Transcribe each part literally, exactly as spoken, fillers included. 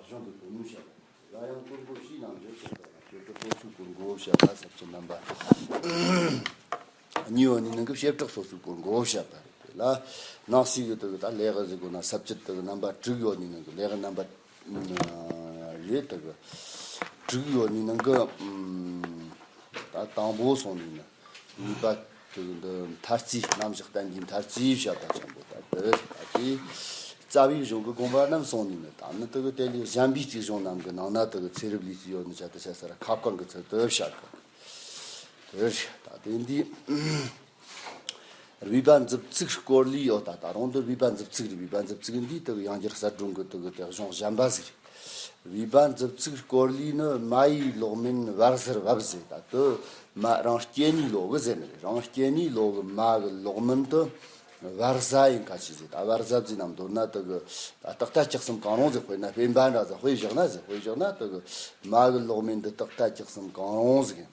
གཞུང་དུ་དོ་སྣང་བྱ་བ། ལ་ཡང་སྐོར་འགོ་ཞེས་རྣམ་འགྱུར་བྱེད་པ་དང་བྱེ་བྲག་སོ་སོའི་སྐོར་འགོ་བཤད་པ་ཟབ་ཅིང་རྣམ་པ་གཉིས་པོ་ནི་ནང་གི་བྱེ་བྲག་སོ་སོའི་སྐོར་འགོ་བཤད་པ་རེད། དེ་ལ་ནང་གསེས་ཀྱི་དེ་གི་ད་ལས་ཀ་ཟེར་དགོས་ན་ས་བཅད་དེ་གི་རྣམ་པ་དྲུག་ཡོད་ནི་ནང་གི་ལས་ཀ་རྣམ་པ་རེད། དེ་གི་དྲུག་ཡོད་ནི་ནང་གི་ད་དང་པོ་སོང་ནི་ནི། གཉིས་པ་དེ་གི་འདི་མཐར་རྩིས། རྣམ་གཞག་བསྟན་གྱི་མཐར་རྩིས་བཤད་པ་ཆེན་པོ་ད་དེ་རེད། ད་དེ་རྩ་བའི་གཞུང་གི་དགོངས་པ་རྣམས་སོང་ནི་ནི། ད་ནི་དེ་གི་དེ་ལས་གཞན་པའི་རྩིས་གཞུང་རྣམས་ཀྱི་ནང་ན་དེ་གི་ཚེ་རབས་ལུས་རྩིས་ཡོད་ནི་ཆ་དེ་ཆ་ས་ར་ཁ་བསྐང་གི་ཚུལ་དུ་བཤད་གི། དེ་རེད། ད་དེ་འདི་རུས་པ་མཛུབ་ཚིགས་སྐོར་ལས་ཡོད། ད་ད་རུང་འདི་རུས་པ་མཛུབ་ཚིགས་རེད། རུས་པ་མཛུབ་ཚིགས་འདི་དེ་གི་ཡང་བསྐྱར་གསལ་སྒྲོན་གི་དེ་གི་དེ་གཞུང་གཞན་པ་ཟིག་རེད། རུས་པ་མཛུབ་ཚིགས་སྐོར་ལས་ནི་མ་ཡི་ལོག་མིན་བར་གཟར་བབས་ཟེར། ད་དུ་མ་རང་སྐྱེ་གནས་ལོག་གི་ཟེར་ནི་རེད། རང་སྐྱེ་གནས་ལོག་གི་མ་གི་ལོག་མིན་དུ་བར་གཟར་ཡིན་ཁ་ཅིག་ཟེར། ད་བར་གཟར་ཟེར་ན་མདོར་ན་དེ་གི་ད་རྟག་མཐའ་བཅུ་གསུམ་གང་རུང་ཟེར། དཔེར་ན་སྤེན་པ་འདྲ་ཟེར། དཔེ་བཞག་ན་ཟེར། དཔེ་བཞག་ན་དེ་གི་མ་གི་ལོག་མིན་དུ་རྟག་མཐའ་བཅུ་གསུམ་གང་རུང་ཟེར་གི།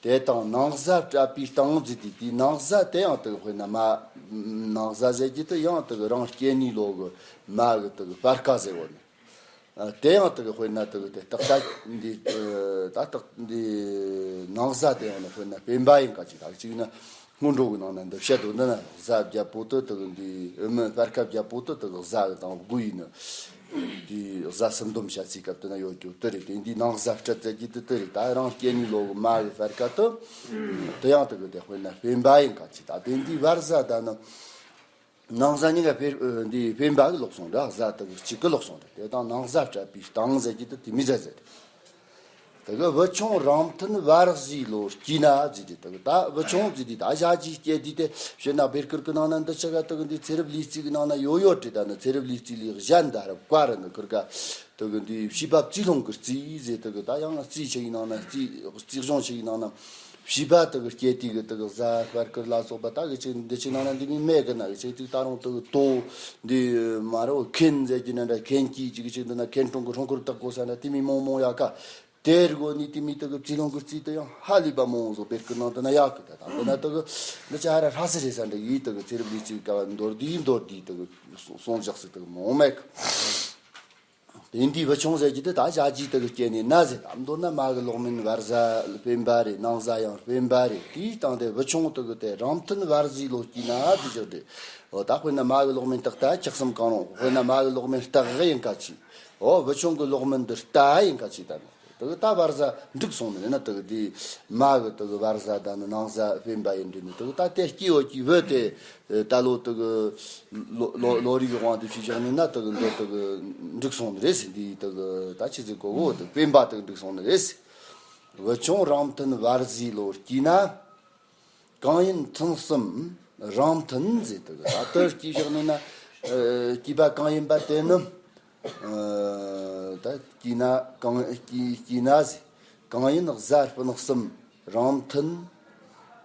དེ་དང་ནང་གཟའ་སྤྲད་པའི་སྟངས་ཟེར་དུས། དེའི་ནང་གཟའ་དེ་ཡང་དེ་གི་དཔེར་ན་མ། ནང་གཟའ་ཟེར་རྒྱུ་དེ་ཡང་དེ་གི་རང་སྐྱེ་གནས་ལོག་གི་མ་གི་དེ་གི་སྤར་ཁ་ཟེར་བ་ནི། ཨ། དེ་ཡང་དེ་གི་དཔེར་ན་དེ་གི་དེ་རྟག་མཐའ་འདི། ཨ། ད་རྟག་འདི་ནང་གཟའ་དེ་ཡང་ནི་དཔེར་ན་སྤེན་པ་ཡིན་ཁ་ཅིག། ད་གཅིག་ན་སྔོན་འགྲོ་གི་ནང་ན་འདི་བཤད་དོ། འདི་ན་གཟའ་བརྒྱད་པོ་དེ་དེ་གི་འདི། ཨ། མི་སྤར་ཁ་བརྒྱད་པོ་དེ་དེ་གི་གཟའ་གི་དང་དགུ་ཡིན་ནི། དེ་གཟའ་སུམ་སྡོམ་བྱ་ཚིག་སྐབས་དེ་ན་ཡོད་རྒྱུ་དེ་རེད། དེ་འདི་ནང་གཟའ་སྤྲད་ཟེར་རྒྱུ་དེ་དེ་རེད། ད་རང་སྐྱེ་གནས་ལོག་གི་མ་གི་སྤར་ཁ་དེ་དེ་ཡང་དེ་གི་དེ་དཔེར་ན་སྤེན་པ་ཡིན་ཁ་ཅིག། ད་དེ་འདི་བར་གཟའ་ད་ནི། ནང་གཟའ་གཉིས་ཀ་སྤེ། ཨ། འདི་སྤེན་པ་གི་ལོག་སོང་ར། གཟའ་དེ་གི་གཅིག་གི་ལོག་སོང་ར། དེ་དང་ནང་གཟའ་སྤྲད་པའི་སྟངས་ཟེར་རྒྱུ་དེ་དེ་མི་ཟེར་ཟེར། དེ་གི་བུ་ཆུང་རང་མཐུན་བར་གཟའི་ལོ་སྐྱེས་ན་ཟེར་དུས། དེ་གི་ད་བུ་ཆུང་ཟེར་དུས་ད་ཞག་གཅིག་སྐྱེས་དུས་དེ་བཤད་ན་བེར་ཀིར་གི་ནང་ན་འདི་ཆ་ག་དེ་གི་འདི་ཚེ་རབས་ལུས་རྩིས་གི་ནང་ན་ཡོད་ཡོད་རེད། ད་ནི་ཚེ་རབས་ལུས་རྩིས་ལས་གཞན་ད་ར་བཀའ་ར་ནི་ཁིར་ག་དེ་གི་འདི་བྱིས་པ་རྩིས་སློང་གི་རྩིས་ཟེར། དེ་གི་ད་ཡང་རྩིས་ཆེ་གི་ནང་ན་རྩིས། རྩིས་གཞུང་ཆེ་གི་ནང་ན། བྱིས་པ་དེ་གི་སྐྱེ་དུས་གི་དེ་གི་གཟའ་སྤར་ཀིར་ལ་སོགས་པ་ད་གི་ཅིག་འདི་ཅིག་ནང་ན་འདི་མི་མེད་གི་ན་གི་ཅིག་ཅིག་ད་རུང་དེ་གི་དོ་འདི་མ་རེད། མཁན་ཟེར་གྱི་ན་འདྲ། མཁན་གྱིས་ཅིག་ཅིག་འདི་ན་མཁན་གྲོང་གི་ཧྲང་ཁུར་བཏགས་དགོས་ས་འདྲ། དེ་མི་མང་མང་ཡ་ཀ་དེ་རི་གོ་ནི་དེ་མི་དེ་གི་རྩིས་སློང་གི་རྩིས་དེ་ཡང་ཧ་ལས་པ་མང་བོ་ཟོ་བེར་ཀིར་ནང་དེ་ན་ཡ་ཀི། ད་ད་འདི་ན་དེ་གི་འདི་ཅི་ཧ་ར་ཧྲ་སི་རེད་ས་འདྲ་ཡིས། དེ་གི་ཚེ་རབས་ལུས་རྩིས་ཀ་བ་མདོར་བསྡུས་མདོར་བསྡུས་དེ་གི་སོང་བཞག་སི་དེ་གི་མང་མེད་གི། དེ་འདི་བུ་ཆུང་ཟེར་རྒྱུ་དེ་ད་ཞག་གཅིག་དེ་གི་སྐྱེས་ནས་ན་ཟེར། ད་མདོར་ན་མ་གི་ལོག་མིན་བར་གཟའ་སྤེན་པ་རེད། ནང་གཟའ་ཡང་སྤེན་པ་རེད། དེའི་སྟེང་དེ་བུ་ཆུང་དེ་གི་དེ་རང་མཐུན་བར་གཟའི་ལོ་སྐྱེས་ན་དེ་ཞིག་རེད། འོ་ད་དཔེར་ན་མ་གི་ལོག་མིན་རྟག་མཐའ་བཅུ་གསུམ་གང་རུང་། དཔེར་ན་མ་གི་ལོག་མིན་རྟག་གི་ཡིན་ཁ་ཅིག། འོ་བུ་ཆུང་གི་ལོག་མིན་འདི་རྟ་ཡིན་ཁ་ཅིག། ད་ནི་དེ་གི་ད་བར་གཟའ་འགྲིག་སོང་ནི་རེད་ན། དེ་གི་དེ་མ་གི་དེ་གི་བར་གཟའ་ད་ནི་ནང་གཟའ་སྤེན་པ་ཡིན་འདྲ་ནི། དེ་གི་ད་དེ་སྐྱེས་ཡོད་ཀྱི་བུ་དེ། ཨེ། ད་ལོ་དེ་གི་ལོ་ལོ་ལོ་རིགས་ཀྱི་དབང་དུ་བྱས་བཞག་ནས་ན་དེ་གི་འདི་དེ་གི་འགྲིག་སོང་ནི་རེད་ཟེར། འདི་དེ་གི་ད་ཆི་ཟིག་གོ་གོ་དེ་སྤེན་པ་དེ་གི་འགྲིག་སོང་ནི་རེད་ཟེར། བུ་ཆུང་རང་མཐུན་བར་གཟའི་ལོ་སྐྱེས་ན། གང་ཡིན་མཐུན་གསུམ་རང་མཐུན་ཟེར། དེ་གི་ད་དེ་སྐྱེས་བཞག་ནས་ན། ཨེ། སྐྱེས་པ་གང་ཡིན་པ་དེ་ནི། ཨ། ད་སྐྱེས་ན་གང་སྐྱེས་སྐྱེས་ན་ཟེར། གང་ཡིན་གཟའ་སྤུན་གསུམ་རང་མཐུན།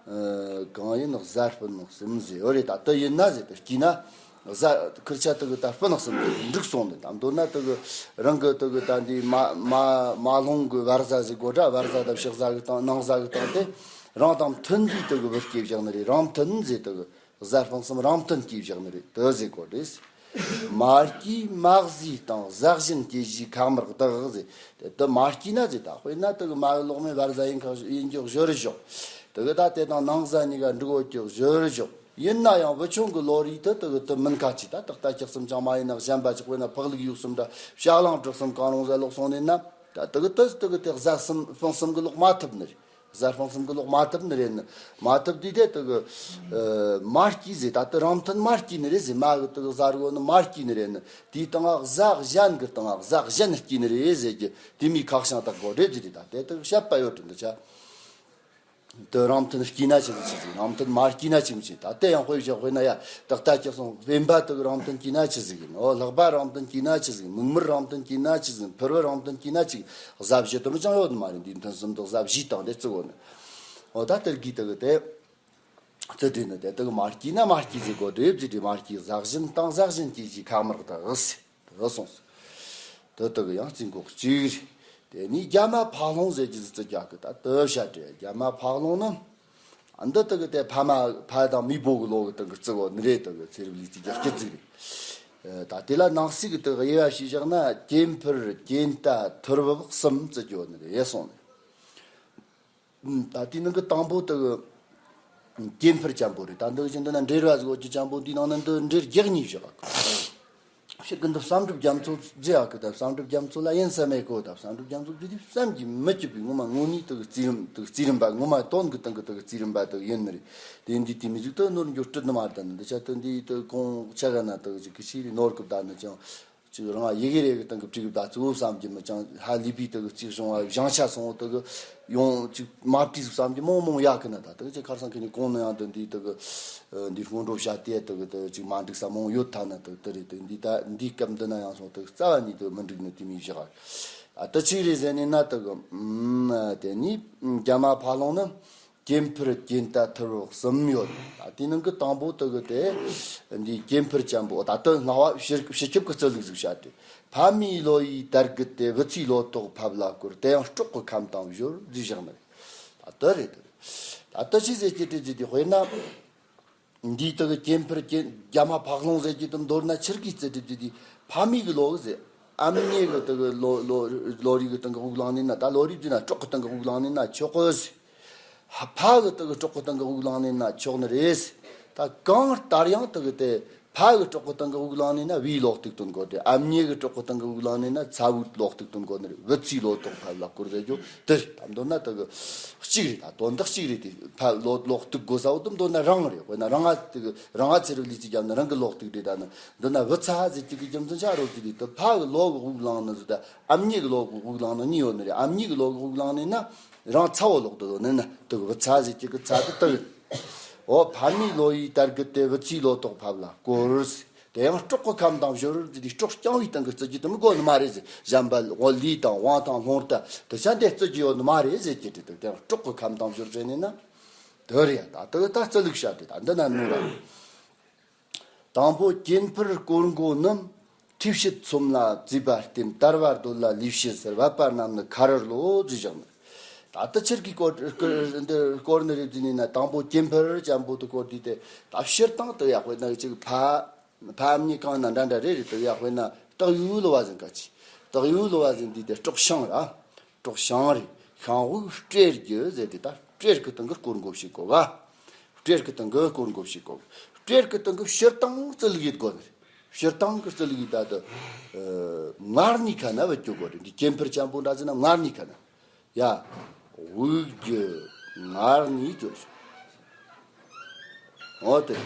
ཨ། གང་ཡིན་གཟའ་སྤུན་གསུམ་ཟེར་ཡོད་རེད། ད་དེ་ཡིན་ན་ཟེར། དེ་སྐྱེས་ན་གཟའ་ཁིར་ཆ་དེ་གི་ད་སྤུན་གསུམ་ཟེར་འགྲིག་སོང་ནི། ད་མདོར་ན་དེ་གི་རང་གི་དེ་གི་ད་འདི་མ་མ་མ་ལྷུང་གི་བར་གཟའ་ཟེར་གོ་འདྲ། བར་གཟའ་དང་ཕྱི་གཟའ་གི་སྟེང་ནང་གཟའ་གི་སྟེང་དེ་རང་དང་མཐུན་པའི་དེ་གི་བུ་སྐྱེས་བཞག་ནི་རེད། རང་མཐུན་ཟེར། དེ་གི་གཟའ་སྤུན་གསུམ་རང་མཐུན་སྐྱེས་བཞག་ནི་རེད། དེ་ཟེར་གོ་རེད། མ་སྐྱེས་མ་གཟའི་སྟེང་གཟའ་གཞན་སྐྱེས་བཞིའི་ཁ་དམར་དག་ཟེར། དེ་དེ་མ་སྐྱེས་ན་ཟེར། ད་དཔེར་ན་དེ་གི་མ་གི་ལོག་མིན་བར་གཟའ་ཡིན་ཁ་ཡིན་རྒྱུ་བཞིར་བཞག། དེ་གི་ད་དེ་དང་ནང་གཟའ་གཉིས་ཀ་འགྲིག་ཡོད་རྒྱུ་བཞིར་བཞག། ཡིན་ན་ཡང་བུ་ཆུང་གི་ལོ་རིས་དེ་དེ་གི་དེ་མིན་ཁ་ཅིག། ད་རྟག་མཐའ་བཅུ་གསུམ་ཅང་མ་ཡིན་ན་གཞན་པ་ཅིག། དཔེར་ན་ཕག་ལུག་ཡོས་གསུམ་འདྲ། བྱ་གླང་བྲག་གསུམ་གང་རུང་ཟེར་ལོག་སོང་ནས་ན། ད་དེ་གི་དེ་དེ་གི་དེ་གཟའ་གསུམ་སྤུན་གསུམ་གི་ལོག་མ་ཐུབ་ནི་རེད། གཟའ་སྤུན་གསུམ་གི་ལོག་མ་ཐུབ་ནི་རེད་ནི། མ་ཐུབ་དུས་དེ་དེ་གི། ཨ། མ་སྐྱེས་ཟེར། ད་དེ་རང་མཐུན་མ་སྐྱེས་ནི་རེད་ཟེར། མ་གི་དེ་གི་གཟའ་རི་བོ་ནི་མ་སྐྱེས་ནི་རེད་ནི། དེའི་སྟེང་གཟའ་གཞན་གི་སྟེང་གཟའ་གཞན་སྐྱེས་ནི་རེད་ཟེར་གྱི་དེ་མོའི་ཁག་བྱང་བཏགས་དགོས་རེད་ཟེར་དུས། ད་དེ་དེ་གི་བཤད་པ་ཡོད་དྲི་འདི་ཆ། དེ་རང་མཐུན་སྐྱེས་ན་ཆི་ཟིག་ཆི་ཟིག། རང་མཐུན་མ་སྐྱེས་ན་ཆི་མི་ཆི། ད་དེ་ཡང་དཔེ་བཞག་དཔེར་ན་ཡ་རྟག་མཐའ་བཅུ་གསུམ་སྤེན་པ་དེ་གི་རང་མཐུན་སྐྱེས་ན་ཆི་ཟིག་ཡིན། འོ་ལྷག་པ་རང་མཐུན་སྐྱེས་ན་ཆི་ཟིག་ཡིན། མིག་དམར་རང་མཐུན་སྐྱེས་ན་ཆི་ཟིག་ཡིན། ཕུར་བུ་རང་མཐུན་སྐྱེས་ན་ཆི། གཟའ་བཞི་དེ་མོ་ཅང་ཡོད་མ་རེད། འདིའི་མཐུན་གསུམ་དང་གཟའ་བཞི་དང་དེ་བརྩི་དགོས་ནི། འོ་ད་དེ་གི་དེ་གི་དེ་བརྩི་དུས་ནི་དེ་དེ་གི་མ་སྐྱེས་ན་མ་སྐྱེས་ཟེར་གོ་དེ་བརྩི་དུས། མ་སྐྱེས་གཟའ་གཞན་དང་གཟའ་གཞན་སྐྱེས་ཀྱི་ཁ་དམར་དག་ཟེར། དེ་སོང་ཟེར། དེ་དག་ཡང་རྩིས་འགོག་གཅིག་རེད། དེ་ནས་རྒྱ་མ་ཕ་ལྷུང་ཟེར་གྱི་ཟིག་ཙི་རྒྱ་གི་ད་དེ་བཤད་དེ། རྒྱ་མ་ཕ་ལྷུང་ནི་འདི་དག་གི་དེ་ཕ་མ་ཕ་དང་མེས་པོ་གི་ལོ་གི་སྟེང་གི་རྩི་བོ་ནི་རེད། དེ་གི་ཚེ་རབས་ལུས་རྩིས་རྒྱ་སྐྱེད་ཟིག་རེད། ད་དེ་ལ་ནང་གསེས་ཀྱི་དེ་དབྱེ་བ་ཞིག་བཞག་ན་གྱེན་འཕུར་གྱེན་ལྟ་ཐུར་འབབ་གསུམ་བརྩི་རྒྱུ་ནི་རེད་གསུངས་ནས། ད་དེའི་ནང་གི་དང་པོ་དེ་གྱེན་འཕུར་ཅན་པོ་རེད། ད་འདི་བཞིན་འདི་ན་འགྲེལ་བ་ཟིག་ཡོད་རྒྱུ་ཅན་པོ། འདིའི་ནང་ན་འདི་འགྲེལ་རྒྱག་གཉིས་བཞག་ཕྱིར་གི་འདི་བསམ་གྲུབ་རྒྱ་མཚོ་མཛེས་ཨ་གི། ད་བསམ་གྲུབ་རྒྱ་མཚོ་ལ་ཡིན་ས་མེད་གོ། ད་བསམ་གྲུབ་རྒྱ་མཚོ་མཛེས་དུས་བསམ་གྱིས་མི་ཁྱབ་པའི་ངོ་མ་དངོས་གནས་དེ་གི་རྩིས་རིམ་དེ་གི་རྩིས་རིམ་པ། ངོ་མ་དོན་གི་སྟེང་གི་དེ་གི་རྩིས་རིམ་པ་དེ་གི་ཡིན་ནི་རེད། དེ་འདི་དེ་མི་ཟིག་ཏུ་ནོར་འགྱོ་སྲིད་ནི་མ་རེད། ད་ནི་འདི་ཆ་དེ་འདི་དེ་གོང་ཆ་ག་ན་དེ་གི་ཅིག་གི་ཤི་རི་ནོར་གི་བསྡད་ནི་ཅང་། ཅིག་རང་ཡི་གེ་རེ་གི་སྟེང་གི་བྲིས་གི་བསྡད་ཚུལ་བསམ་གྱིས་མི་ཅང་། ཧ་ལས་པའི་དེ་གི་རྩིས་བྱུང་བ་བཞེངས་ཆ་སོང་དེ་གི་ཡོང་ཅིག་མ་བྲིས་ཟིག་བསམ་གྱིས་མང་མང་ཡ་གི་ན། ད་དེ་གི་ཅིག་ཁར་སང་ཁེ་ནི་གོང་ན་ཡང་དེ་འདི་དེ་གི་འདི་སྔོན་འགྲོ་བྱ་དེ་དེ་གི་དེ་ཅིག་མ་འགྲིག་ས་མང་ཡོད་ཐ་ན། དེ་དེ་རེད། དེ་འདི་ད་འདི་སྐབས་འདི་ན་ཡང་སོང་དེ་གི་རྩ་བ་ནས་དེ་མི་འགྲིག་ནི་དེ་མི་བཞག་ཨ་དེ་ཅིག་རེད་ཟེར་ནས་ན། དེ་གི་དེ་ནི་རྒྱ་མ་ཕ་ལོང་ནི། གྱེན་འཕུར་གྱེན་ལྟ་ཐུར་འབབ་གསུམ་ཡོད། ད་དེ་ནང་གི་དང་པོ་དེ་གི་དེ་འདི་གྱེན་འཕུར་ཅན་པོ། ད་དེ་སྔ་བ་ཕྱི་ཕྱི་ཁྱབ་ཀྱི་རྩི་ལུགས་ཟིག་བྱ་སྟེ། ཕ་མའི་བློ་ཡིས་དར་རྒུད་དེ། བུ་ཚའི་བློ་ཐོག་ཕབ་ལ་བསྐོར། དེ་ཡང་སྲོག་གི་ཁམས་དང་སྦྱོར་བརྩིས་བཞག་ནི་རེད། ད་དེ་རེད། དེ་རེད། ད་དེ་ཅི་ཟེར་གྱི་དེ་ཅི་དེ་དཔེར་ན། འདིའི་དེ་གི་གྱེན་འཕུར་གྱེན་རྒྱ་མ་ཕ་ལོང་ཟེར་གྱི་དེ་མདོར་ན་ཆི་གི་རྩི་སྒྲིབ་ཀྱི་དེ་ཕ་མའི་གི་བློ་གི་ཟེར། ཨ་མྱེས་གི་དེ་གི་བློ་བློ་བློ་རིག་གི་སྟེང་གི་དབུགས་ལངས་ནས་ན། ད་བློ་རིག་བརྗོད་ན་སྲོག་གི་སྟེང་གི་དབུགས་ལངས་ནས་ན་ཆོག་གི་ཟེར། ཕ་གི་དེ་གི་སྲོག་གི་སྟེང་གི་དབུགས་ལངས་ནས་ན་ཆོག་ནི་རེད་ཟེར། ད་གང་ལྟར་ཡང་དེ་གི་དེ་ཕ་གི་སྲོག་གི་སྟེང་གི་དབུགས་ལངས་ནས་ན་བུའི་བློ་གཏུག་བཏོན་དགོས་ཏེ། ཨ་མྱེས་གི་སྲོག་གི་སྟེང་གི་དབུགས་ལངས་ནས་ན་ཚ་བོའི་བློ་གཏུག་བཏོན་དགོས་ནི་རེད། བུ་ཚའི་བློ་ཐོག་ཕབ་ལ་བསྐོར་ཟེར་རྒྱུ་དེ་རེད། ད་མདོར་ན་དེ་གི་གཅིག་རེད། ད་དོན་དག་གཅིག་རེད། དེ་ཕ་བློ་བློ་གཏུག་དགོས་ས་བོ་དེ་མདོར་ན་རང་རེད། དཔེར་ན་རང་ང་དེ་གི་རང་ང་ཚེ་རིང་ལུས་རྩལ་བརྒྱབ་ན་རང་གི་བློ་གཏུག་རེད། ད་ནི་མདོར་ན་བུ་ཚ་ཟེར་གྱི་གི་རྒྱུ་མཚན་ཆ་རོགས་ཀྱི་རེད། དེ་ཕ་གི་བློ་གི་དབུགས་ལངས་ནི་ཟེར། ད་ཨ་མྱེས་གི་བློ་གི་དབུགས་ལངས་ནི་གཉིས་ཡོད་ནི་རེད། ཨ་མྱེས་གི་བློ་གི་དབུགས་ལངས་ནི་ན་རང་ཚ་བོ་ལོག་དུ་ནི་ན་དེ་གི་བུ་ཚ་ཟེར་གྱི་གི་ཚ་དེ་དེ་གི། འོ་ཕ་མའི་བློ་ཡིས་དར་རྒུད་དེ། བུ་ཚའི་བློ་ཐོག་ཕབ་ལ་བསྐོར་ཟེར། དེ་ཡང་སྲོག་གི་ཁམས་དང་སྦྱོར་ཟེར་དུས་སྲོག་རྐྱང་བའི་སྟེང་གི་བརྩི་རྒྱུ་དེ་མི་དགོས་ནི་མ་རེད་ཟེར། གཞན་པ་འོ་ལུས་དང་དབང་ཐང་ལྷུང་ལྟ་དེ་ཆ་འདི་བརྩི་རྒྱུ་ཡོད་ནི་མ་རེད་ཟེར་གྱི་རེད། དེ་ཡང་སྲོག་གི་ཁམས་དང་སྦྱོར་ཟེར་ནས་ན་དེ་རེད་ཡ། ད་དེ་གི་ད་རྩི་ལུགས་བྱ་དེ་ད་འདི་ན་ནོར་ར། དང་པོ་གྱེན་འཕུར་སྐོར་འགོ་ནི། མཁྲིས་ཕྱེད་ཚོམ་ལ་བརྫིས་པ་སྟེམ། དལ་བ་རྡོལ་ལ་ལུས་ཕྱེད་ཟེར། བབས་པ་རྣམས་ནི་ཁ་རུ་ལོ་བརྫིས་བཞག་ནི། ད་ལྟ་ཕྱིར་གྱི་སྐོར་འདི་སྐོར་ནི་རེད་བརྫིས་ནས་ན། དང་པོ་གྱེན་འཕུར་ཅན་པོ་དེ་སྐོར་དུས་དེ་ད་སྤྱིར་བཏང་དུ་ཡག་པོ་ན་ཅིག་ཕ་ཕ་མྱེས་གང་ན་འདྲ་འདྲ་རེ་རེ་དུ་ཡག་པོ་ན་སྟག་ཡུ་ལོ་བ་ཟིན་ག་ཅི། སྟག་ཡུ་ལོ་བ་ཟིན་དུས་དེ་སྲོག་ཤིང་ར། སྲོག་ཤིང་རེད། ཤིང་དབུགས་སྤྲེལ་རྒྱུ་ཟེར་དེ་ད་སྤྲེལ་གི་སྟེང་གི་སྐོར་འགོ་ཞིག་གོ་ག་སྤྲེལ་གི་སྟེང་གི་སྐོར་འགོ་ཞིག་གོ་སྤྲེལ་གི་སྟེང་གི་སྤྱིར་བཏང་རྩི་ལུགས་ཡིན་དགོས་ནི་རེད། སྤྱིར་བཏང་གི་རྩི་ལུགས་ཡིན་ད་དུ། ཨ། མངལ་གནས་ཁ་ན་བུད་རྒྱུ་དགོས་རེད། འདི་གྱེན་འཕུར་ཅན་པོ་འདྲ་ཟེར་ན་མངལ་གནས་ཁ་ན། ཡ། དབུགས་རྒྱུ་མངལ་གནས་ཟེར། འོ་དེ།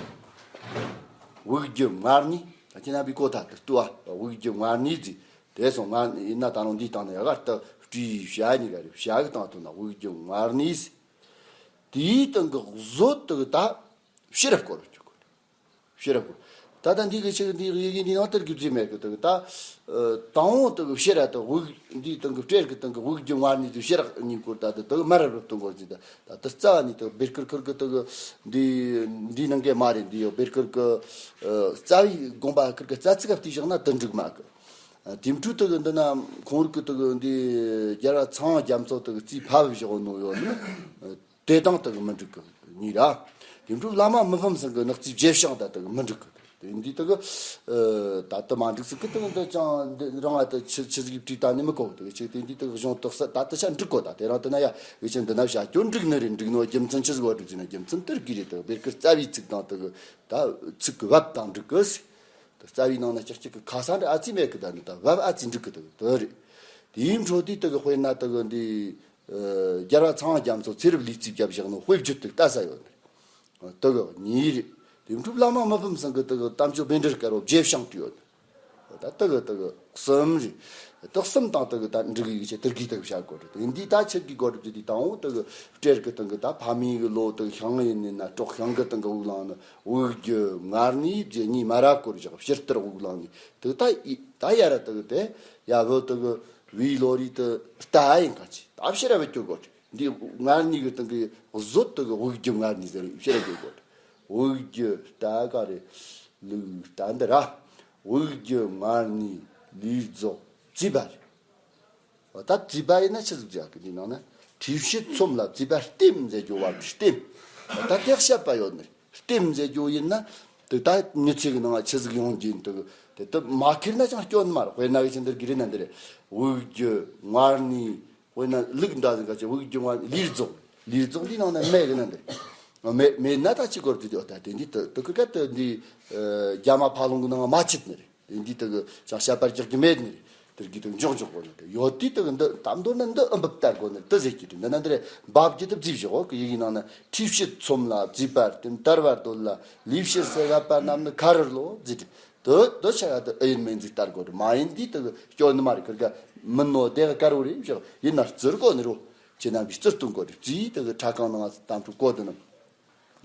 དབུགས་རྒྱུ་མངལ་གནས། ད་ཁྱེད་རྣམ་པའི་གོ་ཐག་ཏུ་ལྟོས་ཨ། དབུགས་རྒྱུ་མངལ་གནས་ཟེར། དེ་སོང་མངལ་ཡིན་ན་ད་རུང་འདིའི་སྟེང་ན་ཡ་ག་ལྟ་སྤྲེའུ་བྱ་གཉིས་ཀ་རེད། བྱ་གི་སྟེང་དུ་ན་དབུགས་རྒྱུ་མངལ་གནས་ཟེར། དེའི་སྟེང་གི་གཟུགས་དེ་གི་ད་ཕྱི་རུ་བསྐོར་རྒྱུ་དགོས། ཕྱི་རུ་བསྐོར། ད་ལྟ་འདི་གི་ཆེད་འདི་ཡི་གེ་འདི་ནང་ལྟར་གི་བརྫིས་མེད་གི་དེ་གི་ད། ཨ། དང་པོ་དེ་གི་ཕྱི་རུ་དེ་དབུགས་འདིའི་སྟེང་གི་སྤྲེལ་གི་སྟེང་གི་དབུགས་རྒྱུ་མངལ་གནས་དེ་ཕྱི་རུ་གཉིས་བསྐོར། ད་དེ་དེ་གི་མར་རུ་བཏོན་དགོས་ཟེར། ད་ད་དེ་རྩ་བ་ནས་དེ་གི་བེར་ཁུར་ཁུར་གི་དེ་གི་འདི་འདི་ནང་གི་མ་རེད། འདི་ཡོ་བེར་ཁུར་གི། ཨ། རྩ་བའི་དགོངས་པ་ཁུར་གི་རྩ་ཚིག་ག་བལྟས་བཞག་ན་དེ་འགྲིག་མ་གི། ཨ། དེ་འཕྲོ་དེ་གི་འདི་ན་ཁོང་རིག་གི་དེ་གི་འདི་རྒྱལ་བ་ཚངས་དབྱངས་རྒྱ་མཚོ་དེ་གི་རྩིས་ཕབ་བཞག་ནོ་ཡོད་ནི། དེ་དང་དེ་གི་མི་འགྲིག་གི་གཉིས་ར། དེ་འཕྲོ་བླ་མ་མི་ཕམ་ཚང་གི་ནག་རྩིས་རྗེས་བྱང་ད་དེ་གི་མི་འགྲིག་གི། དེ་འདི་དེ་གི། ཨ། ད་དེ་མ་འགྲིག་ཟིག་གི་དེ་གི་འདི་ཅང་འདི་རང་ང་དེ་ཆི་ཆི་ཟིག་གི་བྲིས་ད་ནི་མི་གོ་དེ་གི་ཆེ། དེ་འདི་དེ་གི་གཞུང་དག་ས་ད་དེ་ཆ་འགྲིག་གོ། ད་དེ་རང་དེ་ན་ཡ་འུ་ཆེན་འདི་ན་བྱ་སྐྱོ་འགྲིག་ནི་རེད། འགྲིག་ནོ་རྒྱུ་མཚན་ཆི་ཟིག་བ་འགྲིག་ཟིན་ན་རྒྱུ་མཚན་དེར་གི་རེད། དེ་གི་བེར་ཁུར་རྩ་བའི་ཚིག་དང་དེ་གི་ད་ཚིག་གི་བབ་དང་འགྲིག་གི་ཟེར། དེ་རྩ་བའི་ནང་ན་ཅིག་གི་ཁ་སང་འདྲ་ཨ་ཙི་མེད་གི། ད་ནི་ད་བབ་ཨ་ཙི་འགྲིག་གི་དེ་གི་དེ་རེད། དེའི་འཕྲོ་དེ་དེ་གི་དཔེར་ན་དེ་གི་འདི། ཨ། རྒྱལ་བ་ཚངས་དབྱངས་རྒྱ་མཚོ་ཚེ་རབས་ལུས་རྩིས་བརྒྱབ་བཞག་ནོ་དཔེ་བརྗོད་དེ་ལྟ་ས་ཡོད་ནི་རེད། དེ་གི་གཉིས་རེད། དེ་འཕྲོ་བླ་མ་མི་ཕམ་ཚང་གི་དེ་གི་གཏམ་བརྗོད་བཻ་ཌཱུརྱ་དཀར་པོ་རྗེས་བྱང་བྲིས་ཡོད་ནི། ད་དེ་གི་དེ་གི་གསུམ་རེད། དེ་གསུམ་དང་དེ་གི་ད་འགྲིག་གི་ཡིག་ཆ་དེར་གི་དེ་གི་བྱ་དགོས་རེད། དེ་འདི་ད་ཆེད་ཀྱི་དགོས་རེད། དེ་དང་པོ་དེ་གི་སྤྲེལ་གི་སྟེང་གི་ད་ཕ་མེས་གི་བློ་དེ་གི་ཤིང་ཡིན་ནི་ན་སྲོག་ཤིང་གི་སྟེང་གི་དབུགས་ལངས་ནི། དབུགས་རྒྱུ་མངལ་གནས་རྗེས་གཉིས་མ་ར་སྐོར་བཞག་ཕྱི་ལྟར་དབུགས་ལངས་ནི། དེ་ད་ཡི་ད་ཡ་ར་དེ་གི་དེ་ཡ་བོ་དེ་གི་བའི་བློ་རིག་དེ་ལྟ་ཡིན་ག་ཅི། ད་ཕྱི་ར་བུད་སྐྱོར་དགོས་རེད། འདི་མངལ་གནས་གི་སྟེང་གི་གཟུགས་དེ་གི་དབུགས་རྒྱུ་མངལ་གནས་ཟེར་ཕྱིར་རྒྱུ་དགོས། དབུགས་རྒྱུ་ལྟ་ག་རེ། ལུགས་ལྟ་འདི་ར། དབུགས་རྒྱུ་མངལ་གནས་ལུས་རྫོགས་བརྫིས་པ་རེད། འོ་ད་བརྫིས་པ་ཡིན་ན་ཆི་ཟིག་བརྫིས་གི། འདི་ནང་ན་མཁྲིས་ཕྱེད་ཚོམ་ལ་བརྫིས་པ་སྟེམ་ཟེར་རྒྱུ་བ་སྟེམ། འོ་ད་དེ་བཤད་པ་ཡོད་ནི་རེད། སྟེམ་ཟེར་རྒྱུ་ཡིན་ན། དེ་ད་མྱི་ཚེ་གི་ནང་ང་ཆི་ཟིག་ཡོང་རྒྱུ་ཡིན་དུ་དེ་དུ་མ་ཁེར་ན་ཅང་སྐྱོན་མ་རེད། དཔེར་ན་གི་ཆི་འདིར་གི་རེད་ན་འདི་རེད། དབུགས་རྒྱུ་མངལ་གནས། དཔེར་ན་ལུགས་འདྲ་ཟིག་ག་ཆི་དབུགས་རྒྱུ་མངལ་ལུས་རྫོགས། ལུས་རྫོགས་འདི་ནང་ན་མེད་གི་ན་འདི་མེད་མེད་ན་ད་ཅི་དགོས་རེད། དེ་ད་དེ་འདི་དུ་དུ་ཁུར་ཀ་དུ་འདི་རྒྱ་མ་ཕ་ལུང་གི་ནང་ང་མ་ཆིད་ནི་རེད། དེ་འདི་དུ་གི་ཅང་བཤད་པར་རྒྱག་གི་མེད་ནི་རེད། དེར་གི་དུ་འཇོག་འཇོག་དགོས་ནི་དེ་ཡོད། དེ་དུ་གི་འདི་དམ་མདོར་ན་འདི་ཨུམ་བབ་ལྟར་དགོས་ནི་དུ་ཟེར་གི་དུ་འདི་ན་འདི་རེད། འབབ་ཀྱི་དུ་བརྫིས་བཞག་གི་ཡི་གི་ནང་ན་ཁྲུས་བྱེད་ཚོམ་ལ་བརྫིས་པ་སྟེ་དར་བ་འདོད་ལ་ལུས་བྱེད་སེ་བབ་པ་རྣམས་ནི་ཁ་རུར་ལོ་བརྫིས་ཏེ། དུ་དུ་ཆ་ག་དུ་ཨེ་ཡིན་མིན་ཟིག་ལྟར་དགོས་རེད། མ་ཡིན་དེ་དུ་གི་སྐྱོན་ནི་མ་རེད། ཁུར་ཀ་མིན་ནོ་དེ་གི་དཀར་བོ་རེད་བཞག་ཡིན་ན་བརྩི་དགོས་ནི་རོ། ཁྱེད་རྣམ་པས་བརྩི་སྟོན་དགོས་རེད། བརྫིས་དུ་གི་ཁྲ་ཁང་ནང་ང་དམ་ཕྲུག་གོ་དུ་ནི།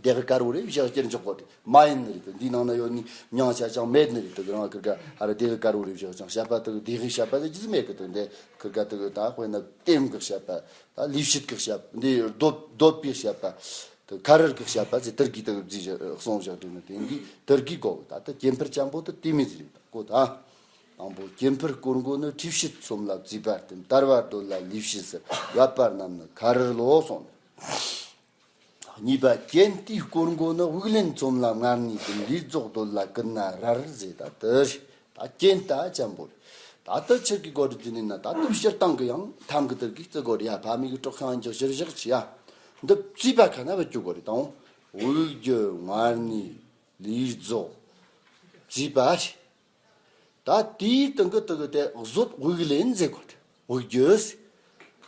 སྡེ་དགེ་དཀར་པོ་རེད་བཞག་སྐྱེར་འཇོག་གོ་དེ་མ་ཡིན་ནི་རེད། དེ་འདིའི་ནང་ན་ཡོད་ནི་མྱང་ཆ་ཅང་མེད་ནི་རེད། དེ་གི་རང་ཁིར་ག་ཧ་ར་སྡེ་དགེ་དཀར་པོ་རེད་བཞག་ཅང་བཤད་པ་དེ་གི་སྡེ་དགེ་བཤད་པ་ཟེར་རྒྱུ་མེད་གི། དེ་འདི་ཁིར་ག་དེ་གི་ད་དཔེར་ན་ལྟེམ་གི་བཤད་པ། ད་ལུས་བཤད་གི་བཤད་པ། འདི་འདོད་འདོད་པའི་བཤད་པ། དེ་ཁ་རར་གི་བཤད་པ་ཟེར་དེར་གི་དེ་གི་བརྫིས་བཞག་གསུངས་བཞག་དེ་ནི་དེ་འདི་དེར་གི་གོ་གི། ད་ལྟ་སྐྱེ་འཕེལ་ཅན་པོ་དེ་དེ་མི་ཟེར་རེད། ད་གོ་ད། དང་པོ་སྐྱེ་འཕེལ་སྐོར་མགོ་ནི་ཁྲུས་བྱེད་ཚོམ་ལ་བརྫིས་པ་སྟེ་དར་བ་འདོད་ལ་ལུས་བཤད་སེ་བབ་པ་རྣམས་ནི་ཁ་རར་ལོ་གསུངས་ནས། གཉིས་པ་རྐྱེན་དེའི་སྐོར་མགོ་ནི་དབུགས་ལེན་ཚོམ་ལ་མངལ་གནས་ཏེ་ལུས་རྫོགས་འདོད་ལ་ཀུན་ནས་རར་ཟེར། ད་དེ་རེད། ད་རྐྱེན་ད་ཅན་པོ་རེད། ད་དེ་ཆི་གི་སྒོ་རུ་བརྫིས་ནི་ན། ད་དེ་སྤྱིར་བཏང་གི་ཡང་ཐམ་གི་དེར་གི་བརྩི་དགོས་རེད་ཡ། ཕ་མེས་གི་སྲོག་ཤིང་འཇོག་གཞིར་བཞག་ཆི་ཡ། འདི་བརྫིས་པ་ཁ་ན་བུད་རྒྱུ་དགོས་རེད། དང་དབུགས་རྒྱུ་མངལ་གནས་ལུས་རྫོགས་བརྫིས་པ་རེད། ད་དེའི་སྟེང་གི་དེ་གི་དེ་གཟོད་དབུགས་ལེན་ཟེར་གོ། དབུགས་རྒྱུ་ཟེར།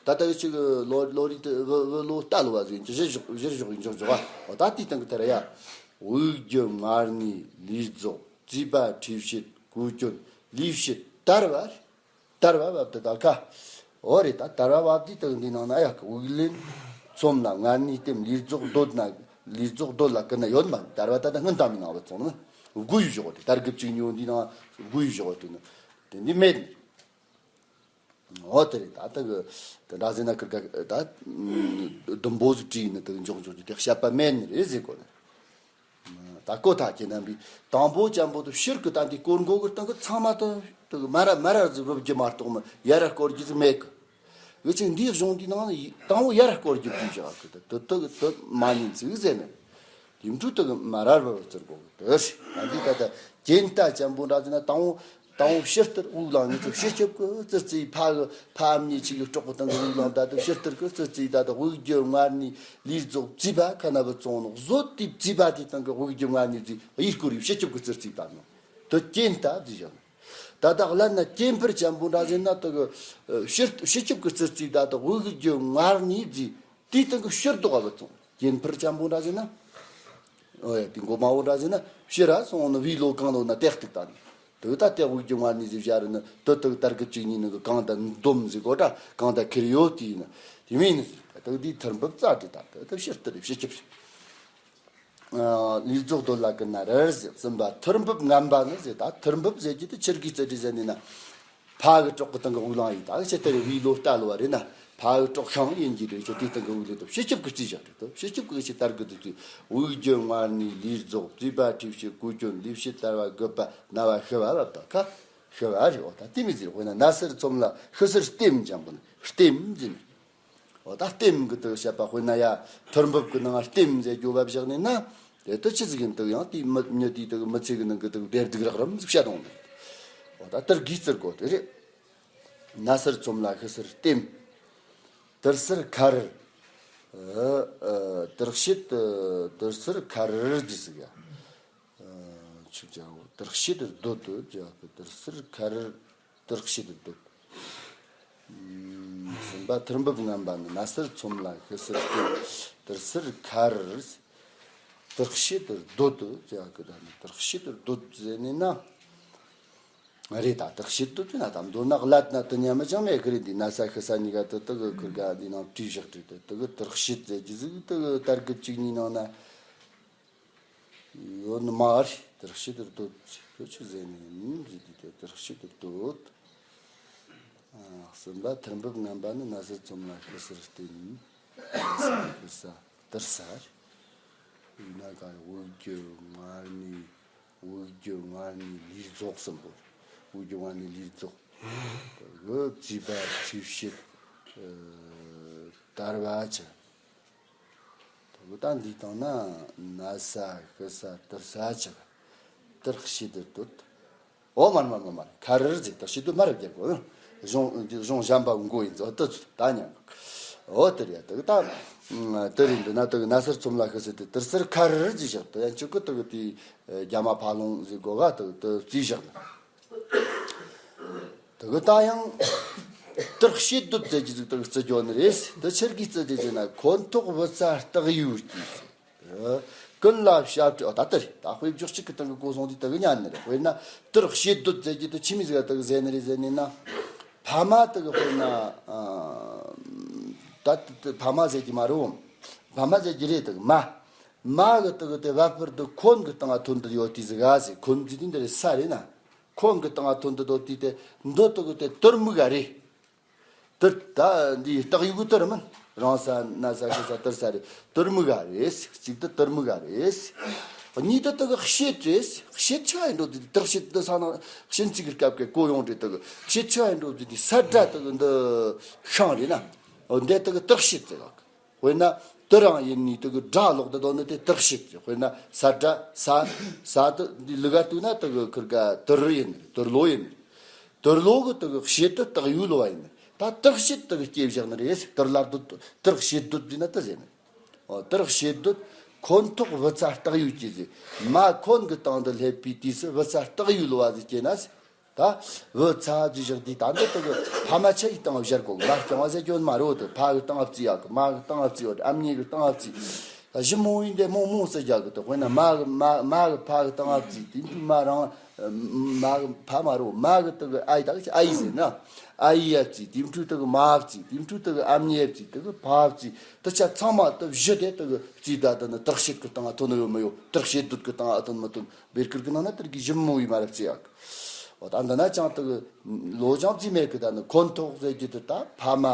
ད་ལྟ་གི་ཅིག་ལོ་ལོ་རེ་དེ་བུ་བུ་ལོ་རྟ་ལོ་བ་ཟེར་གྱི་གཞིར་བཞག་གཞིར་བཞག་གི་འཇོག་འཇོག་བ། འོ་ད་དེའི་སྟེང་གི་དེ་ར་ཡ། དབུགས་རྒྱུ་མངལ་གནས་ལུས་རྫོགས་བརྫིས་པ་ཁྲུས་བྱེད་གོས་གྱོན་ལུས་བྱེད་དར་བ་རེད། དར་བ་བབ་དེ་ད་ཁ། འོ་རེད། ད་དར་བ་བབ་དེའི་སྟེང་འདི་ནང་ན་ཡ་གི་དབུགས་ལེན་ཚོམ་ན་མངལ་གནས་ལྟེམ་ལུས་རྫོགས་འདོད་ན་ལུས་རྫོགས་འདོད་ལ་ཀུན་ནས་ཡོད་མ། དར་བ་ད་ད་སྔོན་ད་མི་ནང་བ་ཚོང་ན་དགུ་ཡུ་བཞག་དེ་དར་གི་བཅུ་གཉིས་འདི་ནང་དགུ་ཡུ་བཞག་དེ་ནི་དེ་འདི་མེད། འོ་དེ་རེད། ད་ད་གི་དེ་འདྲ་ཟེར་ན་ཁིར་ག་ད་ཟླུམ་པོ་ཟིག་བྲིས་ནི་དེ་འཇོག་འཇོག་རྒྱུ་དེ་བཤད་པ་མེད་ནི་རེད་ཟེར་གོ་ནི། ད་གོ་ཐག་ཁྱེད་རྣམ་པས་དང་པོ་ཅན་པོ་དེ་ཕྱིར་གི་ད་འདི་སྐོར་མགོ་གི་སྟེང་གི་ཚང་མ་དེ་དེ་གི་མ་ར་མ་ར་ཟིག་རུབ་རྒྱུ་མ་གཏོགས་མི་ཡ་ར་སྐོར་རྒྱུ་ཟིག་མེད་གི། འུ་ཅག་འདིའི་གཞུང་འདིའི་ནང་ནས་དང་པོ་ཡར་སྐོར་རྒྱུ་བྲིས་བཞག་གི། དེ་དེ་དེ་མ་ཉན་ཟིག་ཟེར་ནས། དེ་འཕྲོ་དེ་གི་མ་རར་བར་བརྩི་དགོས་གི། དེ་ད་འདི་ད་ལྟ་རྒྱན་རྟ་ཅན་པོ་འདྲ་ཟེར་ན་དང་པོ་དང་པོ་ཕྱི་ལྟར་དབུགས་ལངས་ནས་ཚུར་སྤྱི་ཁྱབ་ཀྱི་ཙི་ཙི་ཕ་གི་ཕ་ཨ་མྱེས་ཆི་གི་སྲོག་གི་སྟེང་གི་དབུགས་ལངས། ད་དེ་ཕྱི་ལྟར་གི་ཙི་ཙི་ད་དེ་དབུགས་རྒྱུ་མངལ་གནས་ལུས་རྫོགས་བརྫིས་པ་ཁ་ན་བུ་བཙོང་ནོ། གཟོད་དེ་བརྫིས་པ་དེའི་སྟེང་གི་དབུགས་རྒྱུ་མངལ་གནས་བརྫིས་གཡས་སྐོར་རེ་སྤྱི་ཁྱབ་ཀྱི་ཙི་ཙི་བཏབ་ནོ། དེ་རྒྱན་རྟ་བརྫིས་བཞག་ནོ། ད་ལྟ་ལབ་ན་སྐྱེ་འཕེལ་ཅན་པོ་འདྲ་ཟེར་ན་དེ་གི་ཕྱི་ཕྱི་ཁྱབ་ཀྱི་ཙི་ཙི་ད་དེ་དབུགས་རྒྱུ་མངལ་གནས་བརྫིས། དེའི་སྟེང་གི་ཕྱིར་ལྡོག་པ་བུད་སོང་། སྐྱེ་འཕེལ་ཅན་པོ་འདྲ་ཟེར་ན། ཨོ་ཡ། དེ་མགོ་མ་བོ་འདྲ་ཟེར་ན་ཕྱིར་ར་སོང་ནི་བི་ལོ་གང་ལོ་ན་ཏེག་ཏིག་ད་ནི། དེ་ད་ཏེག་དབུགས་རྒྱུ་མངལ་གནས་ཟེར་བཞག་རེད་ནི། དེ་དེ་དར་གི་བཅུ་གཉིས་ནི་གི་གང་ད་འདོམ་ཟེར་གོ་ད་གང་ད་ཁེར་ཡོད་དེ་ཡིན་ན་དེ་མིན་ནི་ཟེར། ད་དེ་དེའི་ཐུར་འབུབ་རྩ་དེ་ད་དེ་ཕྱིར་དེ་རེ་ཕྱི་ཁྱབ་རེད། ལུས་རྫོགས་འདོད་ལ་ཀུན་ནས་རར་ཟེར། གསུམ་པ་ཐུར་འབུབ་ངན་པ་ནི་ཟེར། ད་ཐུར་འབུབ་ཟེར་གྱི་དེ་ཆི་གི་རྩི་དེ་ཟེར་ནི་ན། ཕ་གི་སྲོག་གི་སྟེང་གི་དབུགས་ལངས་ཡིན། ད་ཕྱི་ལྟར་བི་ལོ་རྟ་ལོ་བ་རེད་ན་ཕ་གི་སྲོག་ཤིང་ཡིན་གྱི་རེད། ཆོ་དེའི་སྟེང་གི་དབུགས་ལེན་དུ་སྤྱི་ཁྱབ་ཀྱི་རྩིས་བཞག་རེད་དོ། སྤྱི་ཁྱབ་ཀྱི་ཆི་དར་གི་དུ་རྩིས། དབུགས་རྒྱུ་མངལ་གནས་ལུས་རྫོགས་བརྫིས་པ་ཁྲུས་བྱེད་གོས་གྱོན་ལུས་བྱེད་དར་བ་དགོད་པ་ན་བ་ཤི་བ་བབ་ད་ཁ་ཤི་བ་རེད། འོ་ད་དེ་མི་ཟེར། དཔེར་ན་ན་ཟུར་ཚོམ་ལ་ཤི་ཟུར་ལྟེམ་ཅན་པོ་ནི་ལྟེམ་ཟེར་ནི། འོ་ད་ལྟེམ་གི་དུ་བཤད་པ། དཔེར་ན་ཡ་ཐུར་འབུབ་གི་ནང་ལྟེམ་ཟེར་རྒྱུ་བབ་བཞག་ནས་ན། དེ་དུ་ཆི་ཟིག་ཡིན་དུ་ཡང་དེའི་མི་མྱི་དེའི་དུ་མི་ཚེ་གི་ནང་གི་དུ་བདེ་སྡུག་རགས་རིམ་ཟིག་བཤད་དང་། འོ་ད་དེར་གི་རྩི་དགོས་དེ་རེད། ན་ཟུར་ཚོམ་ལ་ཤི་ཟུར་ལྟེམ། དུར་ཟུར་ཁ་རར། ཨ་ཨ་དུར་བྱེད་དུ་དུར་ཟུར་ཁ་རར་ཟེར་ཟིག་ཡ། ཆུ་བྱའོ། དུར་བྱེད་དུ་སྡོད་དུ་བྱ་གི་དུར་ཟུར་ཁ་རར་དུར་བྱེད་དུ་སྡོད། གསུམ་པ་ཐུར་འབུབ་ངན་པ་ནི། ན་ཟུར་ཚོམ་ལ་ཤི་ཟུར་སྟེ་དུར་ཟུར་ཁ་རར་དུར་བྱེད་དུ་སྡོད་དུ་བྱ་གི། ད་ནི་དུར་བྱེད་དུ་སྡོད་ཟེར་ནི་ན། རེད། ད་དུར་བྱེད་དུ་ན་ད་མདོར་ན་བླ་ན་དུ་ཉམས་ཅང་མེད་གི་རེད། འདི་ན་ས་ཤི་ས་གཉིས་ཀ་དུ་དུ་གི་ཁུར་ག་འདི་ནང་བྲིས་བཞག་བྲིས་དུ་དུ་གི་དུར་བྱེད་ཟེར་གྱི་ཟིག་དུ་གི་དར་གི་བཅུ་གཉིས་ནང་ན། ཡོད་ནི་མ་རེད། དུར་བྱེད་དུ་སྡོད་ཅིག་ཁྱོད་ཆི་ཟེར་ནི་ཡིན་ཟེར་དུས་དེ་དུར་བྱེད་དུ་སྡོད། ཨ། གསུམ་པ་ཐུར་འབུབ་ངན་པ་ནི། ན་ཟུར་ཚོམ་ལ་ཤི་ཟུར་ལྟེམ། ན་ཟུར་ཤི་ས་དུར་ས་རེད། ཡིན་ན་ག་རེ་དབུགས་རྒྱུ་མངལ་གནས། དབུགས་རྒྱུ་མངལ་གནས་ལུས་རྫོགས་གསུམ་པོ་རེད། དབུགས་རྒྱུ་མངལ་གནས་ལུས་རྫོགས། དེ་གི་བརྫིས་པ་ཁྲུས་བྱེད་དར་བ་ཆི། དེ་གི་ད་འདི་དང་ན་ན་ས་ཤི་ས་དུར་ས་ཆི། དུར་བྱེད་དུ་འདོད། འོ་མར་མར་མར་མར་ཁ་རུར་ཟིག་དུར་བྱེད་དུ་མར་བརྒྱབ་གོ། གཞུང་གཞུང་གཞན་པ་མགོ་ཡིན་ཚོ་དུ་ད་ཉན་གོ། འོ་དེ་རེད་ཡ། དེ་གི་ད་དེ་རེད། འདི་ན་དེ་གི་ན་སར་ཚོམ་ལ་ཤི་སི་དེ་དུར་སར་ཁ་རུར་ཟིག་བཞག་དུ་ཡན་ཆུ་གི་དེ་གི་དེ་རྒྱ་མ་ཕ་ལོང་ཟིག་གོ་ག་དེ་གི་དེ་རྩིས་བཞག་ན། དེ་གི་ད་ཡང་དུར་བྱེད་འདོད་ཟེར་གྱི་ཟིག་དེ་གི་རྩི་རྒྱུ་ནི་རེད། དེ་ཆི་གི་རྩི་རྒྱུ་ཟེར་ན་ཁོ་ཐོག་བུ་ཚ་སྟག་ཡོས་ཀྱི། ཀུན་ལ་ཞབས་བྲལ། ཨོ་ད་ལྟ་རེད། ད་དཔེ་བརྗོད་གཅིག་གི་སྟེང་གི་གོ་སོང་དུས་དེ་གི་ཉན་ནི་རེད། དཔེར་ན་དུར་བྱེད་འདོད་ཟེར་གྱི་དེ་ཆི་མོ་ཟིག་དེ་གི་ཟེར་ནི་རེད་ཟེར་ནི་ན། ཕ་མ་དེ་གི་དཔེར་ན་ཨ་ད་དེ་ཕ་མ་ཟེར་གྱི་མ་རེད། ཕ་མ་ཟེར་གྱི་རེད། དེ་གི་མ་མ་གི་དེ་གི་དེ་བར་བར་དུ་ཁོན་གི་སྟེང་ང་ཐོན་དུ་ཡོད་དུས་ཟིག་ག་ཟེར། ཁོན་ཟེར་དུས་འདི་རེད། ས་རེད་ན། ཁོན་གི་སྟེང་ང་ཐོན་དུ་ཡོད་དུས་དེ་འདི་དེ་གི་དེ་དུར་མིག་ག་རེད། དུར་ད་འདི་སྟག་ཡོས་གི་དུར་མིན། རང་ས་ན་ས་ཤི་ས་དུར་ས་རེད། དུར་མིག་ག་རེད། གཅིག་དེ་དུར་མིག་ག་རེད། གཉིས་དེ་དེ་གི་བྱེད་རེད། བྱེད་ཆི་ཡིན་འགྲོ་དུས་དེ་དུར་བྱེད་དེ་ས་ན་ཤིན་ཅིག་གི་སྐབས་ཀྱི་གོ་ཡོང་རེད། དེ་གི་བྱེད་ཆི་ཡིན་འགྲོ་དུས་དེ་ས་སྒྲ་དེ་གི་འདི་ཤང་རེད་ན། འོ་འདི་དེ་གི་དུར་བྱེད་ཟེར་གི། དཔེར་ན་དུར་རང་ཡིན་ནི་དེ་གི་སྒྲ་ལོག་དེ་དོ་ནི་དེ་དུར་བྱེད་ཟེར། དཔེར་ན་ས་སྒྲ་ས་ས་དེ་འདི་ལུག་ག་བཏུག་ན་དེ་གི་ཁིར་ག་དུར་ཡིན། དུར་ལོ་ཡིན། དུར་ལོ་གི་དེ་གི་བྱེད་དེ་སྟག་ཡོས་ལོ་བ་ཡིན། ད་དུར་བྱེད་དེ་གི་སྐྱེ་བཞག་ནི་རེད། དུར་ལ་འདོད། དུར་བྱེད་འདོད་ཟེར་ན་དེ་ཟེར་ནི། ཨོ་དུར་བྱེད་འདོད། ཁོན་ཐོག་བུ་ཚ་སྟག་ཡོས་ཀྱི་ཟེར། མ་ཁོན་གི་སྟེང་དུ་སླེབས་པའི་དུས་སུ་བུ་ཚ་སྟག་ཡོས་ལོ་བ་ཟིག་སྐྱེས་ན་ཟེར། ད་བུ་ཚ་ཟིག་བཞག་དུས་ད་འདི་དེ་གི་ཕ་མ་ཆ་ཡི་སྟེང་བཞག་གོ། མ་རྐྱང་བ་ཟེར་རྒྱུ་མ་རེད། དེ་ཕ་གི་སྟེང་བརྩིས་ཡག་གི། མ་གི་སྟེང་བརྩིས་ཡོད། ཨ་མྱེས་གི་སྟེང་བརྩིས། ད་ཞི་མོ་ཡིན་དེ་མོ་མོ་ཟེར་རྒྱག་གི། དེ་དཔེར་ན་མ་གི་མ་མ་གི་ཕ་གི་སྟེང་བརྩིས། དེ་འདྲ་མ་རང་མ་གི་ཕ་མ་རོ། མ་གི་དེ་གི་ཨ་ཡི་ད་གི་ཨ་ཡི་ཟེར་ན། ཨ་ཡི་ཡ་བརྩིས། དེ་འཕྲུལ་དེ་གི་མ་བརྩིས། དེ་འཕྲུལ་དེ་གི་ཨ་མྱེས་བརྩིས། དེ་གི་ཕ་བརྩིས། དེ་ཆ་ཚང་མ་དེ་བཞི་དེ་དེ་གི་བརྩིས། ད་དེ་ནི་དུར་བྱེད་གི་སྟེང་ཐོན་ནི་ཡོད་མི་ཡོད། དུར་བྱེད་འདོད་གི་སྟེང་ཐོན་མི་ཐོན། བེར་ཁུར་གི་ནང་ན་དེར་གི་ཞི་མོ་ཡི་མ་རབས་བརྩི་ཡག། འོ་ད་འདི་ན་ཅང་དེ་གི་ལོ་ཅང་བརྩི་མེད་གི། ད་ནི་ཁོན་ཐོག་ཟེར་གྱི་དེ་ད་ཕ་མ་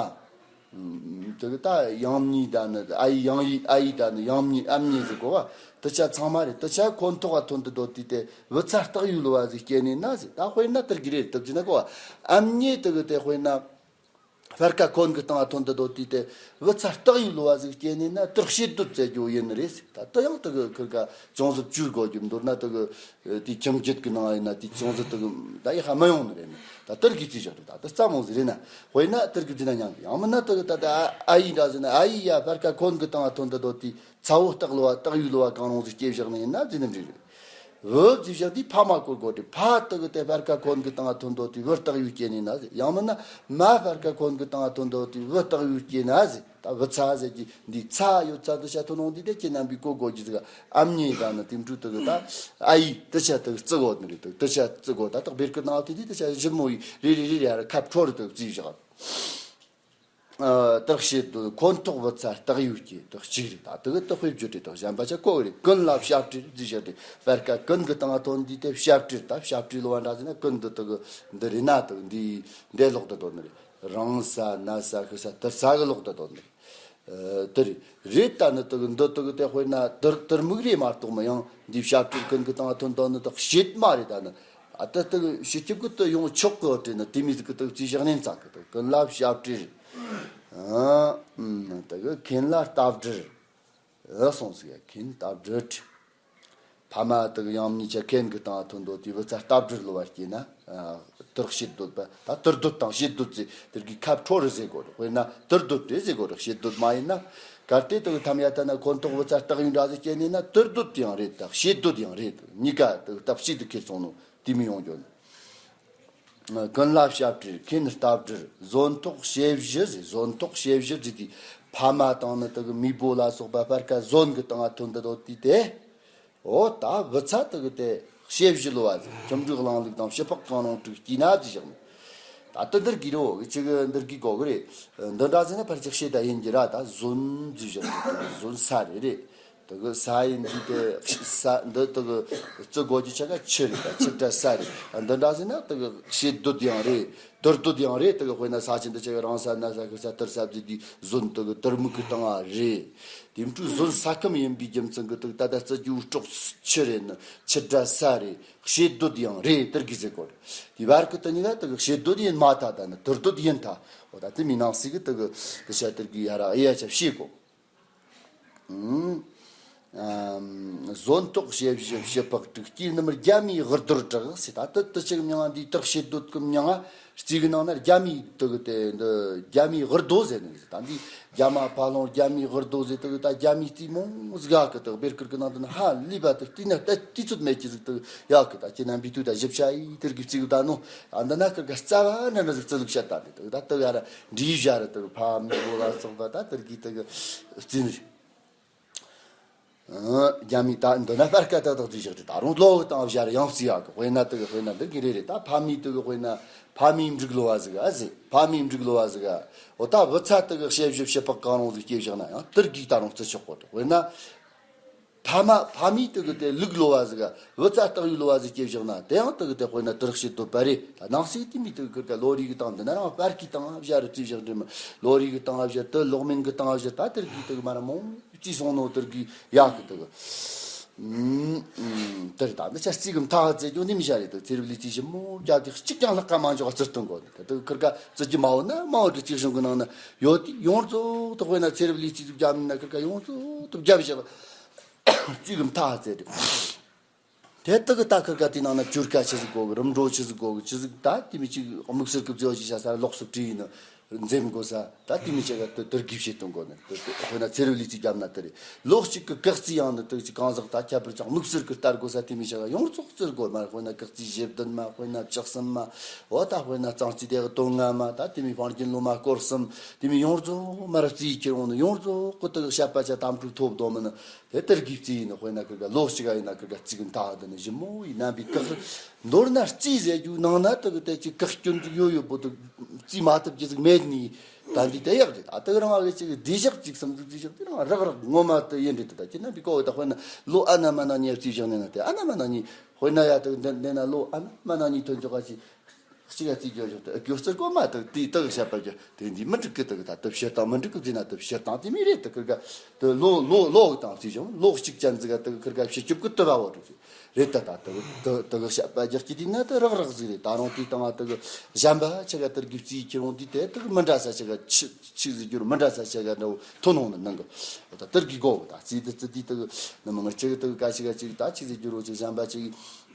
དེ་གི་ད་ཡང་མྱི་ད་ནི་ཨ་ཡི་ཡང་ཡི་ཨ་ཡི་ད་ནི་ཡང་མྱི་ཨ་མྱེས་ཟེར་གོ་བ། དེ་ཆ་ཚང་མ་རེད། དེ་ཆ་ཁོན་ཐོག་ག་ཐོན་དུ་འདོད་དུས་དེ་བུ་ཚ་སྟག་ཡོས་ལོ་བ་ཟིག་སྐྱེས་ནས་ན་ཟེར། ད་དཔེར་ན་དེར་གི་རེད། དེ་བརྩིས་ན་གོ་བ། ཨ་མྱེས་དེ་གི་དེ་དཔེར་ན། སྤར་ཁ་ཁོན་གི་སྟེང་ཐོན་དུ་འདོད་དུས་དེ་བུ་ཚ་སྟག་ཡོས་ལོ་བ་ཟིག་སྐྱེས་ནས་ན་དུར་བྱེད་འདོད་ཟེར་རྒྱུ་ཡིན་ནི་རེད། ད་དེ་ཡང་དེ་གི་ཁིར་ག་ཅུང་ཟད་བཅོས་དགོས་རྒྱུ། མདོར་ན་དེ་གི་དེ་ཁྱིམ་རྒྱུད་གི་ནང་ཡིན་ན་དེ་ཅུང་ཟད་དེ་གི་ད་ཡག་པ་མི་ཡོང་ནི་རེད་ན། ད་དེར་གི་རྩིས་བཞག་རེད། ད་དེ་རྩ་མོ་ཟིག་རེད་ན། དཔེར་ན་དེར་གི་བརྩིས་ན་ཉན་གི། ཡང་མིན་ན་དེ་གི་ད་ད་ཨ་ཡི་འདྲ་ཟེར་ན་ཨ་ཡི་ཡ་སྤར་ཁ་ཁོན་གི་སྟེང་ཐོན་དུ་འདོད་དུས་ཚ་བོ་སྟག་ལོ་བ་སྟག་ཡོས་ལོ་བ་གང་རུང་ཟིག་སྐྱེས་བཞག་ནི་ཡིན་ན་བརྩིས་ནི་འགྲིག་རེད། བུ་བརྩིས་བཞག་དུས་ཕ་མ་བཀོལ་དགོས་ཏེ། ཕ་དེ་གི་དེ་སྤར་ཁ་ཁོན་གི་སྟེང་ཐོན་འདོད་དུས་བུ་སྟག་ཡོས་སྐྱེས་ནས་ན་ཟེར། ཡང་མིན་ན་མ་སྤར་ཁ་ཁོན་གི་སྟེང་ཐོན་འདོད་དུས་བུ་སྟག་ཡོས་སྐྱེས་ན་ཟེར། ད་བུ་ཚ་ཟེར་གྱི་འདི་ཚ་ཡོད་ཚ་དེ་ཆ་ཐོན་འོང་དུས་དེ་ཁྱེད་རྣམ་པས་བཀོལ་དགོས་རྒྱུ་ཟིག། ཨ་མྱེས་ད་ནི་དེ་འཕྲུལ་དེ་གི་ད་ཨ་ཡི་དེ་ཆ་དེ་གི་བརྩི་དགོས་ནི་རེད། དེ་དེ་ཆ་བརྩི་དགོས། ད་དག་བེར་ཁུར་ནང་དེ་དུས་དེ་ཆ་ཞི་མོ་ཡི་རེ་རེ་རེ་རེ་ཁ་འཕྲོ་རེ་དེ་བརྩིས་བཞག། ཨ། དུར་བྱེད་འདོད། ཁོན་ཐོག་བུ་ཚ་སྟག་ཡོས་སྐྱེས། དེ་གཅིག་རེད། ད་དེ་གི་དེ་དཔེ་བརྗོད་རེད། དེ་གཞན་པ་ཆ་གོ་རེད། ཀུན་ལ་ཞབས་བྲལ་ཟེར་བཞག་རེད། སྤར་ཁ་ཀུན་གི་སྟེང་ཐོན་དུས་དེ་ཞབས་བྲལ། ད་ཞབས་བྲལ་ལོ་བ་འདྲ་ཟེར་ན་ཀུན་འདི་དེ་གི་འདི་རེད་ན་དེ་གི་འདི་འདི་ལོག་ཏུ་དོར་ནི་རེད། རང་ས་ན་ས་ཤི་ས་དུར་ས་གི་ལོག་ཏུ་དོར་ནི་རེད། ཨ། དེ་རེད། རེད། ད་ནི་དེ་གི་འདི་དེ་གི་དེ་དཔེར་ན་དུར་དུར་མིག་རེད་མ་གཏོགས་མི་ཡང་འདི་ཞབས་བྲལ་ཀུན་གི་སྟེང་ཐོན་དོན་ནི་དེ་བྱེད་མ་རེད། ད་ནི། ཨ། ད་དེ་གི་བྱེད་ཀྱི་གི་དེ་ཡོང་ཆོག་གི་དེ་ནི་དེ་མི་ཟིག་གི་དེ་རྩིས་བཞག་ནས་ཚང་གི། དེ་ཀུན་ལ་ཞབས་བྲལ། ཨ། ཨུམ། དེ་གི་མཁན་ལ་ལྟ་བྲལ། ཨ། སོང་ཟིག་ཡ། མཁན་ལྟ་བྲལ། ཕ་མ་དེ་གི་ཡང་མྱི་ཆ་མཁན་གི་སྟེང་ཐོན་འདོད་དུས་བུ་ཚ་ལྟ་བྲལ་ལོ་བ་སྐྱེས་ན། ཨ། དུར་བྱེད་འདོད་པ། ད་དུར་འདོད་དང་བྱེད་འདོད་ཟེར་དེར་གི་ཁ་འཕྲོ་རེ་ཟེར་དགོས་རེད། དཔེར་ན་དུར་འདོད་རེད་ཟེར་དགོས་རེད། བྱེད་འདོད་མ་ཡིན་ན། གལ་ཏེ་དེ་གི་ཐམ་ཡ་ད་ན་ཁོན་ཐོག་བུ་ཚ་སྟག་ཡོས་འདྲ་ཟིག་སྐྱེས་ནས་ན་དུར་འདོད་ཡང་རེད། ད་བྱེད་འདོད་ཡང་རེད། གཉིས་ཀ་དེ་གི་སྟབས་གཅིག་ཏུ་ཁེལ་སོང་ནོ་དེ་མི་ཡོང་རྒྱུ་ནི། ཀུན་ལ་ཞབས་བྲལ། མཁན་ལྟ་བྲལ། ཟོན་ཐོག་བྱེད་བཞི་ཟེར། ཟོན་ཐོག་བྱེད་བཞི་ཟེར་དུས་ཕ་མ་དང་ནི་དེ་གི་མེས་པོ་ལ་སོགས་པ་སྤར་ཁ་ཟོན་གི་སྟེང་ཐོན་དུ་འདོད་དུས་དེ། འོ་ད་བུ་ཚ་དེ་གི་དེ་བྱེད་བཞི་ལོ་བ་ཟེར། ཁྱིམ་རིག་གླེང་ལུགས་དང་ཕྱི་ཕག་གང་རུང་དྲུག་སྐྱིད་ན་ཟེར་བཞག་ནི། ད་དེ་འདིར་གི་རོ་གི་ཅིག་འདིར་གི་གོ་གི་རེད། འདི་འདྲ་ཟེར་ན་ཕལ་ཆེར་བྱེད་ད་ཡིན་གྱི་ར། ད་ཟོན་ཟེར་བཞག་ནི། ཟོན་ས་རེད་རེད། དེ་གི་ས་ཡིན་དུས་དེ་ས་འདི་དེ་གི་བརྩི་དགོས་ཀྱི་ཆ་ག་ཆུ་རེད། ད་ཆུ་སྒྲ་ས་རེད། འདི་འདྲ་ཟེར་ན་དེ་གི་བྱེད་འདོད་ཡང་རེད། དུར་འདོད་ཡང་རེད། དེ་གི་དཔེར་ན་ས་ཆེན་འདི་ཆ་ག་རང་ས་ན་ས་ཤི་ས་དུར་ས་བརྩིས་དུས་ཟོན་དེ་གི་དུར་མིག་གི་སྟེང་ང་རེད། དེ་འཕྲུལ་ཟོན་ས་ཁམས་ཡིན་པའི་རྒྱུ་མཚན་གི་དེ་གི་ད་ལྟ་བརྩི་རྒྱུ་སྲོག་ཆུ་རེད་ནི། ཆུ་སྒྲ་ས་རེད། བྱེད་འདོད་ཡང་རེད། དེར་གི་ཟེར་དགོས་རེད། དེ་བར་གི་དེ་གཉིས་ཀ་དེ་གི་བྱེད་འདོད་ཡིན་མ་ཐལ། ད་ནི་དུར་འདོད་ཡིན་ཐལ། འོ་ད་དེ་མི་ནང་སྲིད་གི་དེ་གི་དེ་ཆ་དེར་གི་ཡ་ར་ཨེ་ཡ་ཆ་བྱེད་དགོས། ཨུམ། ཨམ། ཟོན་ཏོག་ཞེ་བཞི་ཞེ་ཕག་དྲུག་སྐྱེས་རྣམས་རྒྱ་མིའི་གི་རྡོར་བྲག་ཟེར། ད་དུ་དུ་ཆེ་གི་མྱིང་ང་འདི་དག་བྱེད་འདོད་གི་མྱིང་ང་རྩིས་གི་ནང་ན་རྒྱ་མིའི་དུ་གི་དེ་འདི་རྒྱ་མིའི་གི་རྡོ་ཟེར་ནི་ཟེར། ད་འདི་རྒྱ་མ་ཕ་ལོང་རྒྱ་མིའི་གི་རྡོ་ཟེར། དུ་གི་ད་རྒྱ་མིའི་རྩིས་མོ་ཟིག་ཡག་གི། དུ་བེར་ཀིར་གི་ནང་དུ་ན་ཧ་ལས་པ་དུ་བལྟས་ན་ད་དུས་ཚོད་མེད་ཀྱི་ཟིག། དུ་ཡག་གི། ད་ཁྱེད་རྣམ་པའི་དུས་ད་ཞིབ་ཆ་ཡི་དེར་གི་རྩིས་གི་ད་ནོ། ཨ་འདི་ན་ཀིར་ག་རྩ་བ་འདྲ་འདྲ་ཟིག་རྩི་ལུགས་བཤད། ད་འདི་དུ་ད་དུ་ཡ་ར་འདྲིས་བཞག་ར། དུ་ཕ་མི་གོ་ལ་སོགས་པ་ད་དེར་གི་དུ་གི་རྩིས་ནི། ཨ། རྒྱ་མི་ད་འདི་ན་སྤར་ཁ་ཏག་ཏག་དུས་བཞག་དུས་ད་རུང་ལོ་བཏང་བཞག་ཡང་རྩིས་ཡག་གི། དཔེར་ན་དུ་གི་དཔེར་ན་འདི་གི་རེད་རེད། ད་ཕ་མི་དུ་གི་དཔེར་ན་ཕ་མིའི་འབྲུག་ལོ་བ་ཟིག་ཨ་ཟེ། ཕ་མིའི་འབྲུག་ལོ་བ་ཟིག་ཨ། འོ་ད་བུ་ཚ་དུ་གི་བྱེ་བཞི་བྱེ་ཕག་གང་རུང་ཟིག་སྐྱེས་བཞག་ན་ཡང་དེར་གི་ད་རུང་རྩི་ཆོག་གོ། དུ་དཔེར་ན་ཕ་མ་ཕ་མིའི་དུ་གི་དེ་ལུག་ལོ་བ་ཟིག་ཨ། བུ་ཚ་སྟག་ཡོས་ལོ་བ་ཟིག་སྐྱེས་བཞག་ན་དེ་ཡང་དུ་གི་དེ་དཔེར་ན་དེར་བྱེད་དོ་པ་རེད། ད་ནང་སྲིད་དེ་མི་དུ་གི་ཁིར་ཀ་ལོ་རེ་གི་སྟེང་འདི་ན་རང་སྤར་ཁའི་སྟེང་བཞག་རུ་རྩིས་བཞག་འདྲེ་མ། ལོ་རེ་གི་སྟེང་བཞག་དུ་ལོག་མིན་གི་སྟེང་བཞག་ད་དེར་གི་དུ་གི་མ་ར་མོ། རྩིས་སོང་ནོ་དེར་གི་ཡག་གི་དུ་གི། ཨུམ། ཨུམ། དེར་ད་འདི་ཆ་རྩིས་གི་མཐའ་ཧ་ཙེ་ཀྱང་འདི་མི་བྱ་རེད། དུ་ཚེ་རབས་ལས་རྩིས་ཞིབ་མོ་རྒྱ་དེ་གཅིག་ཀྱང་ལྷག་ག་མ་འཇོག་རྩི་སྟོན་གོ། དེ་དུ་ཁིར་ཀ་རྩི་རྒྱུ་མ་འོ་ན་མ་འོ་དྲི་རྩིས་གཞུང་གི་ནང་ན་ཡོད་དེ་ཡོངས་རྫོགས་དུ་དཔེར་ན་ཚེ་རབས་ལས་རྩིས་རྒྱབ་ན་ཁིར་ཀ་ཡོངས་རྫོགས་དུ་རྒྱབ་བཞག་རྩིས་གི་མཐའ་ཧ་ཙེ་རེད། དེ་དག་གི་ད་ཁིར་ཀ་དེའི་ནང་ན་བཅུར་ཀ་ཆི་ཟིག་དགོ་གི། རིམ་གྲོ་ཆི་ཟིག་དགོ་གི། ཆི་ཟིག་ད་དེ་མི་ཅིག་དམིགས་བསལ་གི་བརྗོད་ཅིག་བྱ་ས་ལོགས་སུ་བྲིས་ཡིན་ནི་འཛེམ་དགོ་ས། ད་དེ་མི་ཅིག་ག་དེ་དེར་གིས་བྱེད་གཏོང་དགོ་ནི། དེ་དེ་དཔེར་ན་ཚེ་རབས་ལས་རྩིས་བརྒྱབ་ན་དེ་རེད། ལོ་གཅིག་གི་གག་རྩིས་ཡང་ནི་དེ་ཅིག་གང་ཟག་ད་ཁྱད་པར་ཅང་དམིགས་བསལ་གི་ལྟར་དགོ་ས། དེ་མི་ཅིག་ག་ཡོངས་རྫོགས་རྩིས་དགོ་མ། དཔེར་ན་གག་རྩིས་བཞི་བདུན་མ། དཔེར་ན་བཅུ་གསུམ་མ། འོ་ད་དཔེར་ན་གཙང་རྩིས་དེ་གི་དོན་ལྔ་མ། ད་དེ་མི་བང་རྒྱན་ལོ་མ་སྐོར་གསུམ། དེ་མི་ཡོངས་རྫོགས་མ་ར་རྩིས་ཁྱེར་འོང་ནི། ཡོངས་རྫོགས་གི་དེ་གི་བཤད་པ་ཆ་དམ་འཕྲུལ་ཐོབ་དོ་མི་ནི། དེ་ལྟར་གྱི་རྩིས་ཡིན་ན། དཔེར་ན་ཁིར་ཀ་ལོ་གཅིག་ག་ཡིན་ན་ཁིར་ཀ་རྩིས་གི་མཐའ་དེ་ནི་ཞིབ་མོ་ཡིན་ན་བི་ཀག་མདོར་ན་རྩིས་ཟེར་རྒྱུ་ནང་ན་དེ་གི་དེ་ཅིག་བཀག་སྐྱོན་ཅིག་ཡོད་ཡོད་པོ་དེ་རྩིས་མ་ཐུབ་ཀྱི་ཟིག་མེད་ནི། ད་འདི་དེ་ཡག་རེད། ཨ་དེ་གི་རང་ཨ་གི་ཅིག་བདེ་བཞག་ཅིག་བསམ་ཟིག་བདེ་བཞག་དེ་རང་རག་རག་ངོ་མ་དེ་ཡིན་རེད། དེ་ད་ཁྱེད་རྣམ་པའི་གོ་བའི་ད་དཔེར་ན་ལོ་ཨ་ན་མ་ན་གཉིས་རྩིས་བཞག་ནས་ན། དེ་ཨ་ན་མ་ན་གཉིས་དཔེར་ན་ཡ་དེ་འདི་འདི་ན་ལོ་ཨ་ན་མ་ན་གཉིས་ཐོན་ཆོག་ག་ཅིག་གཅིག་ག་རྩིས་རྒྱག་ཞོག་དེ་སྐྱོ་རྩིས་གོ་མ་དེ་དེ་དེ་གི་བཤད་པ་རྒྱག་དེ་འདི་མི་འགྲིག་གི། དེ་གི་ད་དེ་བཤད་སྟངས་མི་འགྲིག་གི་བཟླས་ན་དེ་བཤད་སྟངས་དེ་མི་རེད། དེ་གི་ག་དེ་ལོ་ལོ་ལོ་གི་སྟངས་རྩིས་ཞོག་ལོ་གཅིག་ཅན་ཟིག་ག་དེ་གི་ཁིར་ག་བཤད་རྒྱུ་གི་དེ་བ་བོ་འགྲིག་རེད། ད་ད་དེ་གི་དེ་དེ་གི་བཤད་པ་རྒྱག་གི་དེ་ན་དེ་རག་རག་ཟིག་རེད། ད་རུང་དེ་སྟེང་ང་དེ་གི་གཞན་པ་ཆ་ག་དེར་གི་རྩིས་ཁྱེར་འོང་དེ་དེ་དེ་གི་མི་འདྲ་ས་ཆ་ག་ཆི་ཆི་ཟིག་རྒྱུར་མི་འདྲ་ས་ཆ་ག་འདྲ་བོ་ཐོན་འོང་ནི་ནང་གི། ད་དེར་གི་གོ་བོ་ད་རྩིས་དེ་རྩིས་དེ་དེ་གི་ནི་མི་ངར་ཆི་གི་དེ་གི་ག་ཆི་ག་ཅིག་ད་ཆི་ཟིག་རྒྱུར་བོ་ཅིག་གཞན་པ་ཅིག་